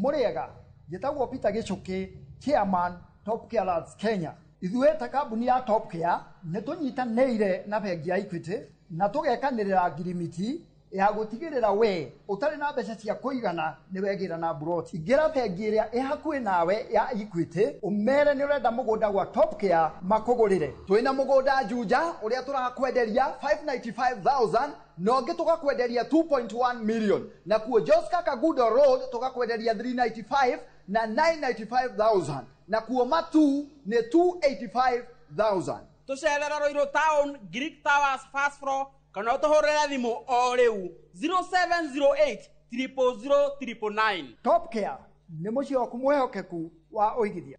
Mũrĩega, njĩtagwo Peter Gĩchũkĩ, chairman Top Care Lands Kenya. Ithuĩ ta kambuni ya Top Care nĩ tũnyitanĩire na bengi ya Equity na tũgekanĩrĩra ngirimiti ya gũtigĩrĩra we ũtarĩ na mbeca cia kũigana nĩ wegĩra na mburoti. Ingĩra bengi ĩrĩa ĩ hakuhĩ nawe ya Equity, ũmere nĩ ũrenda mũgũnda gwa Top Care makũgũrĩre. Twĩna mũgũnda Juja ũrĩa tũrakwenderia 595,000 na ũngĩ tũgakwenderia 2.1 million, na kuo Joska Kagudo Road tũgakwenderia 395 na 995,000, na kuo Matu nĩ 285,000. Tũcerera Ruiru Town, Greek Towers first floor, kana ũtũhũrĩre thimũ o rĩu 0708 000 999. Top Care nĩ mũciĩ waku mwĩhokeku wa ũigithia.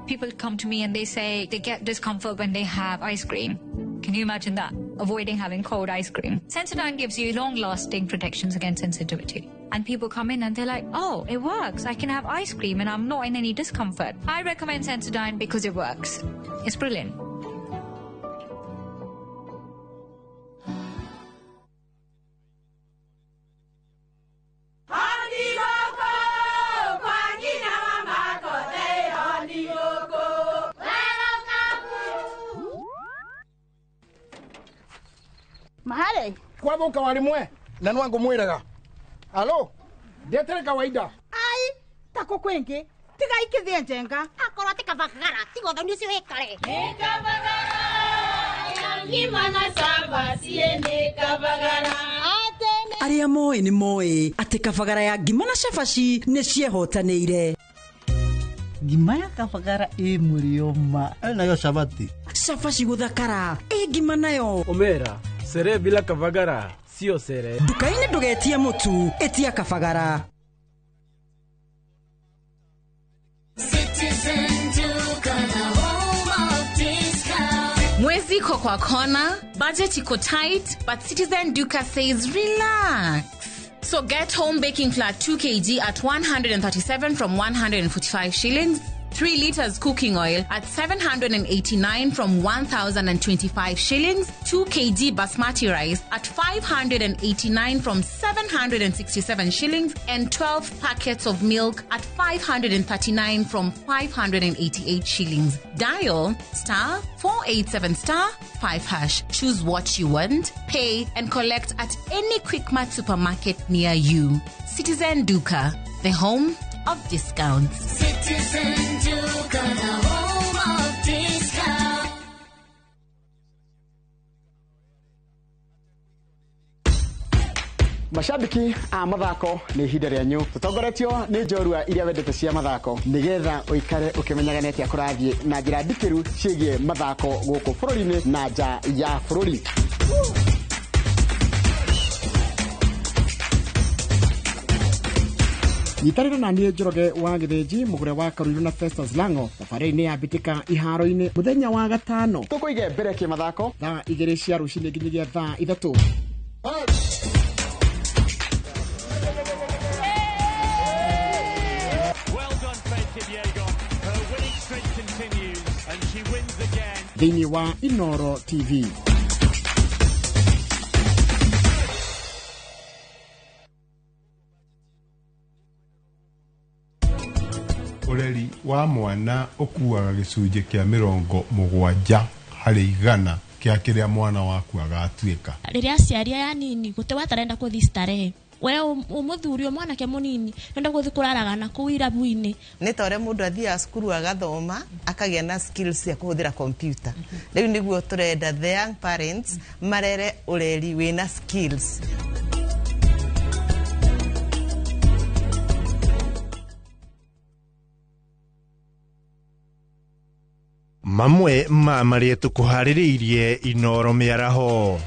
People come to me and they say they get discomfort when they have ice cream. Can you imagine that? Avoiding having cold ice cream. Sensodyne gives you long-lasting protections against sensitivity. And people come in and they're like, oh, it works. I can have ice cream and I'm not in any discomfort. I recommend Sensodyne because it works. It's brilliant. Mahare kwathuka warimwe na nwangu mwiraga alo ndetere kawaida ai tako kwingi tiga ikithie njenga akorwo ti kabagara tiga uthoni ucio wikare ni kabagara ngima na cabaci ni kabagara. Arĩa moĩ nĩ moĩ atĩ kabagara ya ngima na cabaci nĩ ciehotanĩire. Ngima ya kabagara ĩ mũrĩo ma nayo cabaci cabaci gũthakara ĩ ngima nayo omera sere bila kabagara sio sere. Nduka-inĩ ndũgetie mũtu, ĩtia kabagara. Mwezi iko kwa kona, budget iko tight, but Citizen Duka says relax. So get home baking flour 2 kg at 137 from 145 shillings, 3 liters cooking oil at 789 from 1,025 shillings, 2 kg basmati rice at 589 from 767 shillings, and 12 packets of milk at 539 from 588 shillings. Dial star 487 star 5 hash. Choose what you want, pay, and collect at any Quickmart supermarket near you. Citizen Duka, the home of discounts. Citizen Duka, the home of discounts. Mashabiki a mathako nĩ ihinda rĩanyu tũtongoretio nĩ njorua iria wendete cia mathako nĩgetha ũikare ũkĩmenyaga nĩ atĩa kũrathiĩ na njĩra ndikĩru ciĩgiĩ mathako gũkũ bũrũri-inĩ na nja ya bũrũri. Nyitanĩra na niĩ Njoroge wa Gĩthĩnji mũgũre wa Karuiru na Festus Lango thabarĩ-inĩ ya mbĩtĩka iharo-inĩ mũthenya wa gatano tũkũige mbere kĩmathako thaa 2 cia rũcinĩ nginyagia thaa 3. Thĩinĩ wa Inoro TV. Ũreri wa mwana ũkuaga gĩcunjĩ kĩa 70 harĩ 100 kĩa kĩrĩa mwana waku agatuĩka. Rĩrĩa aciari aya anini gũte watarenda kũthi starehe we umuthuri mwanake munini nenda guthi kuraraga na kuu irabu-ini. Ni ta uria mundu athiaga cukuru agathoma akagĩa na skills cia kuhuthira computer. Riu niguo turenda the young parents marere ureri wina skills. Mamwe ma marĩa tũkũharĩrĩirie Inoro mĩaraho.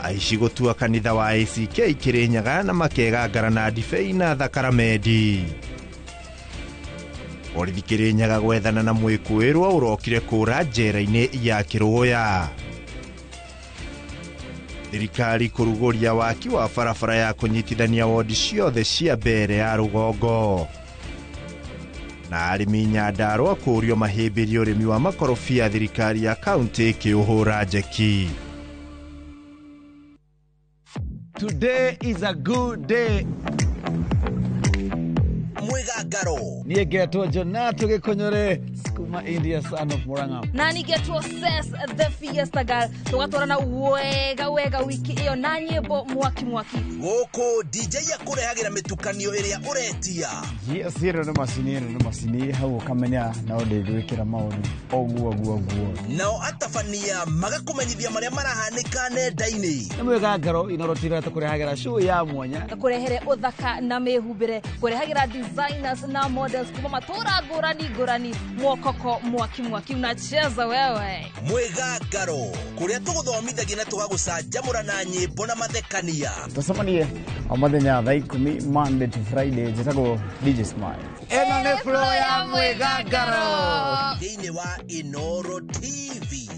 Aici gũtua kanitha wa ACK Kĩrĩnyaga na makegangara na ndibei na thakaramendi. Borithi Kĩrĩnyaga gwethana na mwĩkũĩrwo ũrokire kũra njera-inĩ ya Kĩrũya. Thirikari kũrugũria waki wa barabara ya kũnyitithania wodi ciothe cia mbere ya rũgongo. Na arĩmi Nyandarũa kũũrio mahĩmbĩrie ũrĩmi wa makorobia thirikari ya kaunti ĩkĩũhũra njeki. Today is a good day. Mwigangaro. Niĩ ngetwo Jonato Gĩkũnyũre, Skuma India, son of Murang'a. Na nĩngetwo Ses the Fiesta Girl. Tũgatwarana wega wega wiki ĩyo na nyĩmbo mwaki mwaki. Gũkũ DJ akũrehagĩra mĩtukanio ĩrĩa ũretia. Yes, ĩno nĩ macini, ĩno nĩ macini, hau ũkamenya no ndĩgwĩkĩra maũndũ ũguo ũguo ũguo. Nao atabania magakũmenyithia marĩa marahanĩka nenda-inĩ. Nĩ mwĩgangaro Inoro TV tũkũrehagĩra show ya mwanya. Kũrehere ũthaka na mĩhumbĩre, kũrehagĩra designers na models kuma matura ngũrani ngũrani, mwokoko mwaki mwaki unacheza wewe. Mwĩgangaro kũrĩa tũgũthomithagia na tũgagũcanjamũra na nyĩmbo na mathekania. Tũcemanie o mũthenya thaa 10 Monday to Friday. Njĩtagwo DJ Smile. Ĩno nĩ flow ya mwĩgangaro thĩinĩ wa Inoro TV.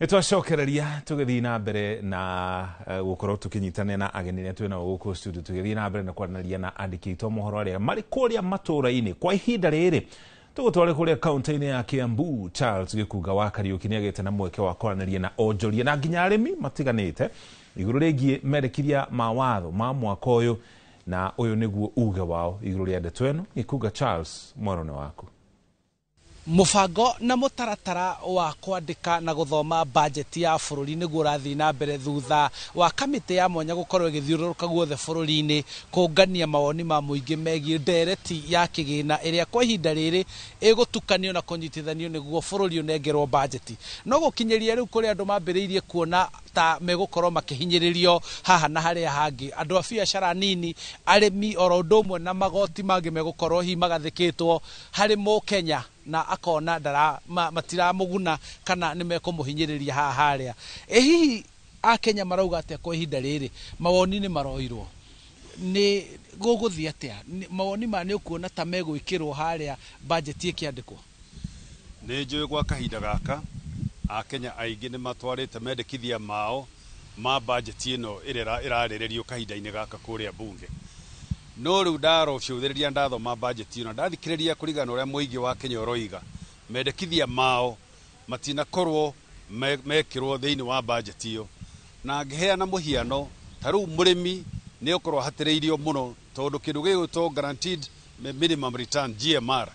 Nĩtwacokereria tũgĩthiĩ na mbere na gũkorwo tũkĩnyitanĩra na ageni arĩa twĩ nao gũkũ studio, tũgĩthiĩ na mbere na kwaranĩria na andĩki aitũ a mohoro arĩa marĩ kũrĩa matũũra-inĩ. Kwa ihinda rĩrĩ tũgũtware kũrĩa kaunti-inĩ ya Kiambu. Charles Gĩkunga wa Kariũki nĩagĩte na mweke wa kwaranĩria na onjoria na nginya arĩmi matiganĩte igũrũ rĩgiĩ merekeria ma watho ma mwaka ũyũ, na ũyũ nĩguo uge wao igũrũ rĩa ndeto ĩno. Gĩkunga Charles, mwaro nĩ waku. Mũbango na mũtaratara wa kwandĩka na gũthoma bajeti ya bũrũri nĩguo ũrathiĩ na mbere thutha wa kamĩtĩ ya mwanya gũkorwo ĩgĩthiũrũrũka guothe bũrũri-inĩ kũngania mawoni ma mũingĩ megiĩ ndereti ya kĩgĩna ĩrĩa kwa ihinda rĩrĩ ĩgũtukanio na kũnyitithanio nĩguo bũrũri ũnengerwo bajeti. No gũkinyĩria rĩu kũrĩ andũ mambĩrĩirie kuona ta megũkorwo makĩhinyĩrĩrio haha na harĩa hangĩ, andũ a biacara nini, arĩmi, oro ũndũ ũmwe na magoti mangĩ megũkorwo hihi magathĩkĩtwo harĩ mũkenya na akona ndara matiramũguna kana nĩ mekũmũhinyĩrĩria haha harĩa. Ĩ hihi akenya marauga atĩa kwa ihinda rĩrĩ? Mawoni nĩ maroirwo, nĩ gũgũthiĩ atĩa? Mawoni ma nĩ ũkuona ta megwĩkĩrwo harĩa bajeti ĩkĩandĩkwo? Nĩ njũĩ gwa kahinda gaka akenya aingĩ nĩ matwarĩte mendekithia mao Ma budget ĩno ĩrĩa ĩrarĩrĩrio kahinda-inĩ gaka kũrĩa bunge. No rĩu ndarocũthĩrĩria, ndathoma budget ĩno, ndathikĩrĩria kũringana na ũrĩa mũingĩ wa Kenya ũroiga, mendekithia mao matinakorwo mekĩrwo thĩinĩ wa budget ĩyo. Na ngĩheana mũhiano, ta rĩu mũrĩmi nĩ ũkorwo ahatĩrĩirio mũno tondũ kĩndũ gĩgwĩtwo guaranteed minimum return, GMR,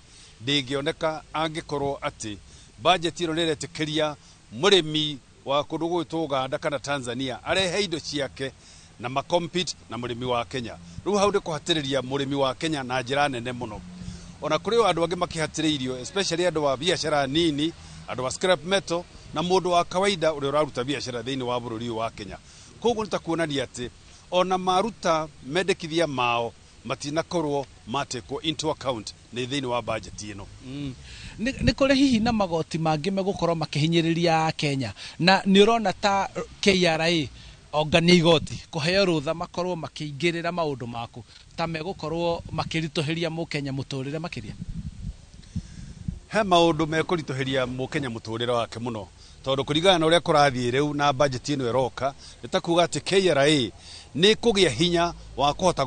ndĩngĩoneka angĩkorwo atĩ budget ĩno nĩ ĩretĩkĩria mũrĩmi wa kũndũ gwĩtwo Uganda kana Tanzania arehe indo ciake na macompete na mũrĩmi wa Kenya. Rĩu hau nĩ kũhatĩrĩria mũrĩmi wa Kenya na njĩra nene mũno. Ona kũrĩ o andũ angĩ makĩhatĩrĩirio, especially andũ a biacara nini, andũ a scrap metal na mũndũ wa kawaida ũrĩa ũraruta biacara thĩinĩ wa bũrũri ũyũ wa Kenya. Koguo nĩ ta kuonania atĩ ona maruta mendekithia mao matinakorwo matekwo into account nĩ thĩinĩ wa budget ĩno. Nĩ kũrĩ hihi na magoti mangĩ megũkorwo makĩhinyĩrĩria Kenya, na nĩ ũrona ta KRA, ongania igoti, kũheo rũtha makorwo makĩingĩrĩra maũndũ maku, ta megũkorwo makĩritũhĩria mũkenya mũtũrĩre makĩria? He maũndũ mekũritũhĩria mũkenya mũtũrĩre wake mũno, tondũ kũringana na ũrĩa kũrathiĩ rĩu na budget ĩno ĩroka, nĩ ta kuga atĩ KRA nĩ kũgĩa hinya wa kũhota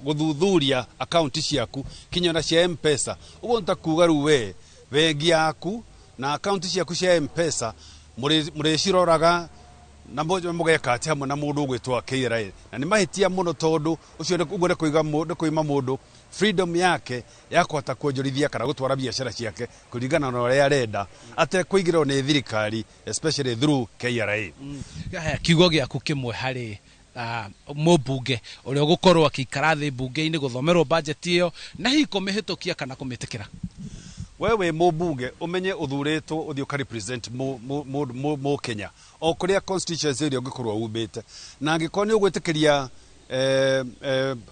gũthuthuria akaunti ciaku kinya ona cia M-Pesa. Ũguo nĩ ta kuga rĩu we bengi yaku na akaunti ciaku cia M-Pesa mũrĩciroraga na mũgeka atĩ hamwe na mũndũ ũgwĩtwo KRA. Na nĩ mahĩtia mũno, tondũ ũcio ũguo nĩ kũiga nĩ kũima mũndũ freedom yake ya kũhota kuonjorithia kana gũtwara biacara ciake kũringana na ũrĩa arenda atekũingĩrĩrwo nĩ thirikari, especially through KRA. Haya, kiugo gĩaku kĩmwe harĩ mũmbunge ũrĩa ũgũkorwo akĩikara thĩ mbunge-inĩ gũthomerwo budget ĩyo na hihi kũmĩhĩtũkia kana kũmĩtĩkĩra. We wĩ mũmbunge, ũmenye ũthurĩtwo ũthiĩ ũka represent mũkenya o kũrĩa constituency ĩrĩa ũngĩkorwo umĩte. Na angĩkorwo nĩ ũgwĩtĩkĩria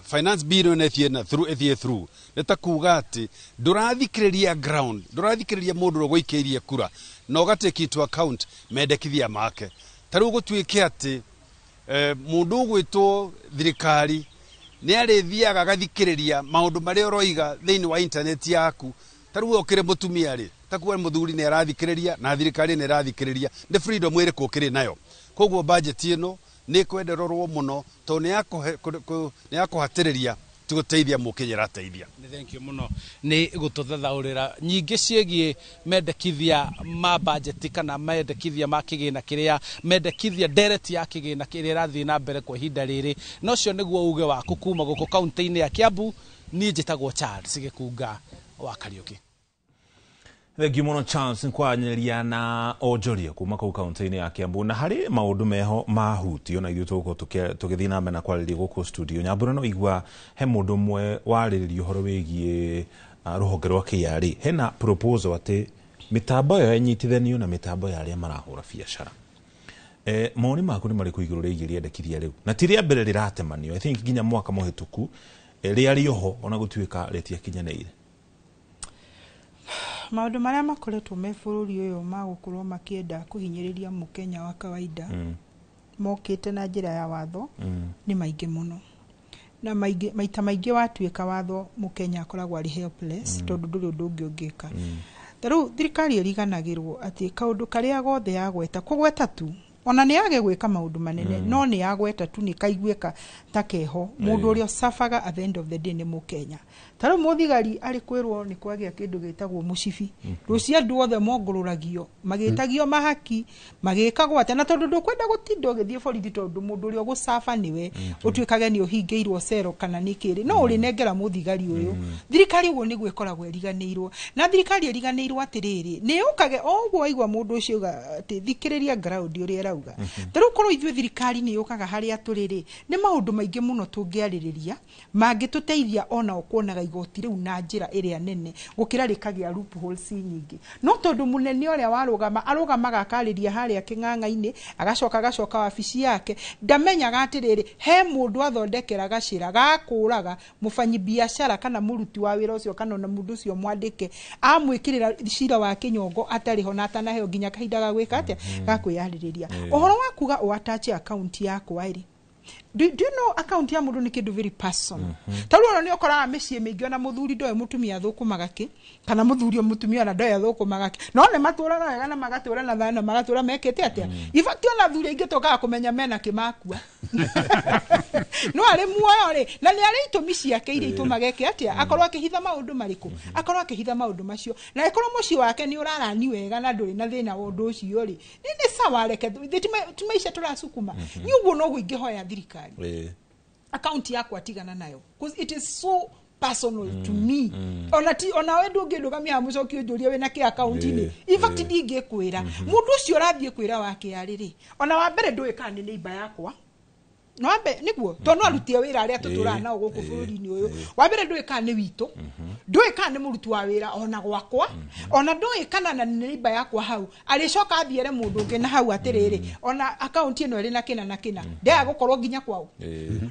finance bill ĩno ĩthiĩ na through, ĩthiĩ through, nĩ ta kuga atĩ ndũrathikĩrĩria ground, ndũrathikĩrĩria mũndũ ũrĩa ũgũikĩirie kura na ũgatake into account mendekithia make. Ta rĩu gũtuĩke atĩ mũndũ ũgwĩtwo thirikari nĩ arĩthiaga agathikĩrĩria maũndũ marĩa ũroiga thĩinĩ wa internet yaku. Ta rĩu ũkĩrĩ mũtumia rĩ, ta kuga mũthuri nĩ arathikĩrĩria na thirikari nĩ ĩrathikĩrĩria, nĩ freedom ĩrĩkũ ũkĩrĩ nayo? Koguo budget ĩno nĩ ĩkwendererwo mũno, tondũ nĩ ya kũhatĩrĩria, ti gũteithia mũkenya ĩrateithia. Nĩ thank you mũno nĩ gũtũthathaũrĩra nyingĩ ciĩgiĩ mendekithia ma budget kana mendekithia ma kĩgĩna kĩrĩa, mendekithia ndereti ya kĩgĩna kĩrĩa ĩrathiĩ na mbere kwa ihinda rĩrĩ. Na ũcio nĩguo uge waku kuma gũkũ kaunti-inĩ ya Kiambu. Niĩ njĩtagwo Charles Gĩkunga wa Kariũki. Thengiũ mũno Charles kwaranĩria na onjoria kuma kũu kaunti-inĩ ya Kiambu. Na harĩ maũndũ meho mahutio na ithuĩ tũgũkorwo tũgĩthiĩ na mbere na kwarĩrĩria gũkũ studio. Nyambura, no igua he mũndũ ũmwe warĩrĩria ũhoro wĩgiĩ rũhonge rwa KRA. Hena proposal atĩ mĩtambo ĩyo ĩnyitithanio na mĩtambo ya arĩa marahũra biacara. Mawoni maku nĩ marĩkũ igũrũ rĩgiĩ rĩendekithia rĩu? Na ti rĩa mbere rĩratemanio, I think nginya mwaka mũhĩtũku rĩarĩ oho, ona gũtuĩka rĩtiakinyanĩire. Maũndũ marĩa makoretwo me bũrũri ũyũ ma gũkorwo makĩenda kũhinyĩrĩria mũkenya wa kawaida mokĩte na njĩra ya watho nĩ maingĩ mũno, na maingĩ, maita maingĩ watuĩka watho, mũkenya akoragwo arĩ helpless, tondũ ndũrĩ ũndũ ũngĩ ũngĩka. Ta rĩu thirikari ĩriganagĩrwo atĩ kaũndũ karĩa gothe yagweta, kũgweta tu, ona nĩ yage gwĩka maũndũ manene, no nĩ yagweta tu, nĩ kaiguĩka ta keho. Mũndũ ũrĩa ũcabaga at the end of the day nĩ mũkenya. Ta rĩu mũthigari arĩ kwĩrwo nĩ kwagĩa kĩndũ gĩtagwo mũcibi, rũciũ andũ othe mongũrũragio, magĩtagio mahaki, magĩkagwo atĩa, na tondũ ndũkwenda gũtinda ũgĩthiĩ borithi, tondũ mũndũ ũrĩa ũgũcaba nĩwe ũtuĩkage nĩ ũhingĩirwo cero kana nĩ kĩrĩ, no ũrĩnengera mũthigari ũyũ. Thirikari ũguo nĩguo ĩkoragwo ĩriganĩirwo, na thirikari ĩriganĩirwo atĩrĩrĩ, nĩ yũkage o ũguo waigua mũndũ ũcio auga atĩ thikĩrĩria ground ũrĩa ĩrauga. Ta rĩu korwo ithuĩ thirikari nĩ yũkaga harĩa tũrĩ rĩ, nĩ maũndũ maingĩ mũno tũngĩarĩrĩria mangĩtũteithia onao kuonaga igoti rĩu na njĩra ĩrĩa nene gũkĩra rĩkagĩa loopholes nyingĩ. No tondũ mũnene ũrĩa warũgama arũgamaga akarĩria harĩa kĩng'ang'a-inĩ, agacoka wabici yake, ndamenyaga atĩrĩrĩ, he mũndũ athondekera gacĩra gakũraga mũbanyi biacara kana mũruti wa wĩra ũcio kana ona mũndũ ũcio mwandĩke, amwĩkĩrĩra cira wa kĩnyongo atarĩ ho na atanaheo nginya kahinda ga gwĩka atĩa, ga kwĩyarĩrĩria. Ũhoro wa kuga ũatache akaunti yakwa rĩ, Do you know account ya mũndũ nĩ kĩndũ very personal? Ta rĩu ona nĩ ũkoraga mĩciĩ mĩingĩ ona mũthuri ndoĩ mũtumia thũkũmaga kĩ, kana mũthuri o mũtumia ona ndoĩ athũkũmaga kĩ, no nĩ matũraga wega na magatũra na thayũ na magatũra mekĩte atĩa. In fact, ona athuri aingĩ tũkaga kũmenya mena kĩ makua, no arĩ muoyo rĩ, na nĩ arĩ itũmi ciake iria itũmaga eke atĩa, akorwo akĩhitha maũndũ marĩkũ, akorwo akĩhitha maũndũ macio. Na ĩkorwo mũciĩ wake nĩ ũrarani wega na ndũrĩ na thĩna wa ũndũ ũcio rĩ, nĩ sawa, reke ti maica tũracukuma. Niĩ ũguo noguo ingĩhoya thirikari, account yakwa tigana nayo, 'cause it is so personal to me. Ona ti ona we ndũngĩndũgamia mũcoki ũnjũrie wĩna kĩ account-inĩ. In fact, ndingĩkwĩra. Mũndũ ũcio ũrathiĩ kwĩra wake arĩ rĩ, ona wa mbere ndũĩ kana nĩ neighbor yakwa, no wambe nĩguo tondũ no arutie wĩra arĩa tũtũraga nao gũkũ bũrũri-inĩ ũyũ. Wa mbere ndũĩ kana nĩ witũ, ndũĩ kana nĩ mũruti wa wĩra ona gwakwa, ona ndũĩ kana na nĩ neighbor yakwa hau arĩcoka athiere mũndũ ũngĩ na hau atĩrĩrĩ, ona akaunti ĩno ĩrĩ na kĩna na kĩna, ndĩaga gũkorwo nginya kwao.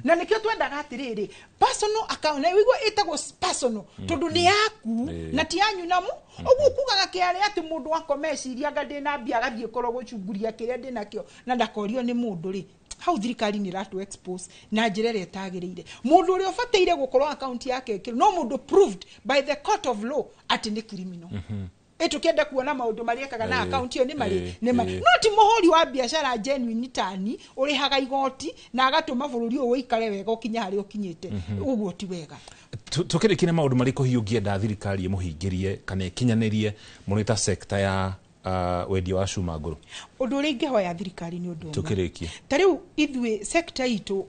Na nĩkĩo twendaga atĩrĩrĩ, personal account na wĩigua ĩtagwo personal tondũ nĩ yaku na ti yanyu namu. Ũguo kugaga kĩarĩ atĩ mũndũ akoma eciria anga ndĩna mbia, agathiĩ korwo gũcunguria kĩrĩa ndĩnakĩo na ndakorio nĩ mũndũ rĩ, hau thirikari nĩ ĩratũ expose na njĩra ĩrĩa ĩtagĩrĩire. Mũndũ ũrĩa ũbataire gũkorwo akaunti yake ĩkĩrwo no mũndũ proved by the court of law atĩ nĩ criminal. Ĩtũkĩenda kuona maũndũ marĩa ekaga na akaunti ĩyo nĩ marĩ nĩ marĩ, no ti mũhũri wa biacara genuine tani ũrĩhaga igoti na agatũma bũrũri ũyũ ũikare wega ũkinye harĩa ũkinyĩte. Ũguo ti wega. Tũkĩrĩkia, nĩ maũndũ marĩkũ hihi ũngĩenda thirikari ĩmũhingĩrie kana ĩkinyanĩrie mũno ta sekta ya wendia wa cuma ngũrũ? Ũndũ ũrĩa ingĩhoya thirikari nĩ ũndũ ũmwe. Tũkĩrĩkia. Ta rĩu ithuĩ sector itũ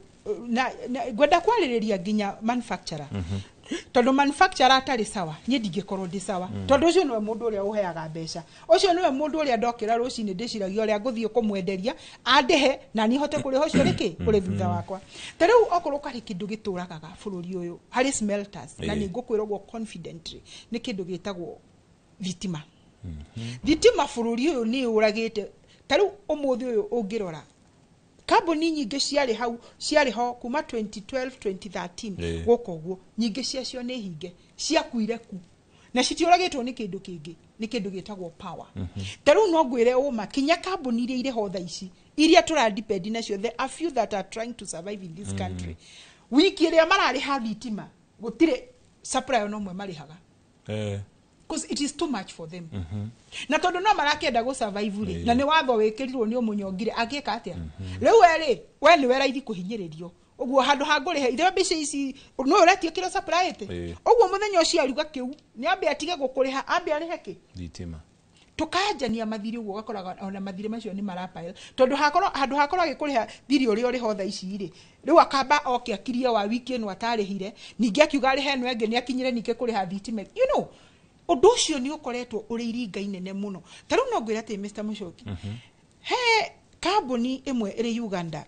na ngwenda kwarĩrĩria nginya manufacturer, tondũ manufacturer atarĩ sawa niĩ ndingĩkorwo ndĩ sawa, tondũ ũcio nĩwe mũndũ ũrĩa ũheaga mbeca, ũcio nĩwe mũndũ ũrĩa ndokĩra rũcinĩ ndĩciragia ũrĩa ngũthiĩ kũmwenderia andĩhe na niĩ hote kũrĩha ũcio rĩkĩ ũrĩ thutha wakwa. Ta rĩu okorwo karĩ kĩndũ gĩtũragaga bũrũri ũyũ harĩ smelters, na nĩ ngũkwĩra ũguo confidently, nĩ kĩndũ gĩtagwo thitima. Thitima bũrũri ũyũ nĩ ũragĩte. Ta rĩu ũmũthĩ ũyũ ũngĩrora kambuni nyingĩ ciarĩ hau, ciarĩ ho kuma 2012, 2013, gũkũ ũguo, nyingĩ ciacio nĩ hinge, ciakuire ku na citiũragĩtwo nĩ kĩndũ kĩngĩ, nĩ kĩndũ gĩtagwo power. Ta rĩu no ngwĩre ũma, kinya kambuni iria irĩ ho thaa ici iria tũradepend nacio, there are few that are trying to survive in this country, wiki ĩrĩa mararĩha thitima gũtirĩ supplier ona ũmwe marĩhaga, because it is too much for them. Na tondũ no marakĩenda gũ survive rĩ, na nĩ watho wĩkĩrirwo nĩ ũmũnyongire, angĩka atĩa rĩu? We rĩ, we nĩwe raithi kũhinyĩrĩrio ũguo handũ ha ngũrĩhe ithe mbeca ici no ũretie kĩrĩa supplyĩte. Ũguo mũthenya ũcio ariuga kĩu nĩ ambe atige gũkũrĩha, ambe arĩhe kĩ? Thitima. Tũkanjania mathirĩ ũguo, ũgakoraga ona mathirĩ macio nĩ marapail, tondũ hakorwo handũ hakorwo agĩkũrĩha thirĩ ũrĩa ũrĩ ho thaa ici rĩ, rĩu akamba oke akirie wa wiki ĩno atarĩhire, ningĩ akiuga arĩhe ĩno ĩngĩ, nĩ akinyire ningĩ kũrĩha thitima. Ũndũ ũcio nĩ ũkoretwo ũrĩ iringa inene mũno. Ta rĩu no ngwĩre atĩ Mr. Mũcoki, he kambuni ĩmwe ĩrĩ Uganda,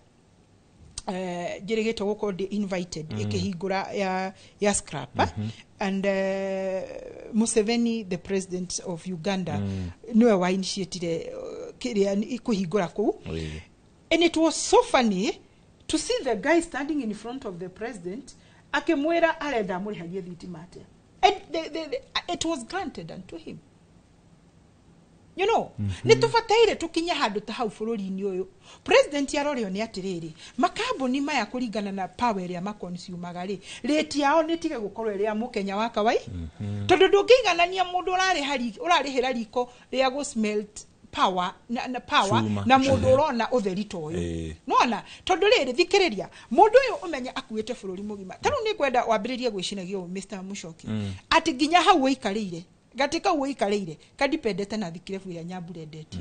njĩrĩgĩte gũkorwo ndĩ invited ĩkĩhingũra ya scrap, and Museveni, the president of Uganda, nĩwe wa initiatire kĩrĩa kũhingũra kũu. And it was so funny to see the guy standing in front of the president akĩmwĩra arenda amũrĩhagie thitima atĩa, and it was granted unto him. Nĩ tũbataire tũkinye handũ ta hau bũrũri-inĩ ũyũ. President aroreo nĩ atĩrĩrĩ, makambuni maya kũringana na power ĩrĩa maconsumaga rĩ, rate yao nĩ tige gũkorwo ĩrĩ ya mũkenya wa kawai, tondũ ndũngĩiganania mũndũ ũrarĩhĩra riko rĩa gũ smelt power na power Cuma. na mũndũ ũrona ũtheri ta ũyũ. Nona tondũ rĩrĩ, thikĩrĩria, mũndũ ũyũ ũmenye akuĩte bũrũri mũgima. Ta rĩu nĩ ngwenda wambĩrĩrie gwĩciragia ũũ, Mr. Mũcoki, atĩ nginya hau ũikarĩire, gatĩ kau ũikarĩire kadipendete na thikirebu ĩrĩa Nyambura endetie.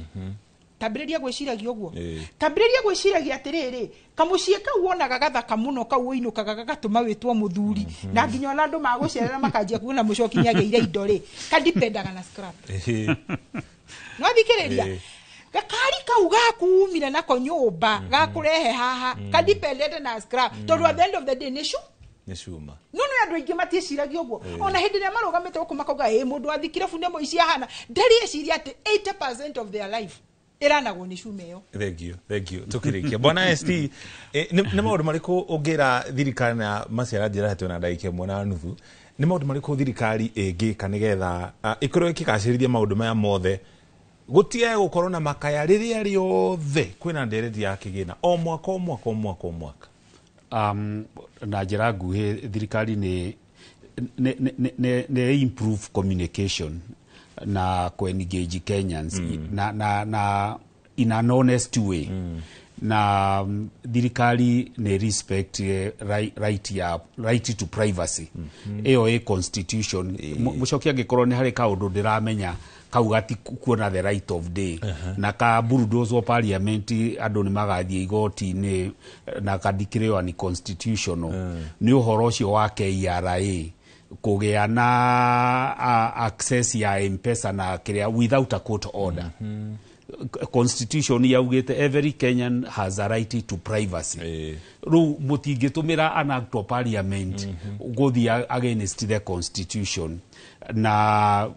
Tambĩrĩria gwĩciragia ũguo. Tambĩrĩria gwĩciragia atĩrĩrĩ, kamũciĩ kau wonaga gathaka mũno, kau ũinũkaga gagatũma wĩtwo mũthuri, na nginya ona andũ magũcerera makanjia kuona Mũcoki nĩ agĩire indo rĩ, kadipendaga na scrap. No thikĩrĩria, gakari kau gaku umire nako nyũmba gakũrehe haha kadipendete na scrap, tondũ at the end of the day nĩ cu Nĩ cuma. No nĩ andũ aingĩ matiĩciragia ũguo. Ona hĩndĩ ĩrĩa marũgamĩte gũkũ makauga ĩ mũndũ wa thikirebu nĩ mũici ahana, ndarĩ eciria atĩ 80% of their life ĩranagwo nĩ cuma ĩyo. Thank you, thank you. Tukirikia bwana ST, nĩ maũndũ marĩkũ ũngĩra thirikari na maciara njĩra hetwo na ndagĩka 1.5, nĩ maũndũ marĩkũ thirikari ĩngĩka nĩgetha ĩkorwo ĩkĩgacĩrithia maũndũ maya mothe, gũtige gũkorwo na makaya rĩrĩa rĩothe kwĩna ndereti ya kĩgĩna o mwaka o mwaka o mwaka o mwaka? Na njĩra nguhĩ, thirikari nĩ improve communication na kũ-engage Kenyans na in an honest way, na thirikari nĩ respect right ya right to privacy ĩyo ĩ constitution. Mũcoki, angĩkorwo nĩ harĩ kaũndũ ndĩramenya kau gati kuona the right of day na ka bulldozwo parliament, andũ nĩ magathiĩ igoti-inĩ na kadikĩrĩo ni constitutional, nĩ ũhoro ũcio wa KRA kũgĩa na access ya M-Pesa na kĩrĩa without a court order. Constitution yaugĩte every Kenyan has a right to privacy. Rĩu mũtingĩtũmĩra an act of parliament gũthiĩ against the constitution. Na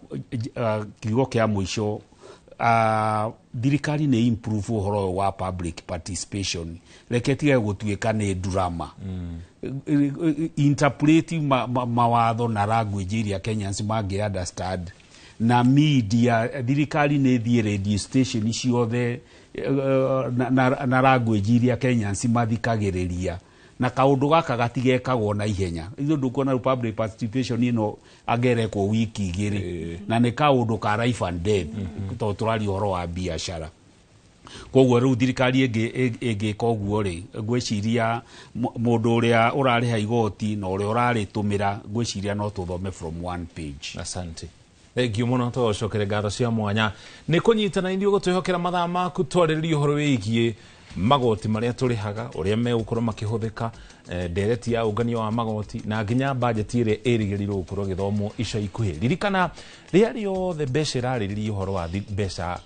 kiugo kĩa mũico, thirikari nĩ improve ũhoro ũyũ wa public participation. Reke tige gũtuĩka nĩ drama. Interpret mawatho na language iria Kenyans mangĩ understand. Na media, thirikari nĩ thiĩ radio station ciothe na language iria Kenyans mathikagĩrĩria, na kaũndũ gaka gatigekagwo na ihenya. Ithuĩ ndũkuona rĩu public participation ĩno angerekwo wiki 2, na nĩ kaũndũ ka life and death, tondũ tũraria ũhoro wa biacara. Koguo rĩu thirikari ĩngĩka ũguo rĩ, ngwĩciria mũndũ ũrĩa ũrarĩha igoti na ũrĩa ũrarĩtũmĩra, ngwĩciria no tũthome from one page. Asante, thengiũ mũno. Tũgũcokere ngatho cia mwanya nĩ kũnyitana ithuĩ, gũtwĩhokera mathaa maku twarĩrĩria ũhoro wĩgiĩ magoti marĩa tũrĩhaga, ũrĩa megũkorwo makĩhũthĩka, ndereti ya ũngania wa magoti, na nginya bajeti ĩrĩa ĩrĩgĩrĩirwo gũkorwo ĩgĩthomwo ica ikuhĩ. Ririkana rĩrĩa rĩothe mbeca ĩrarĩrĩria ũhoro wa mbeca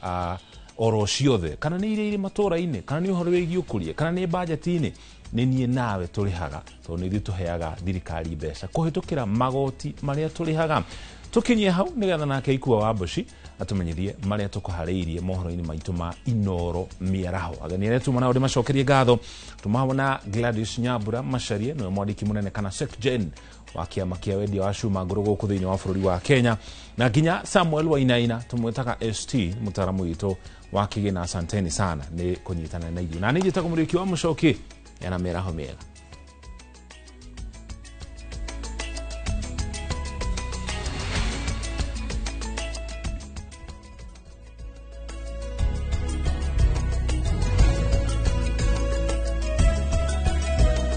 oro ciothe, kana nĩ iria irĩ matũra-inĩ, kana nĩ ũhoro wĩgiĩ ũkũria, kana nĩ bajeti-inĩ, nĩ niĩ nawe tũrĩhaga, tondũ nĩ ithuĩ tũheaga thirikari mbeca kũhĩtũkĩra magoti marĩa tũrĩhaga. Tũkinyie hau nĩgetha nake Ikua wa Mboci atũmenyithie marĩa tũkũharĩirie mohoro-inĩ maitũ ma Inoro Mĩaraho. Ageni arĩa tuma nao ndĩmacokerie ngatho, tuma na Gladys Nyambura Macharia, nĩwe mwandĩki mũnene kana SecGen wa kĩama kĩa wendia wa cuma ngũrũ gũkũ thĩinĩ wa bũrũri wa Kenya, na nginya Samuel Wainaina, tũmwĩtaga ST, mũtaaramu witũ wa kĩgĩna. Asanteni sana nĩ kũnyitana na ithuĩ, na nĩ njĩtagwo Mũrĩki wa Mũcoki. Ena mĩaraho mĩega.